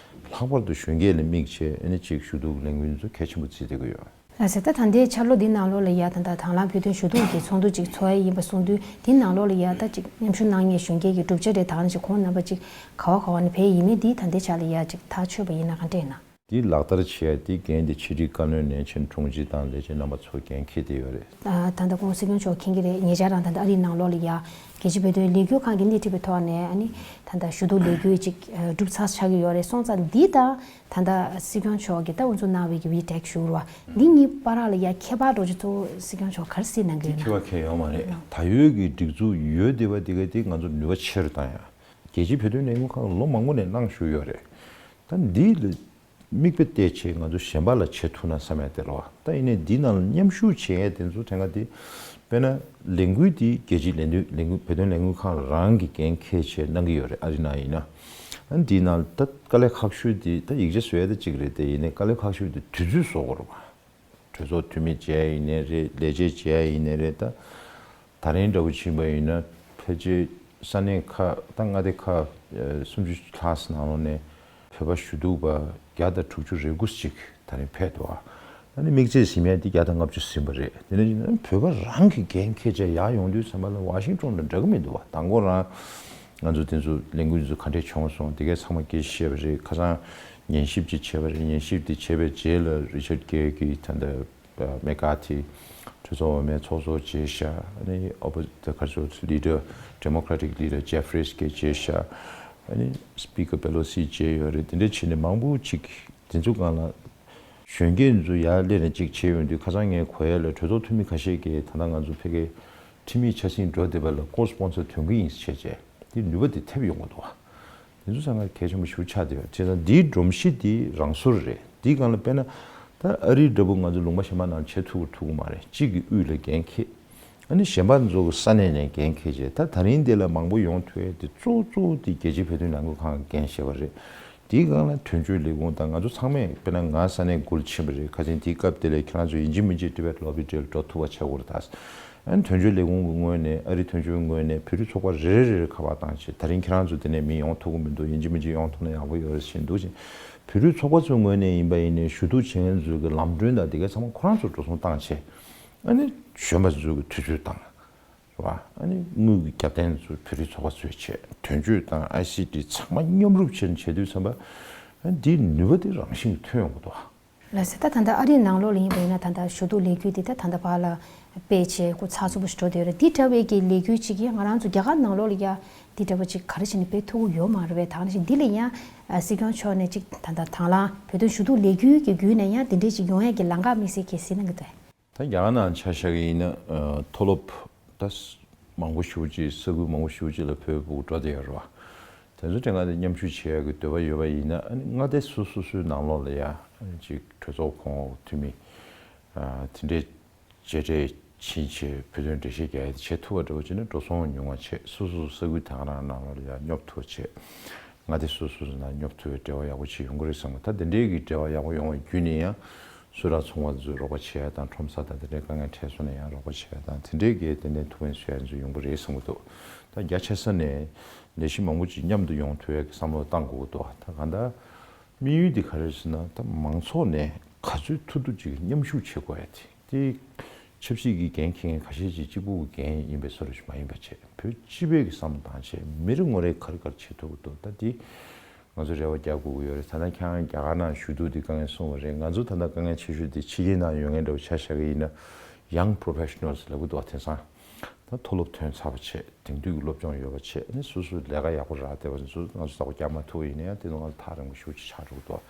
ལྷག་པར་དུ་གཞོན་སྐྱེས་ལ་དམིགས་བྱས་ཨ་ནི་ཅིག་ཞུ་གཏུག་ལས་འགུལ་ཚོ་གལ་ཆེན་པོ་བརྩིས་བསྡད་ཀྱི་ཡོད། ལགས་སོ། ད་ད་ལྟའི་འཆར་ལོ་འདི་ནང་ལོགས་ལ་ཡ་ད་ལྟ་དང་བླངས་བོད་དོན་ཞུ་གཏུག་གི་ཚོགས་འདུ་ཅིག་ཚོགས་ཡ་ཡིན་པ་སོང་དུས་འདི་ནང་ལོགས་ལ་ཡ་ད་ཅིག་མཉམ་ཞུགས་གནང་མཁན་གཞོན་སྐྱེས་ཀྱི་གྲུབ་ཆ་རེད། ད་ག་ནང་བཞིན་ཁོང་རྣམ་པ་ཅིག་ག་བ་ག་བ་ནས་ཕེབས་ཡིན་མིན་འདི་ད་ལྟའི་ཆ་ལ་ཡ་ཅིག་ཐག་ཆོད་པ་ཡིན་ན་ག་འདྲས་ཡིན་ན། འདི་ལག་བསྟར་བྱེད་ཡ་འདི་འགན་འདི་ཕྱི་དྲིལ་བཀའ་བློན་ནས་ཆེན་དྲུང་ཆེ་དང་ལས་བྱེད་རྣམ་པ་ཚོ་འགན་འཁྱེར་བསྡད་ཡོད་རེད། ད་ད་ལྟ་ཁོང་སྲིད་སྐྱོང་མཆོག་མཁྱེན་གྱི་རེད། ཉེ་ཆར་རང་ད་ལྟ་ཨ་རིའི་ནང་ལོགས་ལ་ཡ་རྒྱལ་སྤྱི་བོད་དོན་ལས་འགུལ་ཁང་གི་སྣེ་ཁྲིད་པའི་ཐོག་ནས་ཨ་ནི་ད་ལྟ་ཞུ་གཏུག་ལས་འགུལ་ཅིག་ཨ་གྲུབ་ཚར་ཆགས་ཀྱི་ཡོད་རེད། སོང་ཙང་འདི་དང་ད་ལྟ་སྲིད་སྐྱོང་མཆོག་གིས་ད་དབུ་འཛུགས་གནང་བའི་གི་ཝི་ཊེག་ཞུ་རུ་བ་འདི་གཉིས་བར་ལ་ཡ་ཁྱད་པར་འདྲ་ཅིག་ཚོ་སྲིད་སྐྱོང་མཆོག་ག་རེ་གཟིགས་གནང་གི་ཡོད་ན། ཁྱད་པར་གང་ཡང་ཡོད་མ་རེད། ད་ཡོད་ཀྱི་སྒྲིག་འཛུགས་ཡོད་བསྡད་པ་འདི་ག་དེ་ང་ཚོ་ནུས་པ་ཆེ་རུ་བཏང་ཡ། རྒྱལ་སྤྱིའི་བོད་དོན་ལས་འགུལ་ཁང་ལ་ལོ་མང་པོ་ནས་གནང་བཞུགས་ཡོད་རེད། ད་འདི་ལ་མིག་དཔེ་བལྟས་བྱས་ང་ཚོ་གཞན་པ་ལ་བྱེད་ཐུབ་ན་བསམ་ཡ་དེ་རེད་བ། ད་ཡིན་ནའི་འདི་ནང་ལ་མཉམ་ཞུགས་བྱེད་ཡ་དེ་ཚོ་དེ་སྔ་དེ་དཔེར་ན་ལས་འགུལ་འདི་རྒྱལ་སྤྱིའི་ལས་འགུལ་ལས་འགུལ་བོད་དོན་ལས་འགུལ་ཁང་རང་གི་འགན་འཁྱེར་བྱས་གནང་གི་ཡོད་རེད། ཨ་རི་ནང་ཡིན་ན། ཨ་འདི་ནང་ལ་ད་དཀའ་ལས་ཁག་ཤོས་འདི་ད་ཡིག་ཆ་བཟོ་ཡ་ད་གཅིག་རེད་དེ། ཡིན་ནའི་དཀའ་ལས་ཁག་ཤོས་འདི་དུས་ཚོད་བཟོ་དགོས་རེད་བ། གྲོས་ཚོགས་འཐུས་མི་བྱས་ཡིན་ནའི་རེད། ལས་བྱེད་བྱས་ཡིན་ནའི་རེད། ད་ད་རིང་འདྲ་བོ་ཕྱིན་པ་ཡིན་ན་ཕལ་ཆེར་ས་གནས་ཁག་ད་མངའ་སྡེ་ཁག་ཨ་སུམ་ཅུ་ལྷག་ཙམ་ནང་ལོགས་ནས་བོད་པ་ཞུ་གཏུག་པ་བརྒྱ་དང་དྲུག་ཅུ་རེ་དགུ་ཅིག་ད་རིང་ཕེབས་འདུག་ཨ་ནི་དམིགས་བརྩེ་ཟིན་ཡ་འདི་བརྒྱ་དང་ལྔ་བཅུ་ཟིན་པ་རེད། དེ་ནས་བོད་པ་རང་གི་འགན་འཁྱེར་བྱས་ཡར་ཡོང་དུས་ཙམ་པ་ལ་ཝ་ཤིང་ཊོན་དང་འདྲ་གི་མི་འདུག་བ། དང་པོ་རང་ང་ཚོ་དེ་ཚོ་ལས་འགུལ་ཚོ་ག་འདྲས་བྱུང་སོང་དེ་གའི་ཚང་མ་སྐད་ཆ་བཤད་པ་རེད། ཁ་སང་ཉན་ཞིབ་ཅིག་བྱས་པ་རེད། ཉན་ཞིབ་དེ་བྱས་པའི་རྗེས་ལ་རི་ཆར་གེ་གིས་ད་ལྟ་མེ་ཀ་ཐི་གྲོས་ཚོགས་འོག་མའི་ཚོགས་གཙོ་བྱས་ཤག་ཨ་ནི་ཨོ་པོ་ད་ག་ཚོད་ལི་ཌར་ཌེ་མོ་ཀ་ར་ཊིག་ལི་ཌར་ཇེ་ཕ་རིས་གིས་བྱས་ཤག་ཨ་ནི་སི་པི་ཀར་པེ་ལོ་སི་བྱས་ཡོད་རེད། དེ་འདྲས་བྱས་ནས་མང་པོ་ཅིག་དེ་ཚོ་སྒང་ལ་གཞོན་སྐྱེས་ཚོ་ཡར་སླེབས་ནས་ཅིག་བྱས་ཡོང་དུས་ཁ་སང་ངའི་གོ་ཡ་ལ་གྲོས་ཚོགས་འཐུས་མི་ཁ་ཤས་ཀྱིས་ད་ལྟ་ང་ཚོ་ཕ་གིའི་ཁྲིམས་ཡིག་ཆ་ཚང་འགྲོ་བསྡད་པ་ལ་ཀོ་སི་པོན་སར་ཐོན་གི་ཡིན་ཟེར་བྱས་བྱས་དེ་ནུས་པ་དེ་ཐེབས་ཡོང་གི་འདུག་བ། དེ་ཚོ་ཚང་མ་གལ་ཆེན་པོ་ཞེ་པོ་ཆགས་བསྡད་ཡོད། བྱས་ཙང་འདིའི་སྒྲོམ་གཞི་དེ་རང་སོར་རེད། དེའི་སྒང་ལ་དཔེར་ན་ད་ཨ་རི་འདྲ་པོ་ང་ཚོ་ལུང་པ་གཞན་པ་ནང་བྱེད་ཐུབ་ཐུབ་ཀྱི་མ་རེད། གཅིག་གི་དབུས་ལ་འགན་འཁྱེར། ཨ་ནི་གཞན་པ་ཚོ་གི་ས་གནས་ནས་འགན་འཁྱེར་བྱས། ད་ད་རིང་འདི་ལ་མང་པོ་ཡོང་ཐུབ་ཡས་དེ་གཙོ་བོ་གཙོ་བོ་དེ་རྒྱལ་སྤྱིའི་བོད་དོན་ལས་འགུལ་ཁང་གི་འགན་བཞེས་པ་རེད། དེའི་སྒང་ལ་དོན་གཅོད་ལས་ཁུངས་དང་ང་ཚོ་ཚང་མས་དཔེར་ན་ང་ས་གནས་དགུ་ལ་ཕྱིན་པ་རེད། ཁ་སང་དེའི་སྐབས་དེ་ལ་ཁྱེད་རང་ཚོ་ཡིན་གཅིག་མིན་གཅིག་ཊི་བེཊ་ལོ་བི་འདྲ་ལ་འགྲོ་ཐུབ་པ་བྱེད་དགོས་རེད་ད། ཨ་ནི་དོན་གཅོད་ལས་ཁུངས་ཀྱི་ངོས་ནས་ཨ་རི་དོན་གཅོད་ངོས་ནས་བོད་རིགས་ཚོགས་པ་རེ་རེ་རེ་རེ་ཁ་པར་བཏང་བྱས། ད་རིང་ཁྱེད་རང་ཚོ་དེ་ནས་མི་ཡོང་ཐུབ་ཀྱི་མི་འདུག་ཡིན་གཅིག་མིན་གཅིག་ཡོང་ཐུབ་ན་ཡག་པོ་ཡོད་རེད་ཟེར་འདུག་ཅིང་། བོད་རིགས་ཚོགས་པ་ཚོའི་ངོས་ནས་ཡིན་པ་ཡིན་ནའི་ཞུ་གཏུག་བྱེད་མཁན་ཚོའི་གི་ལམ་གྲོན་དང་དེ་ག་ཚང་མ་ཁོ་རང་ཚོར་འགྲོ་སོང་བཏང་བྱས། ཨ་ནི་གཞོན་པ་ཚོའི་གི་དུས་ཚོད་བཏང་། རེད་བ། ཨ་ནི་དངུལ་གྱི་རྒྱབ་རྟེན་ཚོ་བོད་རིགས་ཚོགས་པ་ཚོས་བྱས། དོན་གཅོད་དང་ཨའི་སི་ཌི་ཚང་མ་མཉམ་རུབ་བྱས་ནས་བྱེད་དུས་ཙམ་པ། ཨ་ནི་འདིའི་ནུས་པ་དེ་རང་བཞིན་གྱིས་ཐོན་ཡོང་གི་འདུག་བ། ལགས་སོ། ད་ད་ལྟ་ཨ་རིའི་ནང་ལོགས་ལ་ཡིན་པ་ཡིན་ན་ད་ལྟ་ཞུ་གཏུག་ལས་འགུལ་འདི་ད་ད་ལྟ་བར་ལ་སྤེལ་བྱས་འགོ་ཚགས་ཚུད་པོ་ཞིག་འགྲོ་བསྡད་ཡོད་རེད། འདི་འདྲ་བའི་གི་ལས་འགུལ་ཅིག་གིས་ང་རང་ཚོ་རྒྱ་གར་ནང་ལོགས་ལ་ཡ་འདི་འདྲ་བ་ཅིག་ག་རེ་བྱས་ནས་སྤེལ་ཐུབ་ཀྱི་ཡོད་མ་རེད་པས། ད་ག་ནང་བཞིན་འདི་ལ་ཡང་སྲིད་སྐྱོང་མཆོག་ནས་ཅིག་ད་ལྟ་དང་བླངས་བོད་དོན་ཞུ་གཏུག་ལས་འགུལ་གྱི་བརྒྱུད་ནས་ཡང་འདི་འདྲའི་ཅིག་ཡོང་ཡས་ཀྱི་ལམ་ཁ་དམིགས་བསལ་གྱི་གཟིགས་གནང་གི་འདུག་ད་རྒྱ་གར་ནང་ཆ་བཞག་གི་ཡིན་ན་ཨ་མཐོ་སློབ་ད་མང་པོ་ཞེ་པོ་ཅིག་ས་ཁུལ་མང་པོ་ཞེ་པོ་ཅིག་ལ་བོད་ཕྲུག་འགྲོ་བསྡད་ཡོད་རེད་བ། དེ་ཚོ་དེ་སྔ་དེ་མཉམ་ཞུགས་བྱེད་ཡག་གི་འདོད་པ་ཡོད་པ་ཡིན་ན། ཨ་ནི་མངའ་སྡེ་སོ་སོ་སོའི་ནང་ལོགས་ལ་ཡ་ཨ་ནི་ཅིག་གྲོས་ཚོགས་གོང་འོག་འཐུས་མི་ཨ་དེ་འདྲའི་མཇལ་འཕྲད་ཕྱིན་བྱས་བོད་དོན་འགྲེལ་བཤད་རྒྱག་ཡ་དེ་བྱེད་ཐུབ་པ་འདྲ་བོ་བྱས་ན་འགྲོ་སོང་ཉུང་བ་བྱས། སོ་སོ་སོའི་ས་ཁུལ་དེ་ག་རང་ནང་ལོགས་ལ་ཡ་སྙོབ་ཐུབ་པ་བྱས། མངའ་སྡེ་སོ་སོ་སོ་ནང་སྙོབ་ཐུབ་པའི་འབྲེལ་བ་ཡག་པོ་ཅིག་ཡོང་གི་རེད་བསམ་གི། ད་དེ་འདྲའི་གི་འབྲེལ་བ་ཡག་པོ་ཡོང་བ་བརྒྱུད་ནས་ཡང་སུ་ར་ཚོང་པ་ཚོས་རོགས་པ་བྱེད་ཡ་དང་ཁྲོམ་ས་དང་དེ་འདྲའི་དཀའ་ངལ་འཕྲད་སོང་ན་ཡང་རོགས་པ་བྱེད་ཡ་དང་དེ་འདྲའི་གི་ཏན་ཏན་ཐུགས་ཕན་གསོས་ཡ་ཚོ་ཡོང་གི་རེད་བསམ་གི་འདུག་ད་རྒྱ་ཆེ་ས་ནས་ལས་གཞི་མང་པོ་ཅིག་མཉམ་དུ་ཡོང་ཐུབ་ཡ་གི་བསམ་བློ་བཏང་དགོས་ཀྱི་འདུག་ད་གང་ལྟར་དམིགས་ཡུལ་འདི་ག་རེ་རེད་ཟེར་ན། ད་མང་ཚོགས་ནས་ག་ཚོད་ཐུབ་ཐུབ་ཅིག་མཉམ་ཞུགས་བྱེད་དགོས་ཡ་དེ། དེ་ཆབ་སྲིད་ཀྱི་འགན་འཁྱེར་མཁན་ཁ་ཤས་ཅིག་གཅིག་པུ་གི་འགན་ཡིན་པའི་བཟོ་འདྲ་ཞིག་མ་ཡིན་པ་བྱས། བོད་སྤྱི་པའི་གི་བསམ་བློ་བཏང་བྱས། མི་རེ་ངོ་རེས་ག་རེ་ག་རེ་བྱེད་ཐུབ་ཀྱི་འདུག་ད་འདི་ང་ཚོ་རེ་བ་རྒྱག་དགོས་ཀྱི་ཡོད་རེད། ད་ལྟ་ཁྱེད་རང་རྒྱ་གར་ནང་ཞུ་གཏུག་འདི་དཀའ་ངལ་གསུངས་པ་རེད། ང་ཚོ་ད་ལྟ་དཀའ་ངལ་ཆེ་ཤོས་འདི་ཕྱི་རྒྱལ་ནང་ཡོད་མཁན་འདྲ་བོ་ཆ་བཞག་གི་ཡིན་ན། Young Professionals ལབ་ཀྱི་འདུག་བ། དེང་སང་ད་མཐོ་སློབ་ཐོན་ཚར་བ་བྱས། དེང་དུས་ཀྱི་སློབ་སྦྱོང་ཡོད་པ་བྱས། ཨ་ནི་སོ་སོའི་ལས་ཀ་ཡག་པོ་རག་བསྡད་པ་ཚོ་ང་ཚོ་བདག་པོ་རྒྱག་མ་ཐུབ་པ་ཡིན་ན་ཡང་དེ་ཚོ་ང་ཚོ་ཐག་རིང་པོ་ཞེ་པོ་ཅིག་ཆགས་འགྲོ་གི་འདུག་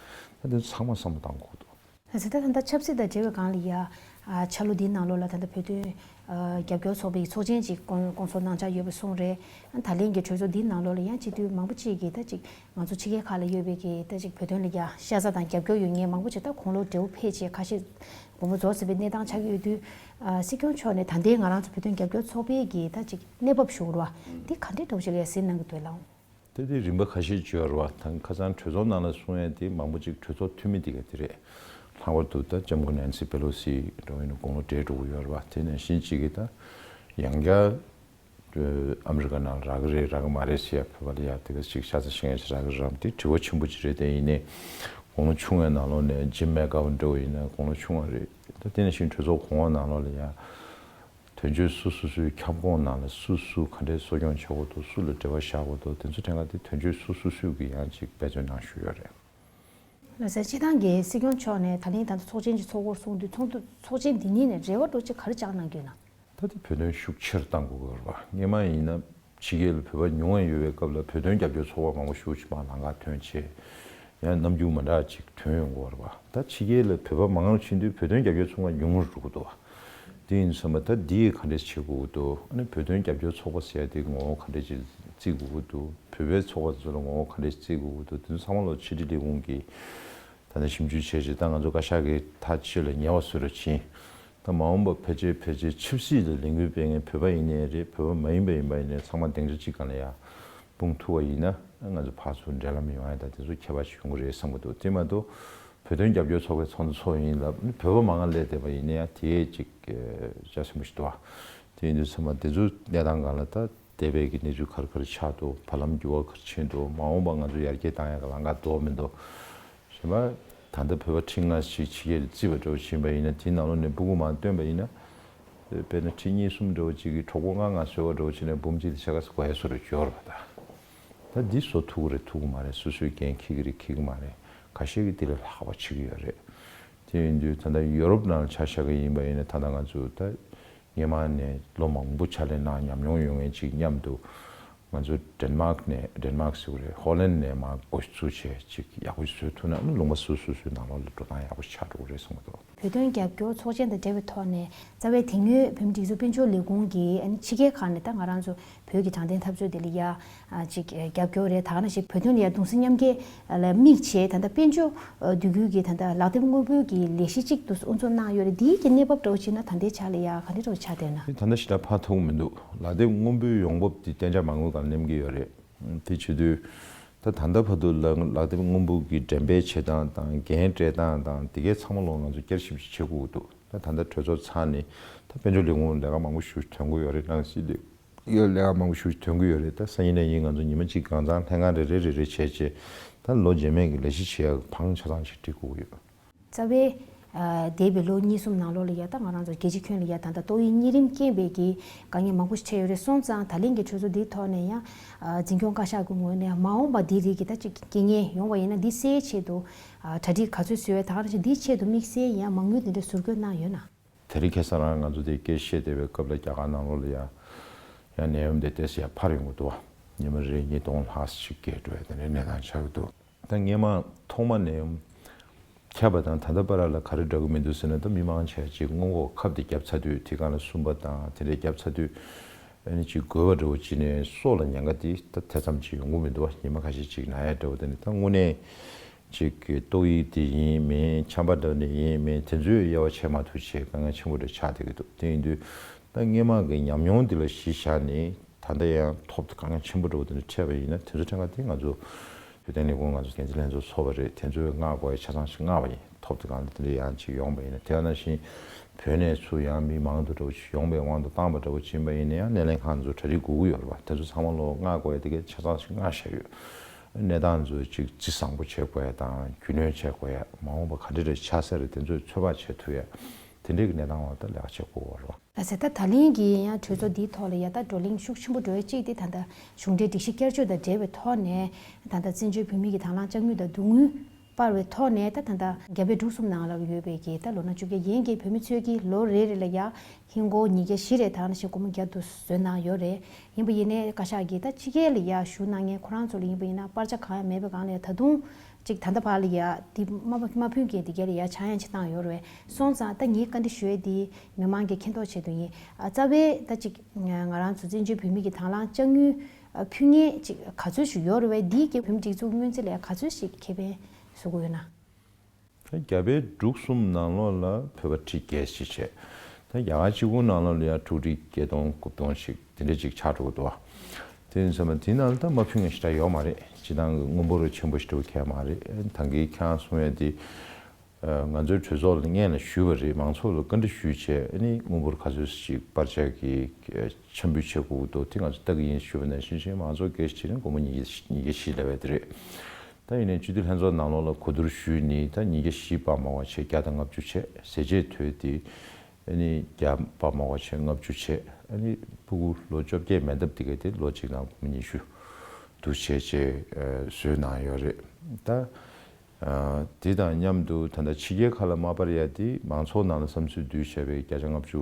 ད་དེ་ཚོ་ཚང་མ་བསམ་བློ་བཏང་དགོས་འདུག་ད་ད་ལྟ་ཆབ་སྲིད་དང་འབྲེལ་བའི་སྒང་ལ་ཡ། ཨ་ཆ་ལུགས་འདིའི་ནང་ལོགས་ལ་ད་ལྟ་བོད་དོན་ཨ་རྒྱབ་སྐྱོར་ཚོགས་པའི་ཚོགས་ཆེན་ཅིག་བསྐོང་བསྐོང་ཚོགས་གནང་འཆར་ཡོད་པ་གསུངས་རེད། ད་ལན་གྱི་གྲོས་ཚོགས་འདིའི་ནང་ལོགས་ལ་ཡང་སྤྱི་འཐུས་མང་པོ་ཅིག་གིས་ད་ཅིག་ང་ཚོ་ཕྱི་རྒྱལ་ཁག་ལ་ཡོད་པའི་གི་ད་ཅིག་བོད་དོན་ལ་ཡ་ཤ་ཚ་དང་རྒྱབ་སྐྱོར་ཡོད་མཁན་མང་པོ་ཅིག་ད་དགུང་ལོ་བགྲེས་པོ་ཕེབས་བྱས་ཁ་ཤས་དགུང་ལོ་རྫོགས་ཟིན་པའི་གནས་སྟངས་ཆགས་ཀྱི་ཡོད་དུས། ཨ་སྲིད་སྐྱོང་མཆོག་ནས་ད་ལྟའི་ང་རང་ཚོ་བོད་དོན་རྒྱབ་སྐྱོར་ཚོགས་པའི་གི་ད་ཅིག་གནས་བབ་ཞུ་རུ་བ་འདི་ག་འདྲའི་འདྲ་བོ་ཞིག་ལ་ཡ་གཟིགས་གནང་གི་འདུག་ལགས། དེ་དེ་རིམ་པ་ཁ་ཤས་ཅིག་ཡོད་རེད་བ། ད་ཁ་སང་གྲོས་ཚོགས་ནང་ལ་གསུང་ཡས་དེ་མང་པོ་ཅིག་གྲོས་ཚོགས་འཐུས་མི་དེ་ག་དེ་རེད། ལྷག་པར་དུ་ད་ལྕམ་སྐུ་ནན་སི་པེ་ལོ་སི་འགྲོ་ཡིན་ན་དགུང་ལོ་བགྲེས་འགྲོ་གི་ཡོད་རེད་བ། དེ་ནང་བཞིན་ཅིག་གིས་ད་ཡང་བསྐྱར་ཨ་མི་རི་ཀ་ནང་རག་གི་རེད་རག་གི་མ་རེད་ཟེར་ཡ། བོད་པ་ལ་ཡ་དེ་ག་ཅིག་ཤ་ཚ་ཤི་ངན་ཅིག་རག་གི་རེད་རམ། དེ་དྲི་བ་ཆེན་པོ་ཅིག་རེད། དེ་ཡིན་ནའི་དགུང་ལོ་ཆུང་བའི་ནང་ལོགས་ནས་ཇིམ་མེ་ཀ་བ་འགྲོ་ཡིན་ན་དགུང་ལོ་ཆུང་བ་རེད། ད་དེ་ནང་བཞིན་གྲོས་ཚོགས་གོང་འོག་ནང་ལོགས་ལ་ཡ། དོན་གཅོད་སུ་སུ་སུའི་ཁྱབ་ཁོངས་ནང་ལ་སུ་སུ་ག་འདྲའི་གསོ་སྐྱོང་བྱེད་དགོས་འདུག་སུ་ལ་འབྲེལ་བ་བཞག་དགོས་འདུག་དེ་ཚོ་དྲན་ག་དེ་དོན་གཅོད་སུ་སུ་སུས་ཀྱི་ཡང་ཅིག་འབད་བརྩོན་གནང་བཞིན་ཡོད་རེད། ལགས་སེ། སྤྱི་བཏང་གི་སྲིད་སྐྱོང་མཆོག་ནས་ད་ལན་ད་ལྟ་ཚོགས་ཆེན་གྱི་ཚོགས་འཁོར་གསུངས་དུས་ཚོགས་འདུ་ཚོགས་ཆེན་འདི་ཉིད་ནས་རེ་བ་འདྲ་ཅིག་ག་རེ་བཅངས་གནང་གི་ཡོད་ན། ད་དེ་བོད་དོན་ཤུགས་ཆེར་བཏང་དགོས་ཀྱི་ཡོད་རེད་པ། སྔོན་མ་ཡིན་ན་ཕྱི་རྒྱལ་ལ་བོད་པ་ཉུང་བ་ཡོད་པའི་སྐབས་ལ་བོད་དོན་རྒྱབ་སྐྱོར་ཚོགས་པ་མང་པོ་ཞེ་པོ་ཅིག་མར་ལམ་ཁར་ཐོན་བྱས། ཡང་རྣམ་འགྱུར་མ་འདྲ་ཅིག་ཐོན་ཡོང་གི་ཡོད་རེད་པ། ད་ཕྱི་རྒྱལ་ལ་བོད་པ་མང་རུ་ཕྱིན་དུས་བོད་དོན་རྒྱབ་སྐྱོར་ཚོགས་པ་ཉུང་རུ་འགྲོ་གི་འདུག་པ། དེ་ཡིན་དུས་ཙམ་པ་ད་འདི་ཡིས་ག་འདྲས་བྱེད་དགོས་ཀྱི་འདུག་ཨ་ནི་བོད་དོན་རྒྱབ་སྐྱོར་ཚོགས་པ་ཟེར་ཡ་དེ་ངོ་བོ་ག་འདྲས་ཅིག་བརྩི་དགོས་ཀྱི་འདུག་བོད་པའི་ཚོགས་པ་ཚོ་ལ་ངོ་བོ་ག་འདྲས་བརྩི་དགོས་ཀྱི་འདུག་དེ་ཚོ་ཚང་མ་ལ་ཕྱི་དྲིལ་ལས་ཁུངས་ཀྱིས་ད་ནི་ཞིབ་འཇུག་བྱས་རྗེས། ད་ང་ཚོ་བཀའ་ཤག་གིས་ཐག་ཆོད་ལ་ཉེ་བ་བཟོས་རོགས་བྱིན། ད་མ་འོངས་པ་ཕལ་ཆེར་ཕལ་ཆེར་ཆབ་སྲིད་ལ་ལས་འགུལ་སྤེལ་མཁན་བོད་པ་ཡིན་ནའི་རེད། བོད་པ་མ་ཡིན་པ་ཡིན་པ་ཡིན་ནའི་ཚང་མ་སྡིངས་ཆ་གཅིག་སྒང་ལ་ཡར་སྤུངས་ཐུབ་པ་ཡིན་ན། ང་ཚོ་ཕར་ཚུར་འབྲེལ་ལམ་ཡོང་ཡ་དང་དེ་ཚོ་ཁྱད་པར་ཞིག་ཡོང་གི་རེད་བསམ་གྱི་འདུག་དེ་མ་གཏོགས་བོད་དོན་རྒྱབ་སྐྱོར་ཚོགས་པའི་ཚོགས་འདུ་ཚོགས་ཡིན་ལབ་ནི་བོད་པ་མང་ང་སླེབས་བསྡད་པ་ཡིན་ན་ཡང་དེའི་ཅིག་ལྕགས་ཟིན་པོ་ཞིག་འདུག་ཨ། དེ་ཡིན་དུས་ཚང་མ་དེ་ཚོའི་གནས་སྟངས་སྒང་ལ་ད་འདས་པའི་གི་གནས་ཚུལ་ག་རེ་ག་རེ་ཆགས་འདུག་བར་ལམ་འགྱུར་བ་ག་རེ་ཕྱིན་འདུག་མ་འོངས་པ་ང་ཚོ་ཡར་རྒྱས་བཏང་ཡ་གི་ལམ་ཁ་འདུག་མི་འདུག་གཞན་པ། ད་ལྟ་བོད་པ་ཁྲི་ལྔ་ཞིག་ཕྱི་རྒྱལ་ལ་བརྩིས་པ་འདྲ་བོ་ཕྱིན་པ་ཡིན་ན། དེའི་ནང་ལོགས་ནས་སྤུ་གུ་མར་བཏོན་པ་ཡིན་ན། དཔེར་ན་ཁྲི་གཉིས་གསུམ་འདྲ་བོ་ཅིག་གིས་གྲོགས་པོ་ལྔ་ལྔ་བཟོས་པ་འདྲ་བོ་བྱས་ནས་འབུམ་གཅིག་དེ་ཕྱེད་ཀ་ཙམ་དགོས་ཡ་བཟོ་འདྲ་ཡོད་རེད་པ། ད་ད་འདི་བཟོ་ཐུབ་ཀྱི་རེད་ཐུབ་ཀྱི་མ་རེད། སོ་སོའི་འགན་འཁྱེར་གྱི་རེད་འཁྱེར་གྱི་མ་རེད། ཁ་ཤས་ཀྱིས་དེ་ལས་ལྷག་པ་བྱེད་ཀྱི་ཡོད་རེད། དེ་ཡིན་དུས་ད་ལྟ་ཡོ་རོབ་ནང་ལ་ཆ་བཞག་གི་ཡིན་པ་ཡིན་ན། ད་ལྟ་ང་ཚོ་ད་སྔོན་མ་ནས་ལོ་མང་པོ་ཕྱག་ལས་གནང་ཉམས་མྱོང་ཡོད་མཁན་ཅིག་མཉམ་དུ། ང་ཚོ་ཌེན་མཱག་ནས། ཌེན་མཱག་ཟེར་བ་རེད། ཧོ་ལན་ནས་མར་འགོ་བཙུགས་བྱས་ཅིག་ཡག་པོ་བཟོས་ཐུབ་ན་ཨ་ནི་ལུང་པ་སོ་སོ་སོའི་ནང་ལོགས་ལ་འགྲོ་སྟངས་ཡག་པོ་ཆགས་འགྲོ་གི་རེད་བསམ་གྱི་འདུག་བོད་དོན་རྒྱབ་སྐྱོར་ཚོགས་ཆེན་དང་འབྲེལ་བའི་ཐོག་ནས་རྩ་བའི་དེ་སྔོན་བོད་མིའི་སྒྲིག་འཛུགས་དཔལ་འབྱོར་ལས་ཁུངས་ཀྱིས་ཨ་ནི་ཕྱི་རྒྱལ་ཁག་ནས་ད་ང་རང་ཚོ་བོད་ཀྱི་དྲང་བདེན་འཐབ་རྩོད་དེ་ལ་ཡ་ཅིག་རྒྱབ་སྐྱོར་རེད། ད་ག་ནང་བཞིན་བོད་དོན་ལ་ཡ་གདུང་སེམས་མཉམ་སྐྱེད་ལ་དམིགས་བྱས་ད་ལྟ་དཔལ་འབྱོར་འདུ་འགོད་ཀྱི་ད་ལྟ་ལག་དེབ་སྔོན་པོའི་གི་ལས་གཞི་གཅིག་ཏུ་དབུ་འཛུགས་གནང་ཡོད་རེད། འདིའི་གི་གནས་བབ་འདྲ་བོ་ཕྱིན་ན་ད་ལྟའི་ཆ་ལ་ཡ་ག་འདྲ་འདྲ་བོ་ཆགས་བསྡད་ན། ད་ལྟ་ཞེ་དྲག་ཕར་ཐུག་མི་འདུག་ལག་དེབ་སྔོན་པོའི་ཡོང་འབབ་དེ་གཏན་འཇགས་མ་དངུལ་སྒང་ལ་ལེན་གྱི་ཡོད་རེད། དེ་བྱེད་དུས་ད་ད་ལྟ་བར་དུ་ལ་ལག་དེབ་སྔོན་པོ་གི་འགྲེམས་སྤེལ་བྱེད་སྟངས་དང་འགན་སྤྲད་སྟངས་དང་དེ་གའི་ཚང་མ་ལོག་ང་ཚོ་བསྐྱར་ཞིབ་ཅིག་བྱེད་དགོས་ཀྱི་འདུག་ད་ད་ལྟ་གྲོས་ཚོགས་ཚར་ནས་ད་དཔལ་འབྱོར་ལས་ཁུངས་ལས་ཀ་མང་པོ་ཞིག་ཐོན་གྱི་ཡོད་རེད། ནང་སྲིད་ལས་ལས་ཀ་མང་པོ་ཞིག་ཐོན་གྱི་ཡོད་རེད། ད་སང་ཉིན་གནངས་ཉིན་ང་ཚོ་ཉི་མ་གཅིག་གང་ཚང་ལྷན་ཁང་རེ་རེ་རེ་རེ་བྱས་བྱས་ད་ལོ་རྗེས་མའི་གི་ལས་གཞི་བྱེད་ཡག་བང་ཆ་ཚང་ཞིག་སྒྲིག་དགོས་ཀྱི་ཡོད། རྩ་བའི། ཨ། འདས་པའི་ལོ་གཉིས་གསུམ་ནང་ལོགས་ལ་ཡ་ད་ང་རང་ཚོ་རྒྱལ་སྤྱི་ཁྱོན་ལ་ཡ་ད་ལྟ་ཏོག་དབྱིབས་གཉན་རིམས་རྐྱེན་པས་ཀྱི་དཀའ་ངལ་མང་པོ་ཞིག་འཕྲད་ཡོད་རེད། སོང་ཙང་ད་ལན་གྱི་གྲོས་ཚོགས་འདིའི་ཐོག་ནས་ཡང་། ཨ། འཛིན་སྐྱོང་བཀའ་ཤག་གི་ངོས་ནས་མ་འོངས་པ་འདི་རིགས་ཀྱི་ད་ཅིག་རྐྱེན་ངན་ཡོང་བ་ཡིན་ན་འདི་སེལ་ཆེད་དུ། ཨ། གྲ་སྒྲིག་ག་ཚོད་བཟོས་ཡོད། ད་ག་ནང་བཞིན་འདིའི་ཆེད་དུ་དམིགས་བསལ་ཡང་མ་དངུལ་འདི་འདྲ་ཟུར་བཀོད་གནང་ཡོད་ན། དེ་རིང་ཁ་སང་རང་ང་ཚོ་དེ་སྐད་བཤད་བསྡད་པའི་སྐབས་ལ་རྒྱ་གར་ནང་ལོགས་ལ་ཡ་ཡང་ནད་ཡམས་དེ་ཏོག་ཙམ་ཡར་འཕར་ཡོང་གི་འདུག་བ། ཉི་མ་རེ་ཉིས་སྟོང་ལྷག་ཅིག་བརྒལ་འགྲོ་ཡ་དེ་འདྲའི་གནས་སྟངས་ཆགས་ཀྱི་འདུག་ད་སྔོན་མ་ཐོག་མ་ནས་ཁྱབ་པ་དང་ད་ལྟ་བར་ལ་ག་རེ་འདྲ་གི་མི་འདུག་ཟེར་ན། ད་མི་མང་ཆེ་ཅིག་སྔོན་འགོག་ཁབ་དེ་བརྒྱབ་ཚར་དུས། དེ་སྒང་ལ་གསུམ་པ་དང་དེ་འདྲའི་བརྒྱབ་ཚར་དུས་ཨ་ནི་ཅིག་འགོས་པ་འདྲ་བོ་བྱས་ནས་སྲོག་ལ་ཉེན་ཁ་དེ་ད་དེ་ཙམ་ཅིག་ཡོང་གི་མི་འདུག་བ། ཉི་མ་ཁ་ཤས་ཅིག་ན་ཡ་འདྲ་བོ། དེ་ནི་ད་དངོས་གནས་ཅིག་གི་ཏོག་དབྱིབས་དེ་ཡིན་མིན། ཆམ་པ་འདྲ་ནས་ཡིན་མིན། དེ་ཚོའི་དབྱེ་བ་ཕྱེ་མ་ཐུབ་བྱས་དཀའ་ངལ་ཆེན་པོ་འདྲ་ཆགས་བསྡད་ཀྱི་འདུག་དེ་ཡིན་དུས་ད་སྔོན་མ་གི་ཉམས་མྱོང་འདི་ལ་གཞི་བཞག་ནས། ད་ལྟ་ཡང་ཐོབ་དཀའ་ངལ་ཆེན་པོ་འདྲ་བོ་དེ་འདྲ་འཕྲད་པ་ཡིན་ན། དེ་ཚོ་ཕྲན་ག་དེ་ང་ཚོ་བོད་དོན་ལས་ཁུངས་ང་ཚོ་འགན་འཛིན་ལྷན་ཚོགས་ཚོགས་པ་རེད། དེ་ཚོས་མངགས་དགོས་ཡ་ཆ་ཚང་ཞིག་མངགས་པ་ཡིན། ཐོབ་དཀའ་ངལ་དེ་འདྲ་ཡང་ཅིག་ཡོང་བ་ཡིན་ན། དེ་ནང་བཞིན་བོད་ནས་ཚུར་ཡང་མི་མང་དུ་འདྲ་བོ་ཞིག་ཡོང་པའི་དབང་དུ་བཏང་པ་འདྲ་བོ་ཕྱིན་པ་ཡིན་ན་ཡང་སྣེ་ལེན་ཁང་ཚོ་གྲ་སྒྲིག་དགོས་ཀྱི་ཡོད་རེད་བ། དེ་ཚོ་ཚང་མ་ལོག་མངགས་དགོས་ཡ་དེ་གའི་ཆ་ཚང་ཞིག་མངགས་བཞག་ཡོད། གནས་སྟངས་ཚོ་ཅིག་རྩིས་བཟང་པོ་བྱེད་དགོས་ཡ་དང་རྒྱུས་ལོན་བྱེད་དགོས་ཡ། མ་འོངས་པ་ག་འདྲ་འདྲ་ཆགས་ས་རེད། དེ་ཚོ་ཚོད་དཔག་བྱེད་ཐུབ་ཡ། དེ་འདྲའི་གི་གནས་སྟངས་འོག་ད་ལས་ཀ་བྱེད་དགོས་པ་རེད་བ། ལགས་སེ། ད་ད་ལན་གྱི་ཡང་གྲོས་ཚོགས་འདིའི་ཐོག་ལ་ཡ་ད་བགྲོ་གླེང་ཤུགས་ཆེན་པོ་འགྲོ་ཡ་གཅིག་དེ་ད་ལྟ་གཞུང་འབྲེལ་སྒྲིག་གཞི་བསྐྱར་བཅོས་དང་འབྲེལ་བའི་ཐོག་ནས་ད་ལྟ་བཙན་བྱོལ་བོད་མི་གི་དང་བླངས་དཔྱ་དངུལ་དང་བསྡུ་དངུལ་སྤར་བའི་ཐོག་ནས། ད་ད་ལྟ་རྒྱ་བལ་འབྲུག་གསུམ་ནང་ལ་ཡོད་པའི་གི་ད་ལོ་ན་བཅོ་བརྒྱད་ཡན་གྱི་བོད་མི་ཚོས་ཀྱི་ལོ་རེ་རེ་ལ་ཡ་ཧིན་སྒོར་ཉིས་བརྒྱ་བཞི་རེ་ད་ག་ནང་བཞིན་སྒོར་མོ་བརྒྱ་དུ་བཟོས་གནང་ཡོད་རེད། ཡིན་པ་ཡིན་ནའི་བཀའ་ཤག་གིས་ད་ཕྱི་རྒྱལ་ལ་ཡ་བཞུགས་གནང་མཁན་ཁོ་རང་ཚོ་ལ་ཡིན་པ་ཡིན་ན་སྤར་ཆ་གང་ཡང་མེད་པའི་སྒང་ལ་ཡ་ད་དུང་ཅིག་ད་ལྟ་བར་ལ་ཡ་དེ་མ་མ་ཕུལ་མཁན་དེ་ག་ལ་ཡ་ཆག་ཡང་ཆག་བཏང་ཡོད་རེད། སོང་ཙང་ད་ངས་བཀའ་འདྲི་ཞུ་ཡས་དེ་མི་མང་གི་མཁྱེན་རྟོགས་ཆེད་དུ་ཡིན། ཨ། རྩ་བའི་ད་ཅིག་ང་རང་ཚོ་བཙན་བྱོལ་བོད་མི་གི་དང་བླངས་དཔྱ་དངུལ་ཨ་ཕུལ་མཁན་ཅིག་ག་ཚོད་ཞིག་ཡོད་རེད་བས། འདིས་ཀྱི་བོད་མི་སྒྲིག་འཛུགས་སྔོན་རྩིས་ལ་ཡ་ག་ཚོད་ཞིག་ཁེ་ཕན་བཟོ་གི་ཡོད་ན། ད་རྒྱ་བལ་འབྲུག་གསུམ་ནང་ལོགས་ལ་བོད་པ་ཁྲི་བརྒྱད་ཅིག་བྱས། ད་རྒྱ་གར་གཅིག་པུ་ནང་ལོགས་ལ་ཡ་དྲུག་ཁྲི་བརྒྱད་སྟོང་དགུ་སྟོང་ཞིག་དེ་འདྲ་ཅིག་ཆགས་འགྲོ་གི་འདུག་བ། དེ་ཡིན་ཙང་དེའི་ནང་ལ་ད་མ་ཕུལ་མཁན་ཞེ་དྲག་ཡོད་མ་རེད། སྤྱིར་བཏང་གི་དངུལ་འབོར་ཆེན་པོ་ཞིག་འགྲོ་མཁན་མ་རེད། ད་གིན་ཁྱེད་རང་གསུང་ཡ་དེ། ཨ། ང་ཚོའི་གྲོས་ཚོགས་ལ་སྔོན་ལ་ཞུས་པ་རེད། མང་ཚོགས་ལ་བཀའ་འདྲི་ཞུས་བྱས། ཨ་ནི་དངུལ་འབོར་ག་ཚོད་ཅིག་སྤར་ཆ་གི་ཨ་འཆར་འབུལ་བྱེད་དགོས་ཀྱི་འདུག་དེ་ང་ཚོ་ལྟ་གི་ཡིན་ཞུས་པ་ནང་བཞིན་བྱས། མང་ཚོགས་སྐད་ཆ་དྲིས་ན་སྒོར་མོ་ཉིས་བརྒྱ་ཉིས་བརྒྱ་བཞི་ལབ་པ་དེ་རེད། ད་ཡིན་ནའི་སྤྱི་འཐུས་ལྷན་ཚོགས་ནང་ལོགས་ལ་གོ་བསྡུར་ཞུས་ནས་ད་ཉིས་བརྒྱ་བཞི་སྤར་མ་དགོས་པ་བྱས་བརྒྱ་དང་ལྔ་བཅུ་བྱས། ཟས་བཅད་དོད་དེ་ཨ་ནི་བརྒྱ་སྤར་མ་དགོས་པ་བྱས་ལྔ་བཅུ་བྱས། ཨ་ནི་སྤུ་གུ་ལོ་བཅོ་བརྒྱད་མན་འདབ་དེ་ག་དེ་ལོ་གཅིག་ནང་སྒོར་མོ་ཉི་ཤུ་དུ་བྱས་བྱས་ཨ་བཟོས་གནང་ཡོད་རེད། ད་ ཨ། དེ་དང་མཉམ་དུ་ད་ལྟ་ཕྱི་རྒྱལ་ཁག་ལ་མ་སྤར་ཡ་དེ་མང་ཚོགས་ནང་ལ་བསམ་ཚུལ་བསྡུས་བྱས་པའི་བརྒྱ་ཆ་ལྔ་བཅུ་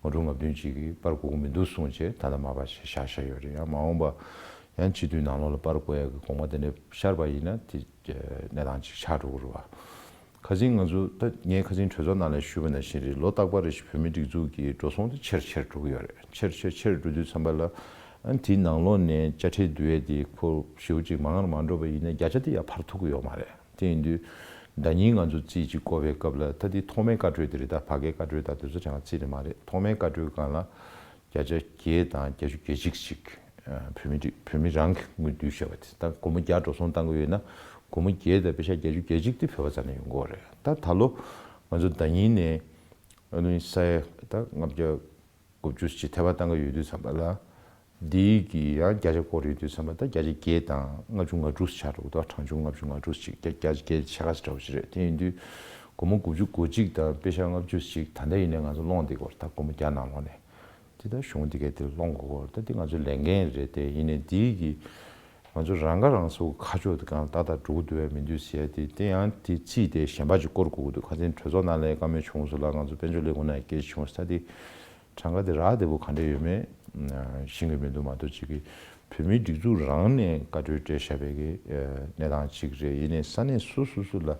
ང་དྲུག་ང་བདུན་ཅིག་གིས་སྤར་དགོས་ཀྱི་མི་འདུག་གསུངས་བྱས་ད་ལྟ་མ་སྤར་བྱས་བཞག་བཞག་ཡོད་རེད། ཡང་མ་འོངས་པ་ཡང་སྤྱི་འཐུས་ནང་ལོགས་ལ་སྤར་དགོས་ཡ་གི་དགོངས་པ་དེ་འདྲ་ཤར་བ་ཡིན་ན་དེ་གནས་སྟངས་ཅིག་ཆགས་འགྲོ་གི་རེད་བ། ཁ་སང་ང་ཚོ་ད་ངས་ཁ་སང་གྲོས་ཚོགས་ནང་ལ་ཞུས་པ་ནང་བཞིན་རེད། ལོ་རྟག་པར་རེ་བཞིན་བོད་མིའི་སྒྲིག་འཛུགས་ཀྱི་འགྲོ་སོང་དེ་ཆེར་ཆེར་འགྲོ་གི་ཡོད་རེད། ཆེར་ཆེར་ཆེར་འགྲོ་དུས་ཙམ་པ་ལ་ཨ་ནི་དེའི་ནང་ལོགས་ནས་དཔྱ་ཁྲལ་བསྡུ་ཡས་དེ་ཁོ་ཞེ་པོ་ཅིག་མང་ང་མ་འགྲོ་བ་ཡིན་ན་བརྒྱ་ཆ་དེ་ཡར་འཕར་ཐུབ་ཀྱི་ཡོད་མ་རེད། དེ་ཡིན་དུས་ཟླ་ཉིན་ང་ཚོ་རྩིས་ཅིག་བཀོད་པའི་སྐབས་ལ་ད་དེ་ཐོག་མའི་བཀའ་འཁྲོལ་དེ་རེད། ད་ཕ་གིའི་བཀའ་འཁྲོལ་དང་དེ་ཚོ་དྲན་པ་རྩིས་རེད་མ་རེད། ཐོག་མའི་བཀའ་འཁྲོལ་སྒང་ལ་བརྒྱ་ཆ་བརྒྱད་དང་བརྒྱད་ཅུ་གྱ་གཅིག་ཅིག་བོད་མི་རིགས་བོད་མི་རང་གི་དངུལ་བསྡུས་བཞག་པ་དེ་ད་སྒོར་མོ་བརྒྱ་འགྲོ་སོང་བཏང་གི་ཡོད་ན་སྒོར་མོ་བརྒྱད་དང་པེ་ཤ་བརྒྱད་ཅུ་གྱ་གཅིག་དེ་བོད་པ་རྩ་ནས་ཡོང་གི་ཡོད་རེད། ད་ད་ལོ་ང་ཚོ་ཟླ་ཉིན་ནས་ཨ་ནི་ས་ཡ་ད་ལྔ་བརྒྱ་དགུ་བཅུ་ཅིག་ཐེ་བ་བཏང་གི་ཡོད་དུས་ཙམ་པ་ལ་འདིའི་གི་ཡང་བརྒྱ་ཆ་སྐོར་ཡོད་དུས་ཙམ་པ་ད་བརྒྱ་ཆ་བརྒྱད་དང་ལྔ་བཅུ་ང་དྲུག་ཆགས་འགྲོ་གི་འདུག་གྲངས་ཆུང་ལྔ་བཅུ་ང་དྲུག་ཅིག་བརྒྱ་བརྒྱ་ཆ་བརྒྱད་ཆགས་ཀ་ས་འདྲ་བོ་ཞིག་རེད། དེ་ཡིན་དུས་སྒོར་མོ་དགུ་བཅུ་གོ་གཅིག་དང་པེ་ཤ་ལྔ་བཅུ་ཅིག་ད་ལྟ་ཡིན་ནའི་ང་ཚོ་སློང་བསྡད་ཀྱི་ཡོད་རེད། ད་སྒོར་མོ་བརྒྱ་ནང་ལོགས་ནས། དེ་ལྟར་གཞུང་འདི་གའི་དེར་སློང་དགོས་ཀྱི་ཡོད་རེད། ད་འདི་ང་ཚོའི་ལས་འགན་རེད། དེ་ཡིན་ནའི་འདིའི་གི་ང་ཚོ་རང་ཁ་རང་གསོ་གི་ཁ་ཕྱོགས་དེ་གང་ཏག་ཏག་འགྲོ་གི་འདུག་བས་མི་འདུག་ཟེར་ཡ་དེ་དེ་ཡང་དེ་རྩིས་དེ་གཞན་པ་ཅིག་བསྐོར་དགོས་ཀྱི་འདུག་ཁ་སང་གྲོས་ཚོགས་ནང་ལ་བཀའ་མོལ་བྱུང་སོང་ལ་ང་ཚོ་དཔལ་འབྱོར་ལས་ཁུངས་ནང་སྐད་ཆ་བྱུང་སོང་། ད་དེ་གྲངས་ཀ་དེ་རག་བདེ་པོ་ག་འདྲ་ཡོད་མེད་ཤེས་ཀྱི་མི་འདུག་མ་གཏོགས་ཅིག་གི་བོད་མིའི་སྒྲིག་འཛུགས་རང་ནས་བཀའ་འཁྲོལ་སྤྲད་བཞག་པའི་གི་གནས་སྟངས་ཅིག་རེད། ཡིན་ནའི་ས་གནས་སོ་སོ་སོ་ལ་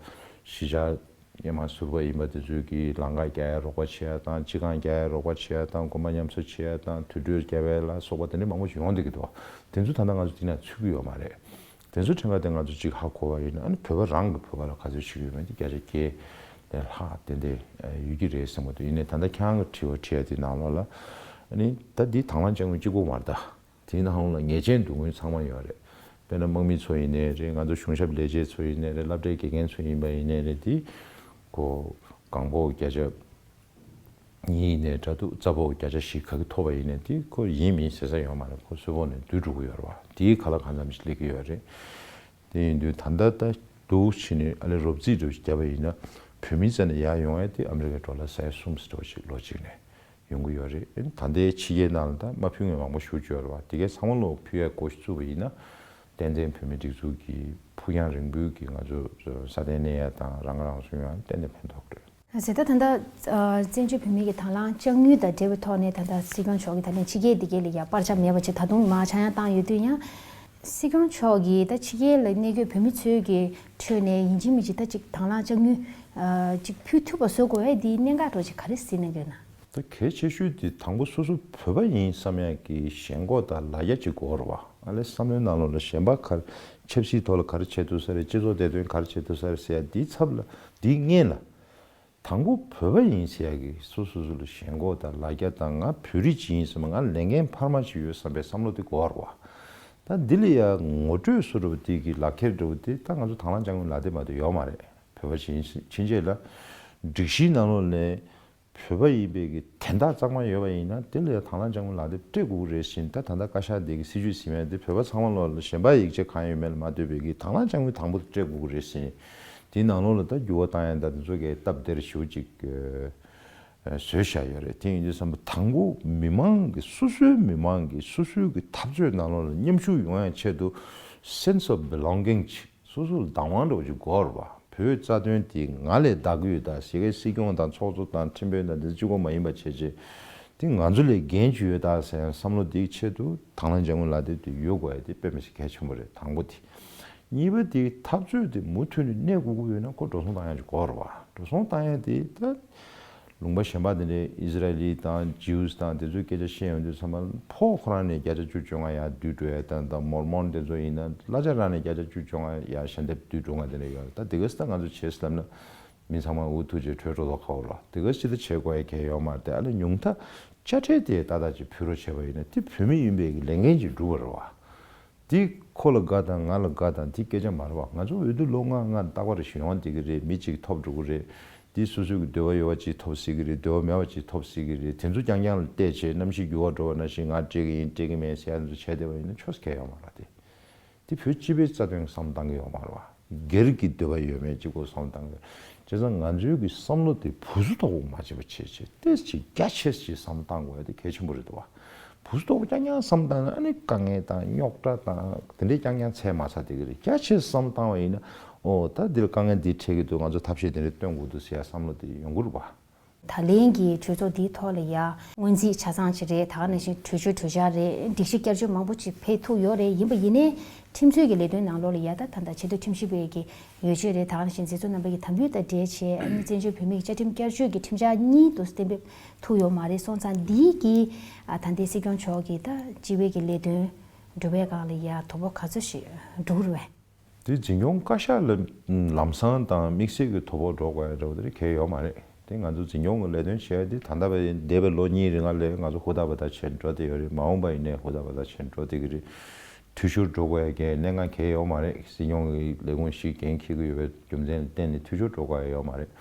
གཞིས་ཆགས་སྔོན་མ་ཟུར་པ་ཡིན་པ་དེ་ཚོས་ཀྱིས་ལམ་ཁ་རྒྱག་ཡ་རོགས་པ་བྱེད་ཡ་དང་། སྤྱི་ཁང་རྒྱག་ཡ་རོགས་པ་བྱེད་ཡ་དང་། དགོན་པ་ཉམས་གསོ་བྱེད་ཡ་དང་། དུད་འགྲོ་རྒྱག་ཡ་ལ་སོགས་པ་དེ་འདྲ་མང་པོ་ཞིག་ཡོང་བསྡད་ཀྱི་འདུག་དེ་ཚོ་ད་ལྟ་ང་ཚོ་དེ་ན་ཚུད་ཀྱི་ཡོད་མ་རེད། དེ་ཚོ་ཕྲན་ཁ་དེ་ང་ཚོ་གཅིག་ཧ་གོ་བ་ཡིན་ན་ཨ་ནི་བོད་པ་རང་གི་བོད་པ་ལ་ག་ཚོད་ཞིག་ཡོད་མེད་དེ་བརྒྱ་ཆ་བརྒྱད་ལས་ལྷག་ཏན་ཏན་ཡོད་ཀྱི་རེད་བསམ་གྱི་འདུག་ཡིན་ནའི་ད་ལྟ་ཁྱེད་རང་གི་དྲི་བ་དྲི་ཡ་དེ་ནང་ལོགས་ལ་ཨ་ནི་ད་འདི་དང་བླངས་དཔྱ་དངུལ་གཅིག་པོ་མ་རེད་ད། དེའི་ནང་ལ་ཉེས་ཅན་སྡུག་བསྔལ་ཚང་མ་ཡོད་རེད། དཔེར་ན་དམག་མི་ཚོ་ཡིན་ནའི་རེད། ང་ཚོ་གཞུང་ཞབས་ལས་བྱེད་ཚོ་ཡིན་ནའི་རེད། སློབ་གྲྭའི་དགེ་རྒན་ཚོ་ཡིན་པ་ཡིན་ནའི་རེད། དེ་ཁོ་གང་པོ་བརྒྱ་ཆ་གཉིས་ཡིན་ནའི་འདྲ་འདུག་རྩ་ཕོགས་བརྒྱ་ཆ་བཞི་ག་གི་ཐོབ་པ་ཡིན་ནའི་དེ་ཁོ་ཡིན་མིན་ཟེར་ས་ཡོད་མ་རེད། ཁོ་གསོལ་ཕོགས་ནས་བསྡུས་འགྲོ་གི་ཡོད་རེད་བ། དེའི་ཁ་ལ་གང་འཚམ་ཞིག་སླེབས་ཀྱི་ཡོད་རེད། དེ་ཡིན་དུས་ད་ལྟ་ད་འདུག་བྱས་ནས་ཨ་ལས་རོབ་རྩིས་འདྲ་བོ་ཞིག་བརྒྱབ་པ་ཡིན་ན་བོད་མི་རྩ་ནས་ཡར་ཡོང་ཡ་དེ་ཨ་མི་རི་ཀའི་ཌོ་ལར་ས་ཡ་གསུམ་ཙམ་འདྲ་བོ་ཞིག་ལོ་གཅིག་ནས། ཡོང་གི་ཡོད་རེད། ད་ལྟའི་ཕྱི་རྒྱལ་ནང་ལ་ད་མ་ཕུལ་མཁན་མང་པོ་ཞེ་པོ་ཅིག་ཡོད་རེད་བ། དེ་གའི་ཚང་མ་ལོག་ཕུལ་ཡ་འགོ་ཞིག་བཙུགས་པ་ཡིན་ན་ཏན་ཏན་བོད་མིའི་སྒྲིག་འཛུགས་ཀྱི་ཕུགས་རྒྱང་རིང་པོའི་གི་ང་ཚོ་སྲ་བརྟན་གནས་ཡ་དང་རང་ཁ་རང་གསོ་ཡོང་ཡ་ཏན་ཏན་ཕན་ཐོགས་རེད། ཟེར་ད་ད་ལྟ་ཨ་བཙན་བྱོལ་བོད་མི་གི་དང་བླངས་དཔྱ་དངུལ་དང་འབྲེལ་བའི་ཐོག་ནས་ད་ལྟ་སྲིད་སྐྱོང་མཆོག་གིས་ད་ལན་ཕྱི་རྒྱལ་འདི་གའི་ལ་ཡ་པར་ཆ་མེད་པ་ཅིག་ད་དུང་མར་ཆག་ཡང་བཏང་ཡོད་དུས་ཡང་། སྲིད་སྐྱོང་མཆོག་གིས་ད་ཕྱི་རྒྱལ་ལ་གནས་འཁོད་བོད་མི་ཚོའི་གི་ཁྲོད་ནས་ཡིན་གཅིག་མིན་གཅིག་ད་ཅིག་དང་བླངས་དཔྱ་དངུལ་ཨ་ཅིག་ཕུལ་ཐུབ་པ་བཟོ་དགོས་པས་འདིའི་གནད་འགག་འདྲ་ཅིག་ག་རེ་གཟིགས་གནང་གི་ཡོད་ན། ད་གལ་ཆེ་ཤོས་དེ་དང་པོ་སོ་སོ་བོད་པ་ཡིན་བསམ་ཡག་གི་ཞེན་ཁོག་དང་ལ་རྒྱ་ཅིག་དགོས་རེད་བ། ཨ་ལས་བསམ་བློའི་ནང་ལོགས་ལ་གཞན་པ་ག་རེ་ཆབ་སྲིད་ཐོག་ལ་ག་རེ་བྱེད་ཐུབ་ས་རེད། སྤྱི་ཚོགས་བདེ་དོན་ག་རེ་བྱེད་ཐུབ་ས་རེད་ཟེར་ཡ་འདིའི་ཚབ་ལ་འདིའི་སྔོན་ལ། དང་པོ་བོད་པ་ཡིན་ཟེར་ཡ་གི་སོ་སོ་སོ་ལ་ཞེན་ཁོག་དང་ལ་རྒྱ་དང་ང་བོད་རིགས་ཅིག་ཡིན་བསམ་པ་ང་ལས་འགན་འཕར་མ་ཅིག་ཡོད་བསམ་པའི་བསམ་བློ་དེ་དགོས་རེད་བ། ད་འདི་ལ་ཡ་ངོ་སྤྲོད་བཟོ་འདྲ་བོ་དེ་གི་ལག་ཁྱེར་འདྲ་བོ་དེ་ད་ང་ཚོ་དང་བླངས་དཔྱ་དངུལ་ལག་དེབ་མ་གཏོགས་ཡོད་མ་རེད། བོད་པ་ཅིག་ཡིན་ཕྱིན་ཆད་ལ་སྒྲིག་གཞིའི་ནང་ལོགས་ནས་བོད་པ་ཡིན་པའི་གི་དན་རྟགས་གཙང་མ་ཡོད་པ་ཡིན་ན་དེ་ལ་ཡ་དང་བླངས་དཔྱ་དངུལ་ལག་དེབ་སྤྲད་དགོས་ཀྱི་རེད་ཟེར། ད་ད་ལྟ་བཀའ་ཤག་འདི་གི་སྲིད་བྱུས་ཟིན་ཡ་དེ་བོད་པ་ཚང་མ་ལོགས་ལ་གཞན་པ་ཡིག་ཆ་གང་ཡོད་མེད་ལ་མ་ལྟོས་པའི་གི་དང་བླངས་དཔྱ་དངུལ་དང་པོ་དེ་སྤྲད་དགོས་ཀྱི་རེད་ཟེར། དེའི་ནང་ལོགས་ལ་ད་འགྱུར་བ་བཏང་ཡ་ད་དེ་ཚོ་གའི་སྟབས་བདེར་ཞེ་པོ་ཅིག་ཨ་བཟོས་བཞག་ཡོད་རེད། དེ་ཡིན་དུས་ཙམ་པ་དང་པོ་མི་མང་གི་སོ་སོའི་མི་མང་གི་སོ་སོའི་གི་འཐབ་རྩོད་ནང་ལོགས་ལ་མཉམ་ཞུགས་ཡོང་ཡ་ཆེད་དུ་sense of belonging་ཅིག་སོ་སོ་ལ་བདག་དབང་འདྲ་བོ་ཅིག་དགོས་རེད་བ། བོད་རྩ་དོན་དེ་ང་ལས་བདག་གི་ཡོད་ད་ཟེར་མཁན་སྲིད་སྐྱོང་དང་ཚོགས་གཙོ་དང་ཁྲིམས་དཔོན་དང་དེ་ཚོ་གཅིག་པོ་མ་ཡིན་པ་བྱས་རྗེས་དེ་ང་ཚོ་ལས་འགན་ཅིག་ཡོད་ད་ཟེར་བསམ་བློ་དེའི་ཆེད་དུ་དང་བླངས་དཔྱ་དངུལ་ལག་དེབ་དེ་ཡོད་དགོས་ཡ་དེ་དཔེ་མི་སྲིད་གལ་ཆེན་པོ་རེད། དང་པོ་དེ། གཉིས་པ་དེ་འཐབ་རྩོད་དེ་མུ་མཐུད་ནས་གནས་དགོས་ཀྱི་ཡོད་ན་ཁོ་འགྲོ་སོང་བཏང་ཡ་ཅིག་དགོས་རེད་བ། འགྲོ་སོང་བཏང་ཡ་དེ་ད་ལུང་པ་གཞན་པ་དེ་འདྲའི་ཨི་ཟི་རལ་དང་ཇིའུ་དང་དེ་ཚོའི་སྐད་ཆ་བཤད་ཡོང་དུས་ཚང་མ་ཕོགས་ཁོ་རང་ནས་བརྒྱ་ཆ་བཅུ་བཅོ་ལྔ་ཡར་བསྡུས་འགྲོ་ཡ་དང་། ད་མོར་མོན་དེ་ཚོ་ཡིན་ན་གླ་ཆ་རང་ནས་བརྒྱ་ཆ་བཅུ་བཅོ་ལྔ་ཡར་ཞལ་འདེབས་བསྡུས་འགྲོ་ང་དེ་འདྲ་ཡོད་རེད། ད་དེ་ག་སི་ད་ང་ཚོ་བྱས་ཟིན་ལབ་ན་མི་ཚང་མ་འུ་ཐུག་བྱས་བྲོས་འགྲོ་ལོག་ཁ་བོ་ལ་དེ་ག་སི་ད་བྱེད་དགོས་ཡ་གལ་ཡོད་མ་རེད། དེ་ཨ་ལས་ཉུང་མཐའ་དཔྱ་ཁྲལ་དེ་ཏག་ཏག་ཅིག་ཕུལ་རོགས་བྱས་པ་ཡིན་ན་དེ་བོད་མི་ཡིན་པའི་གི་ལས་འགན་ཅིག་འགྲུབ་པ་རེད་བ། དེ་ཁོ་ལ་དགའ་དང་ང་ལ་དགའ་དང་དེ་སྐད་ཆ་མ་རེད་བ། ང་ཚོ་འོས་བསྡུ་ལོ་ལྔ་ལྔ་རྟག་པར་ཞིག་ཡོང་བསྡད་ཀྱི་རེད། མི་གཅིག་ཐོབ་འགྲོ་གི་རེད། དེ་སོ་སོའི་གི་འདོད་པ་ཡོད་པ་གཅིག་ཐོབ་སྲིད་ཀྱི་རེད། འདོད་པ་མེད་པ་གཅིག་ཐོབ་སྲིད་ཀྱི་རེད། དེ་ཚོ་རྐྱང་རྐྱང་ལ་བལྟས་བྱས་གནམ་གཤིས་འགྱུར་བ་འགྲོ་བ་ནང་བཞིན་ང་སྤྲད་ཀྱི་ཡིན་སྤྲད་ཀྱི་མེད་ཟེར་ཡ་ཚོ་བྱས་བསྡད་པ་ཡིན་ན་ཆོས་སུ་ཁེལ་ཡོད་མ་རེད་དེ། དེ་བོད་སྤྱི་པའི་རྩ་དོན་བསམ་བློ་བཏང་གི་ཡོད་མ་རེད་བ། སྒེར་གྱི་འདོད་པ་ཡོད་མེད་གཅིག་པོ་བསམ་བློ་བཏང་གི་ཡོད། བྱས་ཙང་ང་ཚོའི་གི་བསམ་བློ་དེ་བུ་སུ་དོག་པོ་མ་བྱེད་པ་བྱེད་བྱེད་ཏོག་ཙམ་རྒྱ་ཆེ་ཞིག་བསམ་བློ་བཏང་དགོས་ཡ་དེ་གལ་ཆེན་པོ་རེད་འདུག་བ། བུ་སུ་དོག་པོ་རྐྱང་རྐྱང་བསམ་བློ་བཏང་ན་ཨ་ནི་དཀའ་ངལ་དང་རྙོག་དྲ་དང་དེ་འདྲའི་རྐྱང་རྐྱང་ཚད་མ་ཚ་བསྡད་ཀྱི་རེད། རྒྱ་ཆེ་བསམ་བློ་བཏང་བ་ཡིན་ན་ ཨོ་ད་འདིར་དཀའ་ངལ་འདི་འཕྲད་ཀྱི་འདུག་ང་ཚོ་ཐབས་ཤེས་དེ་འདྲ་སྟོན་དགོས་འདུག་ཟེར་ཡ་བསམ་བློ་དེ་ཡོང་གི་རེད་པ། ད་ལན་གྱི་གྲོས་ཚོགས་འདིའི་ཐོག་ལ་ཡ་སྔོན་རྩིས་ཆ་ཚང་ཅིག་རེད། ད་ག་ནང་བཞིན་གྲོས་ཆོད་གྲོས་འཆར་རེད། སྒྲིག་གཞི་བསྐྱར་བཅོས་མང་པོ་ཅིག་ཕེབས་ཐུབ་ཡོད་རེད། ཡིན་པ་ཡིན་ནའི་ཁྲིམས་རྩོད་ཀྱི་ལས་དོན་ནང་ལོགས་ལ་ཡ་ད་ད་ལྟ་ཆེས་མཐོའི་ཁྲིམས་ཞིབ་པའི་གི་ཡོ་བྱད་རེད། ད་ག་ནང་བཞིན་མཛད་གཙོ་རྣམ་པ་གི་དམ་འབུལ་དང་འབྲེལ་བྱས་ཨ་ནི་བཙན་བྱོལ་བོད་མིའི་བཅའ་ཁྲིམས་བསྐྱར་བཅོས་ཀྱི་ཁྲིམས་འཆར་གཉིས་དུ་གཏན་འབེབས་ཐུབ་ཡོད་མ་རེད་སོང་ཙང་འདིའི་གི་ཨ་ད་ལྟའི་སྲིད་སྐྱོང་མཆོག་གི་ད་སྤྱི་པའི་གི་ལས་དོན་སྒྲུབ་པའི་སྒང་ལ་ཡ་དོ་ཕོག་ག་ཚོད་ཞིག་འགྲོ་གི་རེད་པས། དེ་འཛིན་སྐྱོང་བཀའ་ཤག་ལ་ལམ་སང་དང་དམིགས་བསལ་གྱི་དོ་ཕོག་འགྲོ་དགོས་ཡ་འདྲ་བོ་དེ་གལ་ཡོད་མ་རེད། དེ་ང་ཚོ་འཛིན་སྐྱོང་གི་ལས་དོན་བྱས་ཏེ་ད་ལྟ་བར་འདས་པའི་ལོ་གཉིས་རིང་ལ་ང་ཚོ་ཧུར་ཐག་འབད་ཐག་བྱས་འགྲོ་བསྡད་ཡོད་རེད། མ་འོངས་པ་ཡིན་ནའི་ཧུར་ཐག་འབད་ཐག་བྱས་འགྲོ་བསྡད་ཀྱི་རེད། འཐུས་ཤོར་འགྲོ་དགོས་ཡ་གི་གནད་འགག་གལ་ཡོད་མ་རེད། སྲིད་སྐྱོང་གི་ལས་ཁུངས་ཤིག་འགན་འཁྱེར་གྱི་ཡོད་པའི་རྒྱུ་མཚན་ལ་བརྟེན་ནས་འཐུས་ཤོར་འགྲོ་དགོས་ཡ་ཡོད་མ་རེད།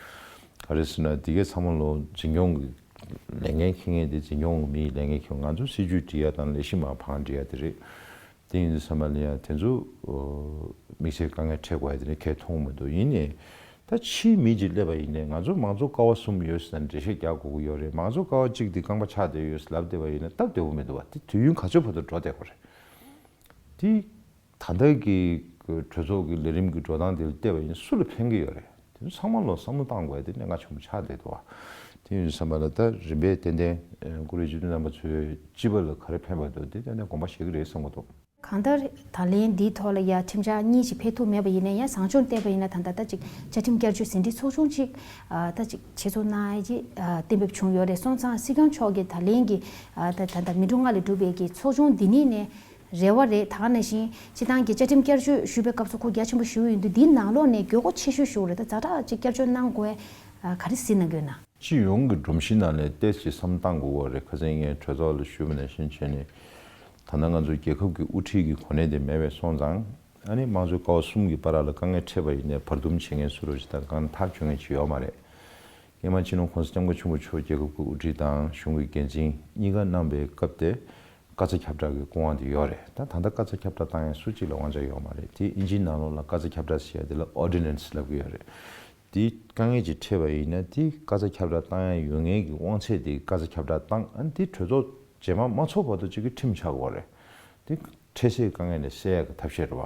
ག་རེ་ཟེར་ན་དེ་གའི་ཚང་མ་ལོ་འཛིན་སྐྱོང་གི་ལས་འགན་འཁྱེར་མཁན་དེ་འཛིན་སྐྱོང་གི་མིའི་ལས་འགན་འཁྱེར། ང་ཚོ་སྲིད་ཇུས་སྒྲིག་ཡ་དང་ལས་གཞི་མར་བང་སྒྲིག་ཡ་དེ་རེད། དེ་ཡིན་དུས་ཙམ་པ་ལ་ཡང་དེ་ཚོ་དམིགས་བསལ་དཀའ་ངལ་འཕྲད་དགོས་ཡ་དེ་ནི་གལ་མཐོང་མི་འདུག་ཡིན་ནའི་ད་ཕྱིའི་མི་ཅིག་སླེབས་པ་ཡིན་ནའི་ང་ཚོ་མང་གཙོ་ཀ་བ་གསུམ་ཡོད་ཟེར་ན་འགྲེལ་བཤད་རྒྱག་དགོས་ཀྱི་ཡོད་རེད། མང་གཙོ་ཀ་བ་གཅིག་དེ་རྐང་པ་ཆག་བསྡད་ཡོད་ཟེར་ལབ་བསྡད་པ་ཡིན་ན་སྟབས་བདེ་པོ་མི་འདུག་བ། དེ་དུས་ཡུན་ག་ཚོད་བར་དུ་འགྲོ་བསྡད་དགོས་རེད། དེ་ད་ལྟ་གི་གྲོས་ཚོགས་ཀྱི་ལས་རིམ་གྱི་འགྲོ་སྟངས་དེ་ལ་བལྟས་པ་ཡིན་ན་སུ་ལ་ཕན་གྱི་ཡོད་རེད། དེ་ཚོ་ཚང་མ་ལ་བསམ་བློ་བཏང་དགོས་ཡ་དེ་གནད་འགག་ཆེན་པོ་ཆགས་བསྡད་འདུག་བ། དེ་ཡིན་དུས་ཙམ་པ་ལ་ད་རིམ་པས་ཏན་ཏན་ཨ་བཀུར་འོས་སྤྱི་འཐུས་རྣམ་པ་ཚོས་སྤྱི་པ་ལ་ག་རེ་ཕན་པ་འདུག་དེ་ཏན་ཏན་དགོངས་པ་བཞེས་ཀྱི་རེད་བསམ་གྱི་འདུག་གང་ལྟར་ད་ལན་འདིའི་ཐོག་ལ་ཡ་ཁྲིམས་འཆར་གཉིས་ཤིག་ཕེབས་ཐུབ་མེད་པ་ཡིན་ན་ཡང་བཟང་ཕྱོགས་བལྟས་པ་ཡིན་ན་ད་ལྟ་ད་ཅིག་བཅའ་ཁྲིམས་བསྐྱར་བཅོས་ཟིན་བྲིས་ཚོགས་ཆུང་ཅིག་ཨ་ད་ཅིག་ཆེད་འཛུགས་གནང་ཡ་ཅིག་ཨ་གཏན་འབེབས་བྱུང་ཡོད་རེད་སོང་ཙང་སྲིད་སྐྱོང་མཆོག་གིས་ད་ལན་གྱི་ཨ་ད་ད་ལྟ་མི་འགྲོ་ལྔ་ལས་གྲུབ་པའི་གི་ཚོགས་ཆུང་འདི་ཉིད་ནས་རེ་བ་རེད། ད་ག་ནང་བཞིན་སྤྱི་བཏང་གི་བཅའ་ཁྲིམས་བསྐྱར་བཅོས་ཞུས་པའི་སྐབས་སུ་ཁོ་རྒྱ་ཆེན་པོ་ཞུ་ཡི་ཡིན་དུས་འདིའི་ནང་ལོགས་ནས་དགོས་མཁོ་ཆེ་ཤོས་ཞུ་བ་རེད། ད་ཛ་དྲག་ཅིག་བསྐྱར་བཅོས་གནང་དགོས་ཨ་ག་རེ་གཟིགས་གནང་གི་ཡོད་ན། སྤྱི་ཡོངས་ཀྱི་སྒྲོམ་གཞི་ནང་ལ་ཏོག་ཙམ་བསམ་བཏང་དགོས་པ་རེད། ཁ་སང་ངས་གྲོས་ཚོགས་ལ་ཞུས་པ་ནང་བཞིན་བྱས་ནས་ད་ལྟ་ང་ཚོ་རྒྱལ་ཁབ་ཀྱི་དབུ་ཁྲིད་ཀྱི་གོ་གནས་དེ་མེད་པས་སོང་ཙང་ཨ་ནི་དམངས་གཙོའི་ཀ་བ་གསུམ་གྱི་བར་ལ་དཀའ་ངལ་འཕྲད་པ་ཡིན་ནའི་བར་འདུམ་བྱེད་མཁན་སུ་རུ་ཞིག་དང་གང་ཐག་གཅོད་མཁན་ཞིག་ཡོད་མ་རེད། སྔོན་མ་སྤྱི་ནོར་༸གོང་ས་༸སྐྱབས་མགོན་ཆེན་པོ་མཆོག་རྒྱལ་ཁབ་ཀྱི་དབུ་ཁྲིད་དང་གཞུང་གི་འགན་འཛིན་གཉིས་ཀ་གནང་པའི་སྐབས་དེ་བཀའ་སྩལ་ཁྱབ་བསྒྲགས་ཀྱི་སྐུ་དབང་དེ་ཡོད་རེད། ད་ད་ལྟ་བཀའ་སྩལ་ཁྱབ་བསྒྲགས་བཏང་ཡ་སུ་གཅིག་ལ་དབང་ཆ་ཡོད་མ་རེད། དེ་ཨིན་ཇིའི་ནང་ལོགས་ལ་བཀའ་སྩལ་ཁྱབ་བསྒྲགས་ཟེར་ཡ་དེ་ལ་ཨོར་ཌི་ནན་སི་ལབ་ཀྱི་ཡོད་རེད། དེ་དཀའ་ངལ་ཅིག་འཕྲད་པ་ཡིན་ན་དེ་བཀའ་སྩལ་ཁྱབ་བསྒྲགས་བཏང་ཡ་ཡོད་མཁན་གྱི་དབང་ཚད་དེ་བཀའ་སྩལ་ཁྱབ་བསྒྲགས་བཏང་ཨ་ནི་དེ་གྲོས་ཚོགས་རྗེས་མ་མ་ཚོགས་བར་དུ་གཅིག་གི་ཁྲིམས་ཆགས་དགོས་རེད། དེ་འཕྲལ་སེལ་དཀའ་ངལ་ནས་སེལ་ཡ་གི་ཐབས་ཤེས་རེད་བ།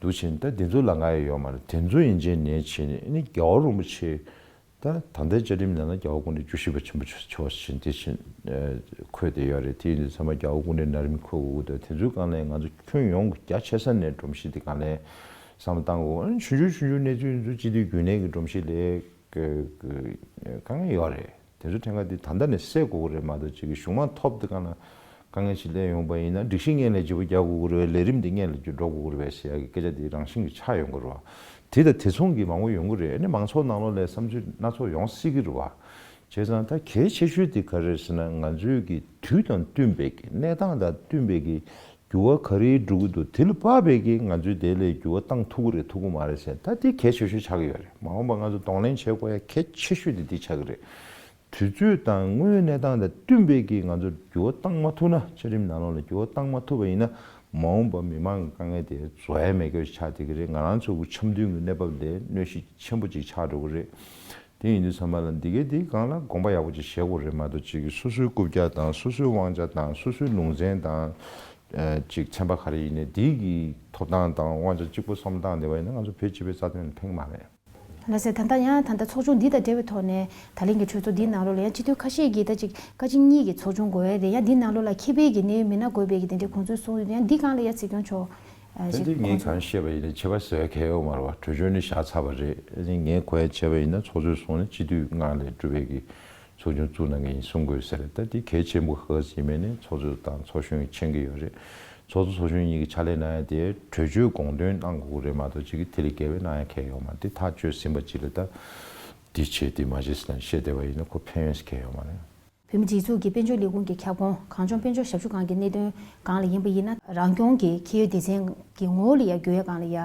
འདུག་ཕྱིན་ད་འདི་ཚོ་ལ་ང་ཡ་ཡོད་མ་རེད། དེ་ཚོ་ཡིན་ཅན་ནས་བྱས་ནས་ཨ་ནི་རྒྱལ་བ་རིན་པོ་ཆེ་ད་ད་ལྟའི་བཅའ་ཁྲིམས་ནང་ན་རྒྱལ་བ་སྐུ་ཕྲེང་བཅུ་བཞི་པ་ཆེན་པོ་མཆོག་ཕྱིན་དེ་ཕྱིན་འཁོད་དེ་ཡོད་རེད། དེ་ཡིན་དུས་ཚང་མ་རྒྱལ་བ་སྐུ་ཕྲེང་ན་རིམ་འཁོད་དགོས་འདུག་དེ་ཚོའི་སྒང་ལ་ང་ཚོ་ཁྱོན་ཡོངས་ཀྱི་རྒྱ་ཆེ་ས་ནས་སྒྲོམ་གཞི་དེ་སྒང་ལ་བསམ་བློ་བཏང་དགོས། ཨ་ནི་ཆུང་ཆུང་ཆུང་ཆུང་གནས་ཚུལ་ཡིན་ཚུལ་སྤྱི་འཐུས་རྒྱུན་ལས་ཀྱི་སྒྲོམ་གཞི་ལས་དཀའ་ངལ་ཡོད་རེད། དེ་ཚོ་ཕྲན་ཁ་དེ་ད་ལྟ་ནས་སེལ་དགོས་ཀྱི་རེད་མ་གཏོགས་ཅིག་གི་གཞུང་མང་ཐོབ་དེ་གང་ལ་དཀའ་ངལ་ཞིག་སླེབས་ཡོང་པ་ཡིན་ན་སྒྲིག་གཞི་སྔོན་ལ་བརྗེ་པོ་རྒྱག་དགོས་ཀྱི་རེད། ལས་རིམ་འདི་སྔོན་ལ་བརྗེ་འགྲོ་དགོས་ཀྱི་རེད་ཟེར་ཡ་གི་སྐད་ཆ་དེ་རང་བཞིན་གྱི་ཆགས་ཡོང་གི་རེད་བ། དེ་དང་དེ་མཚུངས་ཀྱི་མང་པོ་ཡོང་གི་རེད། ཨ་ནི་མང་ཚོགས་ནང་ལོགས་ལ་བསམ་ཚུལ་སྣ་ཚོགས་ཡོང་སྲིད་ཀྱི་རེད་བ། བྱས་ཙང་ད་གལ་ཆེ་ཤོས་དེ་ག་རེ་རེད་ཟེར་ན་ང་ཚོའི་གི་དུས་དང་བསྟུན་པའི་གི་གནས་སྟངས་དང་བསྟུན་པའི་གི་འགྱུར་བ་ག་རེ་འགྲོ་གི་འདུག་དེ་ལ་དཔག་པའི་གི་ང་ཚོས་དེ་ལས་འགྱུར་བ་བཏང་ཐུབ་ཀྱི་རེད་ཐུབ་ཀྱི་མ་རེད་ཟེར་ད་དེ་གལ་ཆེ་ཤོས་ཆགས་ཀྱི་ཡོད་རེད། མ་འོངས་པ་ང་ཚོ་གདོང་ལེན་བྱེད་དགོས་ཡ་གལ་ཆེ་ཤོས་དེ་དེ་ཆགས་ཀྱི་རེད། དུས་ཚོད་དང་དངོས་ཡོད་གནས་སྟངས་དང་བསྟུན་པའི་གི་ང་ཚོ་འགྱུར་བ་བཏང་མ་ཐུབ་ན་བཅའ་ཁྲིམས་ནང་ལོགས་ལ་འགྱུར་བ་བཏང་མ་ཐུབ་པ་ཡིན་ན་མ་འོངས་པ་མི་མང་གི་དཀའ་ངལ་དེ་བཟོ་ཡ་མེད་སྐྱོ་ཆགས་བསྡད་ཀྱི་རེད། ང་རང་ཚོ་གི་འཆམ་མཐུན་གྱི་གནས་བབ་ལས་གནོད་གཞི་ཆེན་པོ་ཅིག་ཆགས་འགྲོ་གི་རེད། དེ་ཡིན་དུས་ཚང་མ་ལ་འདི་གའི་འདིའི་སྒང་ལ་དགོངས་པ་ཡག་པོ་ཅིག་བཞེས་དགོས་རེད་མ་གཏོགས་ཅིག་གི་སོ་སོའི་རྐུབ་བཀྱག་དང་སོ་སོའི་དབང་ཆ་དང་སོ་སོའི་ལུང་ཚན་དང་ཅིག་ཚན་པ་ག་རེ་ཡིན་ནའི་འདི་གི་ཐོབ་ཐང་དང་དབང་ཆ་གཅིག་པོ་བསམ་བློ་བཏང་བསྡད་པ་ཡིན་ན་ང་ཚོ་བོད་སྤྱི་པའི་རྩ་དོན་ལ་ཕན་གྱི་མ་རེད། ལགས་སེ། ད་ལྟ་ཡང་ད་ལྟ་ཚོགས་ཆུང་འདི་དང་འབྲེལ་བའི་ཐོག་ནས་ད་ལན་གྱི་གྲོས་ཚོགས་འདིའི་ནང་ལོགས་ལ་ཡང་སྤྱི་འཐུས་ཁ་ཤས་ཀྱིས་ད་ཅིག་བཀའ་སྤྱི་གཉིས་ཀྱི་ཚོགས་ཆུང་དགོས་ཡ་རེད། ཡང་འདིའི་ནང་ལོགས་ལ་མཁས་པའི་གི་གནད་ཡོད་མི་སྣ་དགོས་པའི་གི་དེ་འདྲའི་དགོངས་ཚུལ་གསུངས་ཡོད། ཡང་འདི་སྒང་ལ་ཡང་སྲིད་སྐྱོང་མཆོག་ཨ་ད་ཅིག་འདི་ངས་དགོངས་ཚུལ་གང་བཤད་པ་ཡིན་ན་བྱེད་པ་ཟེར་གལ་ཡོད་མ་རེད་བ། གྲོས་ཆོད་ནི་བཞག་ཚར་བ་རེད། ཨ་ནི་ངས་གོ་ཡ་བྱས་པ་ཡིན་ན་ཚོགས་གཙོས་གསུངས་ནས་སྤྱི་འཐུས་ལྔ་ལས་གྲུབ་པའི་གི་ཚོགས་ཆུང་བཙུགས་གནང་མཁན་ཡིན་གསུང་དགོས་ཟེར། ད་འདི་གལ་ཆེན་པོ་ག་ཟིག་ཡིན་མིན་ནི་ཚོགས་གཙོ་དང་ཚོགས་གཞོན་གྱིས་མཁྱེན་གྱི་ཡོད་རེད། ཚོགས་གཙོ་ཚོགས་གཞོན་གཉིས་ཀྱི་ཕྱག་ལས་གནང་ཡ་དེ་གྲོས་ཆོད་དགོངས་དོན་གནང་དགོས་ཀྱི་རེད་མ་གཏོགས་ཅིག་གི་དེ་ལས་བརྒལ་བའི་གནང་ཡ་གལ་ཡོད་མ་རེད། དེ་ཐག་གཅོད་ཟིན་པ་ཅིག་ལ་ད་འདི་བྱེད་འདི་མ་བྱེད་ཟེར་ནས་བཤད་བསྡད་པ་ཡིན་ན་ཁོ་ཕན་ཡོན་ཟེར་གལ་ཡོད་མ་རེད། བོད་མིའི་སྒྲིག་འཛུགས་ཀྱི་དཔལ་འབྱོར་ལས་ཁུངས་ཀྱི་ཁྱབ་ཁོངས་གངས་ལྗོངས་དཔལ་འབྱོར་ཞབས་ཞུ་ཁང་གི་གནད་དོན་སྒང་ལ་ཡིན་པ་ཡིན་ན་རང་སྐྱོང་གི་ཁྱད་ཡོད་སྡེ་ཚན་གྱི་ངོ་བོ་ལ་ཡ་བསྒྱུར་ཡ་སྒང་ལ་ཡ་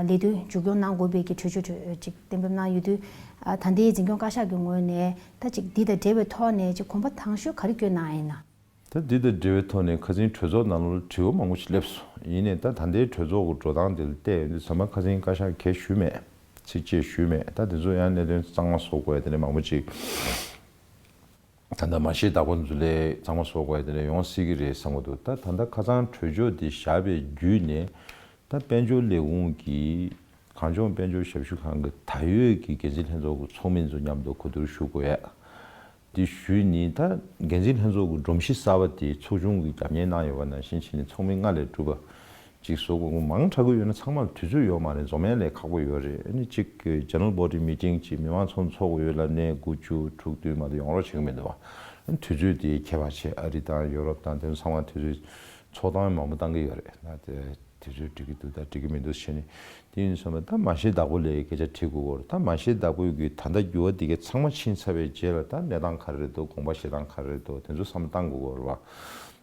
ལས་དོན་མཇུག་སྐྱོང་གནང་དགོས་པའི་གི་གྲོས་ཆོད་ཅིག་གཏན་འབེབས་གནང་ཡོད་དུས་ད་ལྟའི་འཛིན་སྐྱོང་བཀའ་ཤག་གི་ངོས་ནས་ད་ཅིག་འདི་དང་འབྲེལ་བའི་ཐོག་ནས་ཅིག་གོམ་པ་དང་ཤོས་ག་རེ་བསྐྱོན་གནང་ཡིན་ན། ད་འདི་དང་འབྲེལ་བའི་ཐོག་ནས་ཁ་སང་གྲོས་ཚོགས་ནང་ལ་དྲི་བ་མང་པོ་ཞིག་སླེབས་སོང་། ཡིན་ནའི་ད་ད་ལྟའི་གྲོས་ཚོགས་ཀྱི་འགྲོ་སྟངས་དེ་ལ་བལྟས་ཡོང་དུས་ཚང་མ་ཁ་སང་བཀའ་ཤག་གིས་ཞུས་མེད། ཚིག་བཅད་ཞུས་མེད། ད་དེ་ཚོ་ཡང་གནད་དོན་གཙང་མ་བཟོ་དགོས་ཡ་དེ་འདྲ་མང་པོ་ཅིག་ད་ལྟ་མ་ཤེས་བདག་པོ་ཚོ་ལས་གཙང་མ་བཟོ་དགོས་ཡ་དེ་འདྲ་ཡོང་སྲིད་ཀྱི་རེད་བསམ་གྱི་འདུག་ད་ད་ལྟ་ཁ་སང་གྲོས་ཆོད་དེ་བཞག་པའི་བརྒྱུད་ནས་ད་དཔལ་འབྱོར་ལས་ཁུངས་ཀྱིས་ གངས་ལྗོངས་དཔལ་འབྱོར་ཞབས་ཞུ་ཁང་གི་ད་ཡོད་ཀྱི་འགན་འཛིན་ལྷན་ཚོགས་ཀྱི་ཚོགས་མི་ཚོ་མཉམ་དུ་གོ་བསྡུར་ཞུ་དགོས་ཡ། འདི་ཞུས་ནི་ད་འགན་འཛིན་ལྷན་ཚོགས་ཀྱི་སྒྲོམ་གཞི་གསར་པ་དེ་ཚོགས་ཆུང་གི་རྒྱབ་གཉེར་གནང་ཡོད་པ་ནང་བཞིན་བྱས་ནས་ཚོགས་མི་ལྔ་ལས་གྲུབ་པ་ཅིག་བཟོ་དགོས། མང་དྲགས་ཀྱི་ཡོད་ན་ཚང་མར་དུས་ཚོད་ཡོད་མ་རེད། འཛོམས་ཡ་ལས་ཁག་པོ་ཡོད་རེད། ཨ་ནི་གཅིག་གི་General Body Meeting ཅིག་མི་མང་ཚོགས་འཚོགས་དགོས་ཡོད་ལབ་ནས་དགུ་བཅུ་དྲུག་བདུན་མ་གཏོགས་ཡོང་རོགས་བྱེད་ཀྱི་མི་འདུག་བ། ཨ་ནི་དུས་ཚོད་དེ་ཁྱད་པར་ཆེ། ཨ་རི་དང་ཡོ་རོབ་དང་དེ་ཚོ་ཚང་མ་དུས་ཚོད་ཚོགས་སྟངས་མང་པོ་བཏང་གི་ཡོད་རེད་ན། དེ་དུས་ཚོད་འགྲིག་གི་འདུག་དང་འགྲིག་གི་མི་འདུག་བྱས་ནས། དེ་ཡིན་སོང་བ་ད་མ་ཤེས་བདག་པོ་ལས་སྐད་ཆ་དྲིས་དགོས་སྐོར། ད་མ་ཤེས་བདག་པོའི་གི་ད་ལྟ་འགྱུར་བ་འདི་གའི་ཚང་མ་ཕྱིན་ཚར་བའི་རྗེས་ལ་ད་གནས་སྟངས་ག་རེ་རེད་འདུག་དགོངས་པ་བཞེས་སྟངས་ག་རེ་རེད་འདུག་དེ་ཚོ་བསམ་བློ་བཏང་དགོས་སྐོར་བ།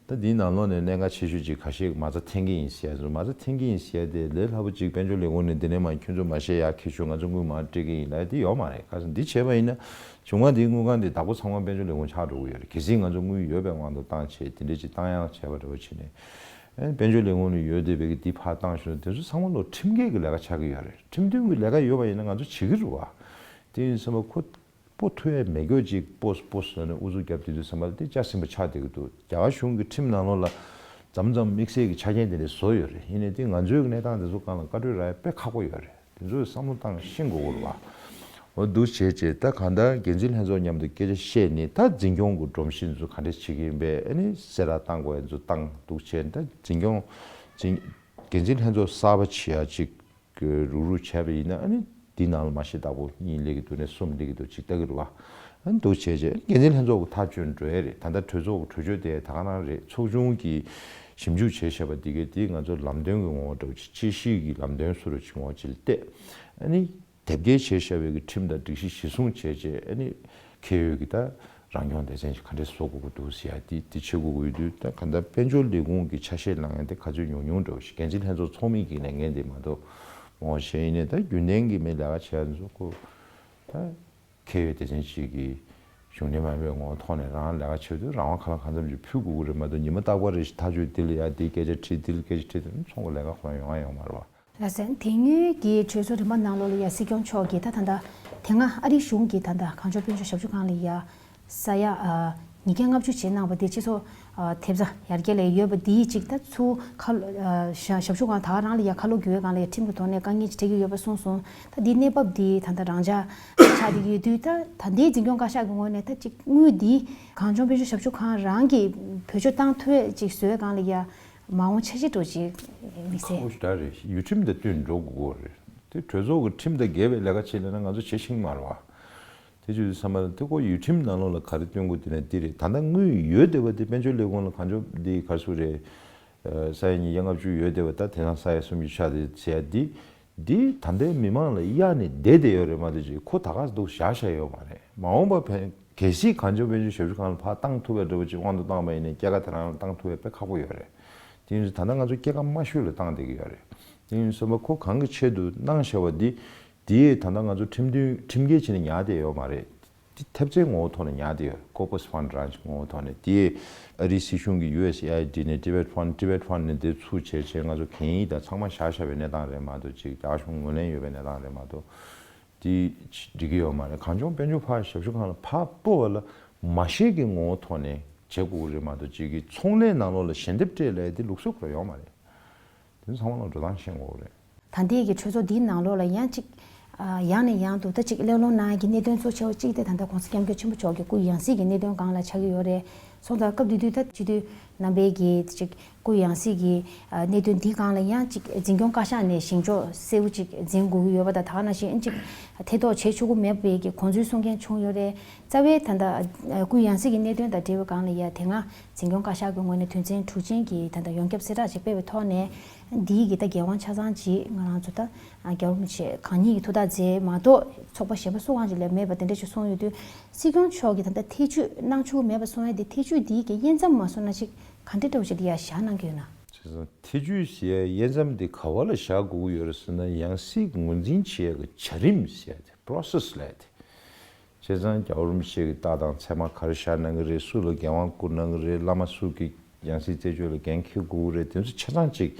ད་འདིའི་ནང་ལོགས་ནས་གནད་འགག་ཆེ་ཤོས་ཅིག་ཁ་ཤས་མ་རྩ་འཐེན་གི་ཡིན་ཟེར་ཡ་ཚོ། མ་རྩ་འཐེན་གི་ཡིན་ཟེར་ཡ་དེ་ལས་སླ་པོ་ཅིག་དཔལ་འབྱོར་ལས་ཁུངས་ནས་འདི་ནས་མ་ཁྱོད་ཚོ་མ་ཤེས་ཡ་ཁྱེར་ཤོག་ང་ཚོ་དངུལ་མར་སྤྲད་གི་ཡིན་ལབ་ཡ་དེ་ཡོད་མ་རེད། ཁ་སང་འདི་བྱས་པ་ཡིན་ན་བྱུང་བ་འདིའི་དངུལ་ཁང་དེ་བདག་པོ་ཚང་མ་དཔལ་འབྱོར་ལས་ཁུངས་ཆགས་འགྲོ་གི་ཡོད་རེད། གལ་སྲིད་ང་ཚོ་དངུལ་ཡོད་པའི་དབང་དུ་བཏང་བྱས་དེ་འདྲས་ཅིག་བཏང་ཡག་བྱས་པ་འདྲ་བོ་བྱས་ནས། ཨེ་དཔལ་འབྱོར་ལས་ཁུངས་ནས་ཡོད་བསྡད་པའི་གི་འདི་ཕར་བཏང་ཤོག་དེ་ཚོ་ཚང་མ་ལོ་ཁྲིམས་འགལ་གྱི་ལས་ཀ་ཆགས་ཀྱི་ཡོད་རེད། ཁྲིམས་མཐུན་གྱི་ལས་ཀ་ཡོད་པ་ཡིན་ན་ང་ཚོ་བྱེད་ཀྱི་རེད་བ། དེ་ཡིན་ཙང་ཁོ་སྤོ་ཐུབ་ཡ་མེད་སྐྱོ་ཅིག་སྤོ་སྤོ་ཟེར་ནས་ཨུ་ཚུགས་བརྒྱབ་དེ་དུས་ཙམ་པ་ལ་དེ་ལྕགས་ཟིན་པ་ཆགས་བསྡད་ཀྱི་འདུག་རྒྱ་གར་གཞུང་གི་ཁྲིམས་ནང་ལོགས་ལ་མཚམས་མཚམས་དམིགས་བསལ་གྱི་ཆ་རྐྱེན་དེ་འདྲ་བཟོ་ཡོད་རེད། ཡིན་ནའི་དེ་ང་ཚོའི་གནས་སྟངས་དེ་ཚོ་སྒང་ལ་བཀའ་འཁྲོལ་རག་ཡ་དཔེ་ཁག་པོ་ཡོད་རེད། དེ་ཚོས་བསམ་བློ་བཏང་ཤེས་དགོས་ཀྱི་རེད་བ། འོ་འདུག་བྱས་བྱས་ད་གང་ལྟར་འགན་འཛིན་ལྷན་ཚོགས་མཉམ་དུ་སྐད་ཆ་བཤད་ནས་ད་འཛིན་སྐྱོང་གི་སྒྲོམ་གཞི་ཚོ་ག་འདྲས་བྱེད་ཀྱི་ཡིན་པས། ཨ་ནི་གསལ་བསྒྲགས་བཏང་དགོས་ཡ་ཚོ་བཏང་འདུག་བྱས་ད་འཛིན་སྐྱོང་འཛིན་འགན་འཛིན་ལྷན་ཚོགས་གསར་པ་བྱེད་ཡ་ཅིག་རུག་རུག་བྱས་པ་ཡིན་ན། ཨ་ནི་འདི་ནང་ལ་མ་ཤེས་བདག་པོ་གཉིས་སླེབས་ཀྱི་འདུག་ནས་གསུམ་སླེབས་ཀྱི་འདུག་ཅིག་ལྟ་གི་རེད་བ། ཨ་ནི་འདུག་བྱས་བྱས་འགན་འཛིན་ལྷན་ཚོགས་ཀྱི་ཐག་གཅོད་འགྲོ་ཡ་རེད། ད་ལྟ་གྲོས་ཚོགས་ཀྱི་གྲོས་ཆོད་དེ་ད་ག་རང་རེད། ཚོགས་ཆུང་གིས་ཞིབ་འཇུག་བྱས་བཞག་པ་འདི་གས་དེ་ང་ཚོ་ལམ་སྟོན་གྱི་ངོ་བོ་འདྲ་བོ་ཅིག་དཔྱད་གཞི་གི་ལམ་སྟོན་བཟོ་འདྲ་ཅིག་ངོ་བོ་ཅིག་ལ་བལྟས། ཨ་ནི། དེབ་སྐྱེལ་བྱས་བཞག་པའི་གི་ཁྲིམས་དང་སྒྲིག་གཞི་གཞིར་བཟུང་བྱས་རྗེས། ཨ་ནི་འཁེལ་ཡོད་ཀྱི་ད་རང་སྐྱོང་སྡེ་ཚན་ཞིག་ག་འདྲས་བཟོ་དགོས་ཀྱི་འདུག་ཟེར་ཡ་དེ་དེ་བྱེད་དགོས་ཀྱི་ཡོད་དུས། ད་ག་ད་དཔལ་འབྱོར་ལས་ཁུངས་ཀྱི་ཆ་ཤས་ལངས་ཡ་དེ་ག་ཚོད་ཉུང་ཉུང་འདྲ་བོ་ཞིག་འགན་འཛིན་ལྷན་ཚོགས་ཚོགས་མི་གི་ལས་འགན་དེ་མ་གཏོགས་མང་བ་ཞིག་ཡིན་ནའི་ད་རྒྱུན་ལྡན་གྱི་མི་ལས་ཀ་བྱེད་ཡ་ཚོ་ཁོ་ད་འཁེལ་ཡོད་སྡེ་ཚན་ཞིག་གི་གཞུང་འབྲེལ་མ་ཡིན་པའི་ངོ་བོ་ཐོག་ནས་རང་ལས་ཀ་བྱེད་དུས་རང་དབང་གང་ལ་གང་འཚམ་ཞིག་ཕུལ་དགོས་ཀྱི་རེད་མ་གཏོགས། ཉི་མ་རྟག་པར་རེ་ཞིག་ཐག་གཅོད་འདི་ལ་ཡ་འདི་སྐད་ཆ་དྲིས་འདི་ལ་སྐད་ཆ་དྲིས་དེ་ཚོང་གི་ལས་ཀ་ཁོ་རང་ཡོང་ང་ཡོང་མ་རེད་བ། ལགས་སོ། དེ་སྔོན་གྱི་གྲོས་ཚོགས་རིམ་པ་ནང་ལོགས་ལ་ཡ་སྲིད་སྐྱོང་མཆོག་གིས་ད་ད་ལྟ་དེ་སྔ་ཨ་རིའི་གཞུང་གིས་ད་ལྟ་གངས་ལྗོངས་དཔལ་འབྱོར་ཞབས་ཞུ་ཁང་ལ་ཡ་ས་ཡ་ཉིས་བརྒྱ་ལྔ་བཅུ་བྱེད་གནང་བ་དེ་སྤྱི་ཚོགས་ཐེབས་རྩ་ཡར་རྒྱས་ལ་ཡོད་པ་དེའི་གཅིག་ད་ཚུར་ཁ་ལོ་ཞབས་ཞུ་ཁང་ད་ག་རང་ལ་ཡ་ཁ་ལོ་བསྒྱུར་བའི་སྒང་ལ་ཡ་ཁྲིམས་ཀྱི་ཐོག་ནས་དཀའ་ངལ་ཅིག་འཕྲད་ཀྱི་ཡོད་པ་གསུངས་སོང་། ད་འདིའི་གནས་བབ་འདི་ད་ལྟ་རང་འཇགས་ཆགས་བསྡད་ཀྱི་ཡོད་དུས། ད་ད་ལྟའི་འཛིན་སྐྱོང་བཀའ་ཤག་གི་ངོས་ནས་ད་ཅིག་དངུལ་འདི་གངས་ལྗོངས་དཔལ་འབྱོར་ཞབས་ཞུ་ཁང་རང་གིས་བེད་སྤྱོད་བཏང་ཐུབ་ཅིག་བཟོ་བའི་སྒང་ལ་ཡ། མ་འོངས་འཆར་གཞི་འདྲ་ཅིག་དམིགས་བསལ། ཁག་པོ་ཞེ་དྲག་རེད། ཡུལ་ཁྲིམས་དང་བསྟུན་འགྲོ་དགོས་རེད། དེ་གྲོས་ཚོགས་ཀྱི་ཁྲིམས་དང་འགལ་བའི་ལས་ཀ་བྱེད་ལབ་ན་ང་ཚོ་བྱེད་ཤེས་ཀྱི་མ་རེད་བ། དེ་བྱས་དུས་ཙམ་པ་ལ་དེ་ཁོ་ཡུལ་ཁྲིམས་ནང་ལོགས་ལ་ག་རེ་བསྟུན་དགོས་དེ་ནས་འདི་རེད། ད་ལྟ་དངུལ་ཡོད་བསྡད་པ་དེ་དཔལ་འབྱོར་ལས་ཁུངས་ལ་གང་ལྗོངས་འདི་ག་རེ་ཟེར་རེད། ས་ཡ་ཉིས་བརྒྱ་ལྔ་བཅུ་ཡོད་བསྡད་པ་ད་དེང་སང་ས་ཡ་སུམ་ཅུ་ཆགས་བསྡད་ཟེར་ཡ་འདི། འདི་ད་ལྟའི་མི་མང་ལ་གཡར་ནས་བསྡད་བསྡད་ཡོད་རེད་མ་གཏོགས་ཅིག་ཁོ་ད་ག་འདུག་བཞག་བཞག་ཡོད་མ་རེད། མ་འོངས་པ་ཕན། གལ་སྲིད་གངས་ལྗོངས་དཔལ་འབྱོར་ཞབས་ཞུ་ཁང་ལ་ཕར་བཏང་ཐུབ་པའི་འདྲ་པོ་ཅིག་དབང་དུ་བཏང་པ་ཡིན་ནའི་སྐྱེད་ཀ་དེ་རང་ལ་བཏང་ཐུབ་པའི་དཔེ་ཁག་པོ་ཡོད་རེད། དེ་ཡིན་ཙང་ད་ལྟ་ང་ཚོ་སྐྱེད་ཀ་དམའ་ཤོས་ལ་བཏང་བསྡད་ཀྱི་ཡོད་རེད། དེ་ཡིན་ཙང་ཁོ་གང་གི་ཆེད་དུ་གནང་བཞག་པ་འདི། འདི་ད་ལྟ་ང་ཚོ་ཁྲིམས་མཐུན་ཁྲིམས་འགལ་བྱས་ནས་ཉར་བསྡད་ཡོད་མ་རེད། འདི་ཐེབས་རྩའི་ངོ་བོ་ཐོག་ནས་ཉར་བསྡད་ཡོད། Corpus Fund Ranch ངོ་བོ་ཐོག་ནས། དེ་ཨ་རིའི་སྲིད་གཞུང་གི་ཡུ་ཨེས་ཨེ་ཨའི་ཌི་ནས་Tibet Fund Tibet Fund ནས་འདི་ཚུར་བྱས་བྱས་ང་ཚོ་གན་ཡིག་དང་ཚང་མ་བཞག་བཞག་པའི་གནས་སྟངས་རེད་མ་གཏོགས་ཅིག་རྒྱ་གཞུང་ངོས་ལེན་ཡོད་པའི་གནས་སྟངས་རེད་མ་གཏོགས། དེ་འགྲིག་གི་ཡོད་མ་རེད། གངས་ལྗོངས་དཔལ་འབྱོར་ཕར་ཞབས་ཞུ་ཁང་ལ་ཕར་སྤོ་བ་ལ་མ་ཤེས་ཀྱི་ངོ་བོ་ཐོག་ནས་བྱེད་དགོས་ཀྱི་རེད་མ་གཏོགས་ཅིག་གི་ཚོང་ལས་ནང་ལོགས་ལ་ཞལ་འདེབས་སྤྲད་ལས་དེ་ལུགས་སྲོལ་ཁོ་རང་ཡོད་མ་རེད། དེ་ཚང་མ་ལ་འགྲོ་སྟངས་ཤེས་དགོས་ཀྱི་རེད། ད་ལྟའི་གི་གྲོས་ཚོགས་འདིའི་ནང་ལོགས་ལ་ཡང་ཅིག་ཡང་ནས་ཡང་དུ་ད་ཅིག་གླེང་སློང་གནང་ཡ་གི་གནད་དོན་གཙོ་ཆེ་བ་གཅིག་དེ་ད་ལྟ་༸གོང་ས་༸སྐྱབས་མགོན་ཆེན་པོ་མཆོག་གི་སྐུའི་ཡང་སྲིད་ཀྱི་གནད་དོན་སྒང་ལ་ཆགས་ཀྱི་ཡོད་རེད། སོང་ཙང་སྐབས་དེ་དུས་ད་སྤྱི་འཐུས་རྣམ་པས་གི་ཅིག་སྐུ་ཡང་སྲིད་ཀྱི་ཨ་གནད་དོན་འདི་སྒང་ལ་ཡང་ཅིག་འཛིན་སྐྱོང་བཀའ་ཤག་ནས་བཞེངས་ཕྱོགས་གསལ་པོ་ཅིག་འཛིན་དགོས་ཀྱི་ཡོད་པ་དང་། ད་ག་ནང་བཞིན་ཅིག་ཐེ་གཏོགས་བྱེད་ཆོག་གི་མེད་པའི་གི་དགོངས་ཚུལ་གསུང་མཁན་བྱུང་ཡོད་རེད། རྩ་བའི་ད་ལྟ་སྐུ་ཡང་སྲིད་ཀྱི་གནད་དོན་དང་འབྲེལ་བའི་སྒང་ལ་ཡ་དེ་སྔ་འཛིན་སྐྱོང་བཀའ་ཤག་གི་ངོས་ནས་དོན་ཚན་དྲུག་ཅན་གྱི་ད་ལྟ་ཡོངས་ཁྱབ་གསལ་བསྒྲགས་ཅིག་སྤེལ་བའི་ཐོག་ནས། འདིའི་གི་ད་འགན་དབང་ཆ་ཚང་ཅིག་ང་རང་ཚོ་ད་རྒྱལ་བ་རིན་པོ་ཆེ་གང་ཉིད་ཀྱི་ཐུགས་ཐག་བཅད་མ་གཏོགས་ཚོགས་པ་གཞན་པ་སུ་གང་ཅིག་ལ་མེད་པ་དེ་འདྲ་ཅིག་གསུངས་ཡོད་དུས། སྲིད་སྐྱོང་མཆོག་གིས་ད་ལྟ་ཐེ་ཇུས་གནང་ཆོག་གི་མེད་པ་གསུང་ཡ་དེ། ཐེ་ཇུས་འདིའི་གི་དབྱེ་མཚམས་མ་སོང་ན་ཅིག་ག་འདྲ་འདྲ་བོ་ཞིག་ལ་ཡ་བཞག་གནང་གི་ཡོད་ན། བྱས་ཙང་ཐེ་ཇུས་ཟེར་ཡ་དབྱེ་མཚམས་དེ་ག་བ་ལ་བཞག་དགོས་ཀྱི་ཡོད་རེད་ཟེར་ན། ཡང་སྲིད་ངོས་འཛིན་བྱེད་ཡ་གི་བྱ་རིམ་ཟེར་ཡ་དེ། པོ་རོ་སེ་སི་ལབ་ཡ་དེ། བྱས་ཙང་རྒྱལ་བ་རིན་པོ་ཆེ་གི་རྟགས་དང་མཚན་མ་ག་རེ་བཞག་གནང་གི་རེད། སུ་ལ་འགན་དབང་བསྐུར་གནང་གི་རེད། བླ་མ་སུ་གི་ཡང་སྲིད་རྩད་གཅོད་ལ་འགན་འཁྱེར་དགོས་ཀྱི་རེད། དེ་ཚོ་ཆ་ཚང་ཅིག་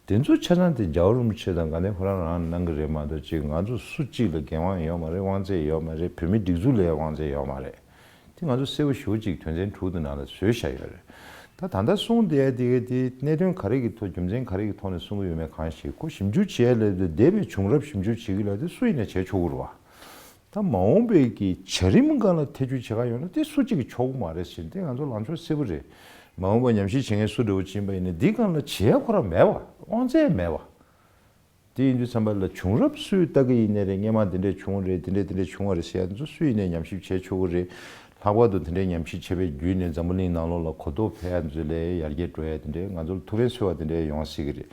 དེ་ཚོ་ཆ་ཚང་དེ་རྒྱལ་བ་རིན་པོ་ཆེ་དང་དགའ་ལྡན་ཕོ་བྲང་རང་གནང་གི་རེད་མ་གཏོགས་ཅིག་ང་ཚོ་སུ་གཅིག་ལ་འགན་དབང་ཡོད་མ་རེད། དབང་ཚད་ཡོད་མ་རེད། བོད་མིའི་སྒྲིག་འཛུགས་ལ་ཡང་དབང་ཚད་ཡོད་མ་རེད། དེ་ང་ཚོ་གསལ་པོ་ཞེ་པོ་ཅིག་དོན་ཚན་དྲུག་དེ་ནང་ལ་བཟོས་བཞག་ཡོད་རེད། ད་ད་ལྟ་གསུངས་བསྡད་ཡ་དེ་ག་དེ་གནད་དོན་ག་རེ་གི་ཐོག་རྒྱུ་མཚན་ག་རེ་གི་ཐོག་ནས་གསུང་གི་ཡོད་མེད་གང་ཤེས། ཁོ་ཞིབ་འཇུག་བྱེད་ཡ་ལས་དེ་འདས་པའི་བྱུང་རབས་ཞིབ་འཇུག་བྱེད་ཀྱི་ལ་དེ་སུ་ཡིན་ན་བྱས་ཆོག་གི་རེད་བ། ད་མ་འོངས་པའི་གི་བྱ་རིམ་སྒང་ལ་ཐེ་བྱུས་བྱེད་ག་ཡོང་ན་དེ་སུ་གཅིག་གིས་ཆོག་གི་མ་རེད་ཟེར་དེ་ང་ཚོ་ལངས་ཕྱོགས་གསལ་པོ་རེད། མ་འོངས་པ་ཉམས་ཞིབ་བྱེད་མཁན་སུ་འདྲ་བོ་ཅིག་ཡིན་པ་ཡིན་ན་འདི་སྒང་ལ་བྱེད་ཡ་ཁོ་རང་མེད་བ། དབང་ཚད་མེད་བ། དེ་ཡིན་དུས་ཙམ་པ་ལ་བྱུང་རབས་སུས་ལྟ་གི་ཡིན་ནའི་རེད། སྔོན་མ་འདི་འདྲས་བྱུང་བ་རེད། འདི་འདྲས་འདི་འདྲས་བྱུང་བ་རེད་ཟེར་ཡ་ཚོ་སུ་ཡིན་ནའི་ཉམས་ཞིབ་བྱས་ཆོག་གི་རེད། ལྷག་པར་དུ་དེ་འདྲའི་ཉམས་ཞིབ་བྱས་པའི་བརྒྱུད་ནས་འཛམ་བུ་གླིང་ནང་ལོགས་ལ་གོ་རྟོགས་འཕེལ་ཡ་ཚོ་ལས་ཡར་རྒྱས་འགྲོ་ཡ་དེ་འདྲའི་ང་ཚོར་ཐུགས་ཕན་གསོས་པ་དེ་འདྲའི་ཡོང་སྲིད་ཀྱི་རེད།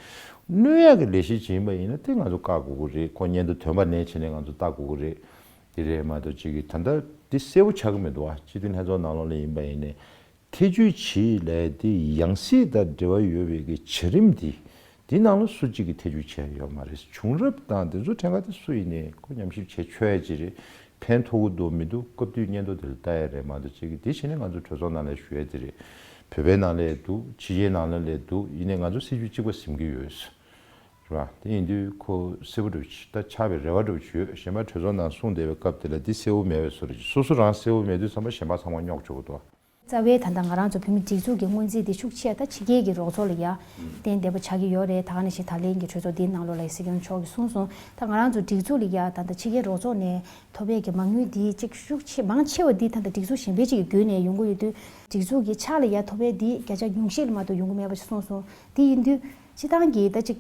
གནོད་ཡ་གི་ལས་གཞི་ཅིག་ཡིན་པ་ཡིན་ན་དེ་ང་ཚོ་བཀག་དགོས་ཀྱི་རེད། ཁོ་སྙན་ཐོ་ཐོན་པ་ནས་བྱས་ནས་ང་ཚོ་བལྟ་དགོས་ཀྱི་རེད། དེ་རེད་མ་གཏོགས་ཅིག་གིས་ད་ལྟ་འདི་གསལ་པོ་ཆགས་ཀྱི་མི་འདུག་ཨ། སྤྱི་འཐུས་ལྷན་ཚོགས་ནང་ལོགས་ལ་ཡིན་པ་ཡིན་ནའི་ཐེ་བྱུས་བྱེད་ལས་དེ་ཡང་སྲིད་དང་འབྲེལ་བ་ཡོད་པའི་གི་བྱ་རིམ་དེ་དེ་ནང་ལ་སུ་གཅིག་གིས་ཐེ་བྱུས་བྱས་ཡོད་མ་རེད། བྱུང་རབས་དང་དེ་ཚོ་ཕྲན་ག་དེ་སུ་ཡིན་ནའི་ཁོ་ཉམས་ཞིབ་བྱས་ཆོག་ཡ་ཅིག་རེད། ཕན་ཐོགས་ཀྱི་འདུག་མི་འདུག་སྐབས་དུས་སྙན་ཐོ་དེ་ལ་ལྟ་ཡ་རེད་མ་གཏོགས་ཅིག་གིས་དེ་བྱས་ནས་ང་ཚོ་གྲོས་ཚོགས་ནང་ལ་ཞུ་ཡ་དེ་རེད། བོད་པའི་ནང་ལ་ཡང་འདུག་ཕྱི་རྒྱལ་ནང་ལ་ཡང་འདུག་ཡིན་ནའི་ང་ཚོ་སྲིད་བྱུས་གཅིག་པ་ཟིན་གྱི་ཡོད། རེད་བ། དེ་ཡིན་དུས་ཁོ་གསལ་པོ་འདྲ་བོ་ཅིག་ད་ཆགས་པའི་རེ་བ་འདྲ་བོ་ཅིག་ཡོད། གཞན་པ་གྲོས་ཚོགས་ནང་གསུངས་བསྡད་པའི་སྐབས་དེ་ལ་འདི་གསལ་པོ་མེད་པའི་བཟོ་འདྲ་ཅིག་སོ་སོ་རང་གསལ་པོ་མེད་དུས་ཙམ་པ་གཞན་པ་ཚང་མ་རྙོག་འཇོག་གི་འདུག་རྩ་བའི་ད་ལྟ་ང་རང་ཚོ་བོད་མི་སྒྲིག་འཛུགས་ཀྱི་སྔོན་རྩིས་འདི་ཤུགས་ཆེ་ད་ཕྱི་རྒྱལ་གྱི་རོགས་ཚོགས་ལ་ཡ་གཏན་འདེབས་པ་ཆགས་ཀྱི་ཡོད་རེད། ད་ག་ནང་བཞིན་ད་ལན་གྱི་གྲོས་ཚོགས་འདིའི་ནང་ལོགས་ལ་ཡ་སྲིད་སྐྱོང་མཆོག་གིས་གསུངས་སོང་། ད་ང་རང་ཚོ་སྒྲིག་འཛུགས་ལ་ཡ་ད་ལྟ་ཕྱི་རྒྱལ་རོགས་ཚོགས་ནས་ཐོབ་པའི་གི་མ་དངུལ་འདི་གཅིག་ཤུགས་ཆེ་མང་ཆེ་བ་འདི་ད་ལྟ་སྒྲིག་འཛུགས་གཞན་པའི་གཅིག་གི་བརྒྱུད་ནས་ཡོང་གི་ཡོད་དུས་སྒྲིག་འཛུགས་ཀྱི་ཕྱག་ལ་ཡ་ཐོབ་པའི་འདི་བརྒྱ་ཆ་ཉུང་ཤས་ལ་མ་གཏོགས་ཡོང་གི་མེད་པ་ཞིག་གསུངས་སོང་། དེ་ཡིན་དུས་སྤྱི་བཏང་གི་ད་ཅིག་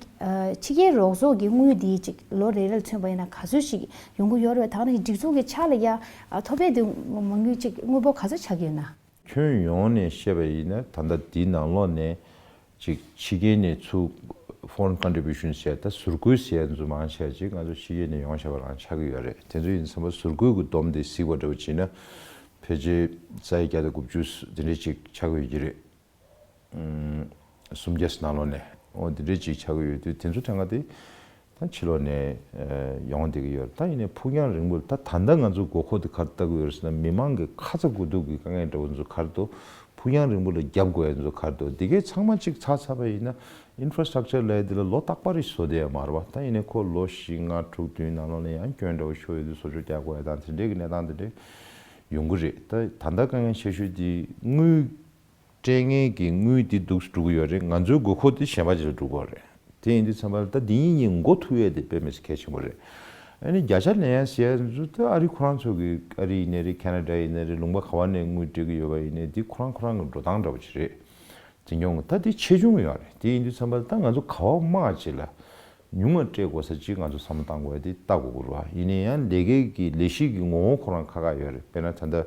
ཕྱི་རྒྱལ་རོགས་ཚོགས་ཀྱི་དངུལ་འདི་ཅིག་ལོ་རེ་རེ་ལ་མཚོན་པ་ཡིན་ན་ག་ཚོད་ཞིག་ཡོང་གི་ཡོད་རེད། ད་ནི་སྒྲིག་འཛུགས་ཀྱི་ཕྱག་ལ་ཡ་ཐོབ་པའི་འདི་མ་དངུལ་ཅིག་དངུལ་འབོར་ག་ཚོད་ཆགས་ཀྱི་ཡོད་ན། ཁྱོན་ཡོངས་ནས་བཤད་པ་ཡིན་ན་ད་ལྟ་འདི་ནང་ལོགས་ནས་ཅིག་ཕྱི་རྒྱལ་ནས་ཚུར་foreign contribution ཟེར་ད་ཟུར་བཀོལ་ཟེར་ཡ་ཚོ་མང་ཆེ་བ་ཅིག་ང་ཚོ་ཕྱི་རྒྱལ་ནས་ཡོང་བཞག་པ་རང་ཆགས་ཀྱི་ཡོད་རེད། དེ་ཚོ་ཡིན་ཙང་ཟུར་བཀོལ་གྱི་བསྡོམས་དེ་གཟིགས་པ་འདྲ་བོ་བྱས་ན་ཕལ་ཆེར་རྩ་ཡི་བརྒྱ་དང་དགུ་བཅུ་དེ་འདྲས་ཅིག་ཆགས་ཀྱི་ཡོད་ཀྱི་རེད། སུམ་བརྒྱ་ནང་ལོགས་ནས་འོ་འདི་འདྲས་ཅིག་ཆགས་ཀྱི་ཡོད་དུས་དེ་ཚོ་ཕྲན་ག་དེ་ད་ཕྱི་ལོགས་ནས་ཡོང་བསྡད་ཀྱི་ཡོད་རེད། ད་ཡིན་ནའི་ཕུགས་རྒྱང་རིང་པོ་ད་ད་ལྟ་ང་ཚོ་དགོས་མཁོ་དེ་ག་རེ་ལྟ་དགོས་ཡོད་རེད་ཟེར་ན་མི་མང་གི་ཁ་ཚ་དགོས་གཏུགས་ཀྱི་དཀའ་ངལ་འདྲ་བོ་ཚོ་ག་རེ་འདུག་ཕུགས་རྒྱང་རིང་པོ་ལ་རྒྱབ་དགོས་ཡ་ཚོ་ག་རེ་འདུག་འདི་གའི་ཚང་མ་གཅིག་ཚར་ཚར་བ་ཡིན་ན་infrastructure ལབ་ཡ་འདི་ལ་ལོ་རྟག་པར་རེ་བཟོ་བསྡད་ཡ་མ་རེད་བ། ད་ཡིན་ནའི་ཁོ་ལོ་བཞི་ལྔ་དྲུག་བདུན་ནང་ལོགས་ལ་ཡང་སྐྱོན་འདྲ་བོ་ཤོར་ཡོད་དུས་བཟོ་བཅོས་རྒྱག་དགོས་ཡ་དང་དེ་འདྲའི་གི་གནས་སྟངས་དེ་འདྲའི་ཡོང་གི་རེད། ད་ད་ལྟ་དཀའ་ངལ་ཆེ་ཤོས་དེ་དངུལ་སྤྲད་མཁན་གྱི་དངུལ་དེ་འདུག་སེ་འགྲོ་གི་ཡོད་རེད། ང་ཚོའི་དགོས་མཁོ་དེ་གཞན་པ་ཅིག་ལ་འགྲོ་གི་ཡོད་རེད། དེ་ཡིན་དུས་ཙམ་པ་ལ་ད་འདི་གཉིས་གཉིས་འགོ་ཐུག་ཡས་དེ་དཔེ་མི་སྲིད་གལ་ཆེན་པོ་རེད། ཨ་ནི་བརྒྱ་ཆ་ལེན་ཡ་ཟེར་ཡ་ཚོ་ད་ཨ་རི་ཁོ་རང་ཚོ་གི་ཨ་རི་ཡིན་ནའི་རེད། ཁེ་ན་ཌ་ཡིན་ནའི་རེད། ལུང་པ་ག་བ་ནས་དངུལ་སྤྲད་ཀྱི་ཡོད་པ་ཡིན་ནའི་འདི་ཁོ་རང་ཁོ་རང་གི་འགྲོ་སྟངས་འདྲ་བོ་ཅིག་རེད། འཛིན་སྐྱོང་གི་ད་འདི་ཆེ་ཆུང་ཡོད་རེད། དེ་ཡིན་དུས་ཙམ་པ་ལ་ད་ང་ཚོ་ག་བ་མང་ཅིག་ལ་ཉུང་ང་སྤྲད་དགོས་ས་ཅིག་ང་ཚོ་བསམ་བློ་བཏང་དགོས་ཡ་དེ་ལྟ་དགོས་ཀྱི་རེད་བ། ཡིན་ན་ཡང་ལས་ཀའི་གི་ལས་གཞི་གི་ངོ་བོ་ཁོ་རང་ཁག་ཁག་ཡོད་རེད། དཔེར་ན་ད་ལྟ་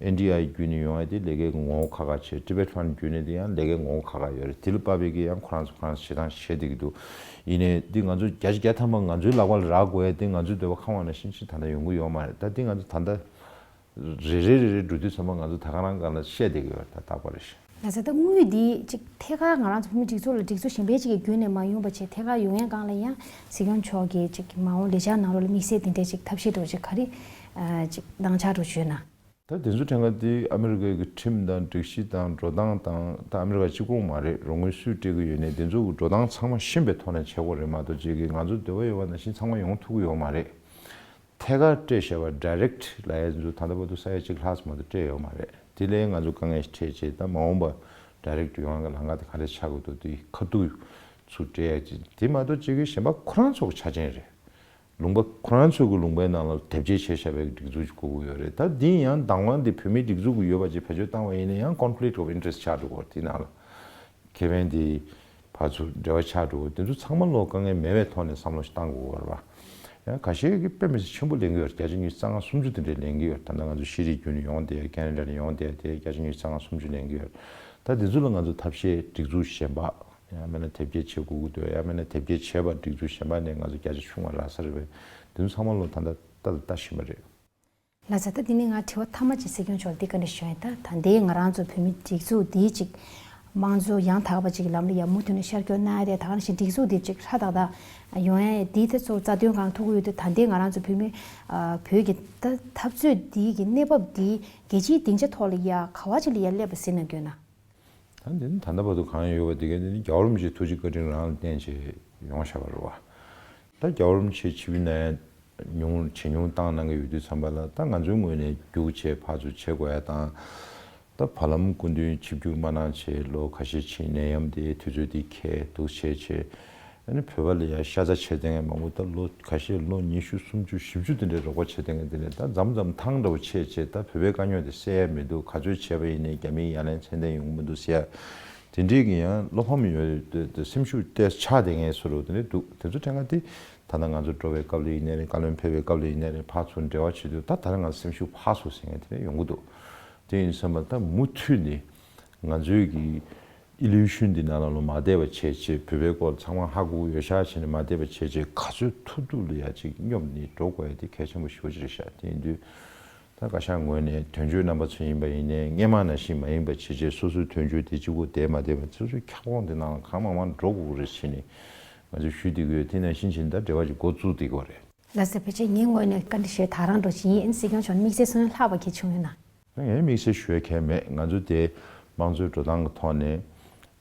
ཨེན་ཌི་ཨའི་བརྒྱུད་ནས་ཡོང་ཡ་དེ་ལས་ཀའི་ངོ་བོ་ཁག་ཁག་བྱས། Tibet Fund བརྒྱུད་ནས་དེ་ཡང་ལས་ཀའི་ངོ་བོ་ཁག་ཁག་ཡོད་རེད། དེ་ལ་དཔག་པའི་གི་ཡང་ཁོ་རང་ཚོ་ཁོ་རང་ཚོ་བྱེད་སྟངས་བྱེད་བསྡད་ཀྱི་འདུག་ཡིན་ནའི་འདི་ང་ཚོ་བརྒྱ་ཆ་བརྒྱ་ཐམ་པ་ང་ཚོའི་ལག་པ་ལ་རག་དགོས་ཡ་དེ་ང་ཚོའི་འདོད་པ་ཁེངས་པ་ནང་བཞིན་ཅིག་ད་ལྟ་ཡོང་གི་ཡོད་མ་རེད། ད་འདི་ང་ཚོ་ད་ལྟ་རེ་རེ་རེ་རེ་འགྲོ་དུས་ཙམ་པ་ང་ཚོ་ད་ག་རང་སྒང་ལ་བཤད་བསྡད་ཀྱི་ཡོད་རེད། ད་རྟག་པར་རེ་བཞིན། ལགས་སོ། ད་དངུལ་འདི་ཅིག་ཐད་ཀར་ང་རང་ཚོ་བོད་མི་སྒྲིག་འཛུགས་ལ་སྒྲིག་འཛུགས་གཞན་པའི་ཅིག་གི་བརྒྱུད་ནས་མ་ཡོང་བ་བྱས་ཐད་ཀར་ཡོང་ཡ་སྒང་ལ་ཡང་སྲིད་སྐྱོང་མཆོག་གིས་ཅིག་མ་འོངས་ལས་འཆར་ནང་ལོགས་ལ་དམིགས་བསལ་དེ་འདྲའི་ཅིག་ཐབས་ཤེས་འདྲ་བོ་ཅིག་ག་རེ་ཨ་ཅིག་གནང་འཆར་འདྲ་བོ་ཅིག་ཡོད་ན། ད་དེ་ཚོ་ཕྲན་ག་དེ་ཨ་མི་རི་ཀའི་གི་ཁྲིམས་དང་སྒྲིག་གཞི་དང་འགྲོ་སྟངས་དང་ད་ཨ་མི་རི་ཀ་གཅིག་པོ་མ་རེད། རོགས་དངུལ་སུས་སྤྲད་གི་ཡོད་ནའི་དེ་ཚོ་གི་འགྲོ་སྟངས་ཚང་མ་ཤེས་པའི་ཐོག་ནས་བྱེད་དགོས་རེད་མ་གཏོགས་ཅིག་གི་ང་ཚོ་འདོད་པ་ཡོད་པ་ནང་བཞིན་ཚང་མ་ཡོང་ཐུབ་ཀྱི་ཡོད་མ་རེད། ཐད་ཀར་སྤྲད་བཞག་པ་direct ལབ་ཡ་ཚོ་ད་ལྟ་བར་དུ་ས་ཡ་གཅིག་ལྷག་ཙམ་མ་གཏོགས་སྤྲད་ཡོད་མ་རེད། དེ་ལས་ང་ཚོ་དཀའ་ངལ་འཕྲད་བྱས་ད་མ་འོངས་པ་direct ཡོང་ཡ་གི་ལམ་ཁ་དེ་ག་འདྲ་ཆགས་ཀྱི་འདུག་དེ་ཁ་ཐུག་ཚུར་སྤྲད་ཡ་ཅིག་དེ་མ་གཏོགས་ཅིག་གི་གཞན་པ་ཁོ་རང་ཚོ་གི་ཆ་རྐྱེན་རེད། ལུང་པ་ཁོ་རང་ཚོ་གི་ལུང་པའི་ནང་ལ་དེབ་སྐྱེལ་བྱས་བཞག་པའི་སྒྲིག་འཛུགས་ཅིག་དགོས་ཀྱི་ཡོད་རེད། ད་འདི་ཡང་དང་བ་འདི་བོད་མིའི་སྒྲིག་འཛུགས་ཀྱི་ཡོད་པ་ཅིག་བེད་སྤྱོད་བཏང་བ་ཡིན་ན་ཡང་conflict of interest ཆགས་འགྲོ་གི་རེད། དེ་ནང་ལ་ཁེ་ཕན་དེ་ཕར་ཚུར་འབྲེལ་བ་ཆགས་འགྲོ་གི། དེ་ཚོ་ཚང་མ་ལོག་དཀའ་ངལ་མེད་པའི་ཐོག་ནས་བསམ་བློ་ཞིག་བཏང་དགོས་ཀྱི་རེད་བ། ཡང་ཁ་ཤས་ཀྱིས་དཔེ་མི་སྲིད་ཆེན་པོ་ལེན་གྱི་ཡོད་རེད། བརྒྱ་ཆ་ཉི་ཤུ་རྩ་ལྔ་སུམ་ཅུ་དེ་འདྲས་ལེན་གྱི་ཡོད་རེད། ད་ལྟ་ང་ཚོ་ཤེས་རིག་བརྒྱུད་ནས་ཡོང་བསྡད་ཡ་ཁེ་ན་ཌ་ནས་ཡོང་བསྡད་ཡ་དེ་བརྒྱ་ཆ་ཉི་ཤུ་རྩ་ལྔ་སུམ་ཅུ་ལེན་གྱི་ཡོད་རེད། ད་དེ་ཚོ་ལ་ང་ཚོ་ཐབས་ཤེས་སྒྲིག་འཛུགས་གཞན་པ་ཡང་མིན་ན་དེབ་སྐྱེལ་བྱེད་དགོས་ཀྱི་འདུག་ཡང་མིན་ན་དེབ་སྐྱེལ་བྱས་པ་སྒྲིག་འཛུགས་གཞན་པ་ནས་ང་ཚོ་བརྒྱ་ཆ་ཆུང་བ་རག་ས་རེད་པས། དེ་ཚོ་ཚང་མ་ལོ་ད་ལྟ་ལྟ་དང་ལྟ་བཞིན་པ་རེད། ལགས་སོ། ད་འདི་ནས་ང་དྲི་བ་མཐའ་མ་ཅིག་སྲིད་སྐྱོང་མཆོག་ལ་འདི་བཀའ་འདྲི་ཞུ་ཡིན། ད་ད་ལྟའི་ང་རང་ཚོ་བོད་མི་སྒྲིག་འཛུགས་འདིའི་ཅིག་དམངས་གཙོ་ཡང་དག་པ་ཅིག་གི་ལམ་ལ་ཡང་མུ་མཐུད་ནས་ཤར་སྐྱོད་གནང་ཡ་རེད། ད་ག་ནང་བཞིན་སྒྲིག་འཛུགས་འདི་ཅིག་ཧྲ་ཏག་ཏག་ཡོང་ཡ་འདི་ད་གཙོ་བོ་རྩ་དོན་གང་ཐུག་གི་ཡོད་དུས་ད་ལྟའི་ང་རང་ཚོ་བོད་མི་ཨ་བོད་ཀྱི་ད་འཐབ་རྩོད་འདིའི་གི་གནས་བབ་འདི་རྒྱལ་སྤྱིའི་སྡིངས་ཆ་ཐོག་ལ་ཡ་ག་བ་ཅིག་ལ་ཡ་སླེབས་པ་ཟེར་ན་དགོས་ན། ད་འདི་ནི་ད་ལྟ་བར་དུ་གང་ཡོད་པ་དེ་གའི་འདི་ནི་རྒྱལ་བ་རིན་པོ་ཆེའི་ཐུགས་རྗེ་བཀའ་དྲིན་རང་ལ་བརྟེན་བྱས་ཡོང་བཞག་པ་རེད་བ། ད་རྒྱལ་བ་རིན་པོ་ཆེ་ཆིབས་བསྒྱུར་གནང་ཡ་ཉུང་ཇེ་ཉུང་བཏང་གནང་གི་ཡོད་དུས་ཙམ་པ་ལ་ད་ང་ཚོའི་ངོས་ནས་རྒྱུགས་བྱས་ཕར་ཚུར་བྱེད་དགོས་ཡ་དང་། ད་བར་ལམ་སྐུ་མདུན་ཆིབས་བསྒྱུར་མ་གནང་བྱས་ལོ་ཁ་ཤས་ཕྱིན་ནད་ཡམས་དེ་དུས་ཚོད་དེ་འཁེལ་འདུག་བྱས་བྱས། ཨ་ནི་བོད་པ་ལ་ཡང་ཤ་ཚ་བྱེད་མཁན་མང་པོ་ད་ལོ་ཁ་ཤས་ལོ་ཉི་ཤུ་སུམ་ཅུ་བཞི་བཅུ་དེ་འདྲའི་རོགས་པ་བྱེད་མཁན་དེ་ནས་ད་མཚམས་མཚམས་ཐང་འདྲ་བོ་ཆད་བྱས་ད་བོད་པའི་དཀའ་རྙོག་དེ་སེལ་ཡ་མི་འདུག་ག་ཚོད་བྱས་པ་ཡིན་ནའི་རྒྱ་མིའི་ཡ་ལན་ཚད་ལྡན་ཡོང་གི་མི་འདུག་ཟེར་ཡ་དེ་འདྲའི་གི་ཡང་བློ་ཕམ་ཡོད་དེ་སེམས་ཤུགས་ཏོག་ཙམ་ཆག་བསྡད་མཁན་བཟོ་འདྲ་བོ་དེ་འདྲ་འདུག་དེ་ཚོ་དྲན་ག་དེ་ད་ལྟ་ང་ཚོ་འགྲོ་བའི་སྐབས་ལ་ཡིན་ནའི་རེད། བཀའ་བློན་ཕེབས་པའི་སྐབས་ལ་ཡིན་ནའི་རེད། ཕར་ཚུར་འབྲེལ་བ་བྱེད་དུས་ད་ད་ལྟ་ང་ཚོ་སེམས་ཤུགས་འཕར་སོང་ཟེར་མཁན་དེ་འདྲ་ཡོང་གི་འདུག་དེ་ཡིན་ཙང་མ་ད་མུ་མཐུད་ནས་ང་ཚོའི་གི་ཨི་ལིའུ་ཤུན་འདི་ནང་ལ་ལོ་མ་བསྡད་པ་བྱས་བྱས་བོད་པའི་སྐོར་ཚང་མ་ཧ་གོ་ཡོད་ཤག་བྱས་ནས་མ་བསྡད་པ་བྱས་བྱས་ག་ཚོད་ཐུབ་ཐུབ་ལ་ཡ་ཅིག་སྙོབ་ནས་འགྲོ་དགོས་ཡ་དེ་གལ་ཆེན་པོ་ཞེ་པོ་ཅིག་རེད་ཤག་དེ་ཡིན་དུས་ད་བཀའ་ཤག་ངོས་ནས་དོན་གཅོད་རྣམ་པ་ཚོ་ཡིན་པ་ཡིན་ནའི་སྔས་མ་ནང་བཞིན་མ་ཡིན་པ་བྱས་བྱས་སོ་སོའི་དོན་གཅོད་དེ་གཅིག་པོ་བསྡད་མ་བསྡད་པ་སོ་སོའི་ཁྱབ་ཁོངས་དེ་ནང་ལ་གང་མང་མང་འགྲོ་དགོས་ཀྱི་རེད་བྱས་ནས་ང་ཚོས་ཞུ་བསྡད་ཀྱི་ཡོད། དེ་ནང་བཞིན་བྱས་ནས་ད་འབྲེལ་བ་ཅིག་འགོ་བཙུགས་བསྡད་ཀྱི་ཡོད་རེད། ལགས་སེ། ཕལ་ཆེར་ངའི་ངོས་ནས་བཀའ་འདྲི་ཞུ་ཡ་ད་རང་འགྲོ་བཞིན་ཡིན། སྲིད་སྐྱོང་མཆོག་དམིགས་བསལ་གསུང་ཡ་ལྷག་པ་གལ་བྱུང་ཡོད་ན། ངས་དམིགས་བསལ་ཞུ་ཡ་གལ་མེད། ང་ཚོ་དེ་དམངས་གཙོའི་འགྲོ་སྟངས་ཀྱི་ཐོག་ནས་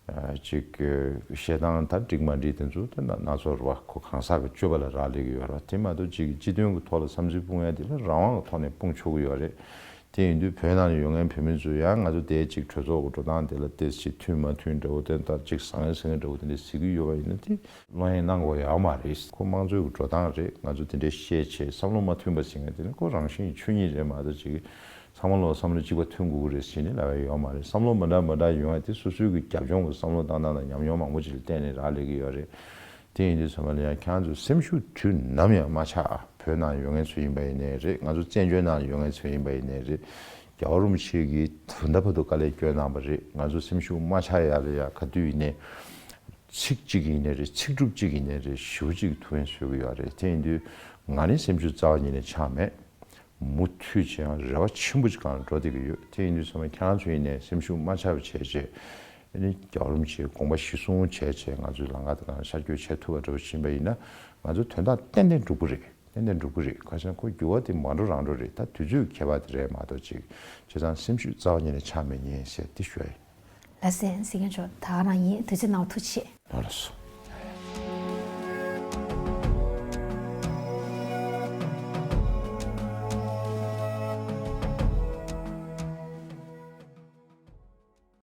ཨ་ཅིག་བཤད་སྟངས་ད་འགྲིག་མ་འགྲིག་དེ་ཚོ་ད་སྣ་ཚོགས་རེད་བ། ཁོ་གང་ཟག་གི་སྤྱོད་པ་ལ་རག་ལས་ཀྱི་ཡོད་རེད་བ། དེ་མ་གཏོགས་ཅིག་སྤྱི་དོན་གྱི་ཐོག་ལ་བསམ་ཚུལ་སྤུངས་ཡ་དེ་ལ་རང་དབང་གི་ཐོག་ནས་སྤུངས་ཆོག་གི་ཡོད་རེད། དེ་ཡིན་དུས་བོད་ནང་ལ་ཡོད་མཁན་བོད་མི་ཚོ་ཡང་ང་ཚོ་དེ་ཅིག་གྲོས་ཚོགས་ཀྱི་འགྲོ་སྟངས་དེ་ལ་ཏོག་ཙམ་མཐུན་མ་མཐུན་འདྲ་བོ་དེ་ད་ཅིག་བཟང་ངན་ཟེར་མཁན་འདྲ་བོ་དེ་འདྲ་ཟེར་གྱི་ཡོད་པ་ཡིན་ན་དེ་བློ་གཡེང་གནང་དགོས་ཡོད་མ་རེད། ཁོ་དམངས་གཙོའི་གི་འགྲོ་སྟངས་རེད། ང་ཚོ་དེ་འདྲའི་བཤད་བྱས་བསམ་བློ་མ་མཐུན་པ་ཟེར་མཁན་དེ་ནི་ཁོ་རང་བཞིན་གྱི་ཆོས་ཉིད་རེད་མ་གཏོགས་ཅིག་ཚང་མ་ལོ་བསམ་བློ་གཅིག་པ་མཐུན་དགོས་ཀྱི་རེད་ཟེར་ནས་ལབ་ཡ་ཡོད་མ་རེད། བསམ་བློ་མ་འདྲ་མ་འདྲ་ཡོང་ཡ་དེ་སོ་སོའི་གི་རྒྱབ་ལྗོངས་གི་བསམ་བློ་བཏང་སྟངས་དང་ཉམས་མྱོང་མང་པོ་ཅིག་ལ་བརྟེན་ནས་རག་ལས་ཀྱི་ཡོད་རེད། དེ་ཡིན་དུས་ཚང་མ་ལ་ཡང་ཁྱེད་རང་ཚོ་སེམས་ཤུགས་དུས་ནམ་ཡང་མ་ཆག་ཨ། བོད་ནང་ཡོད་མཁན་ཚོ་ཡིན་པ་ཡིན་ནའི་རེད། ང་ཚོ་བཙན་བྱོལ་ནང་ཡོད་མཁན་ཚོ་ཡིན་པ་ཡིན་ནའི་རེད། རྒྱལ་བ་རིན་པོ་ཆེ་གིས་ད་ལྟ་བར་དུ་དཀའ་ལས་བསྐྱོན་གནང་བ་རེད། ང་ཚོ་སེམས་ཤུགས་མ་ཆག་ཡ་ལ་ཡ་ག་དུས་ཡིན་ནའི་ཚིག་གཅིག་ཡིན་ནའི་རེད། ཚིག་གྲུབ་གཅིག་ཡིན་ནའི་རེད། ཞེ་པོ་ཅིག་ཐུགས་ཕན་གསོས་ཀྱི་ཡོད་རེད། དེ་ཡིན་དུས་ང་ནི་སེམས་ཤུགས་རྩ་བ་ཉིད་ནས་ཆག་མེད། མུ་མཐུད་བྱས་ཡང་རེ་བ་ཆེན་པོ་ཅིག་སྒང་འགྲོ་བསྡད་ཀྱི་ཡོད། དེ་ཡིན་དུས་ཚང་མ་ཁྱེད་རང་ཚོ་ཡིན་ནའི་སེམས་ཤུགས་མ་ཆག་པ་བྱས་བྱས་ཨ་ནི་རྒྱལ་བ་རིན་པོ་ཆེའི་དགོངས་པ་གཞི་བཟུང་བྱས་བྱས་ང་ཚོའི་ལམ་ཁ་དེ་སྒང་ལ་ཤར་བསྐྱོད་བྱེད་ཐུབ་པ་འདྲ་བོ་ཕྱིན་པ་ཡིན་ན་ང་ཚོ་དོན་དག་ཏན་ཏན་འགྲུབ་ཀྱི་རེད། ཏན་ཏན་འགྲུབ་ཀྱི་རེད། ཁ་སང་ཁོ་འགྱུར་བ་དེ་མ་འགྲོ་རང་འགྲོ་རེད། ད་དུས་ཚོད་ཀྱི་ཁྱད་པར་དེ་རེད་མ་གཏོགས་ཅིག་བྱས་ཙང་སེམས་ཤུགས་རྩ་བ་ཉིད་ནས་ཆག་མེད་ཉན་ཟེར་འདི་ཞུ་ཡ་ཡིན། ལགས་སེ། སྲིད་སྐྱོང་མཆོག་ད་ག་རང་ཡིན། དུས་ཚོད་གནང་བ་ཐུགས་རྗེ་ཆེ། ལགས་སོ།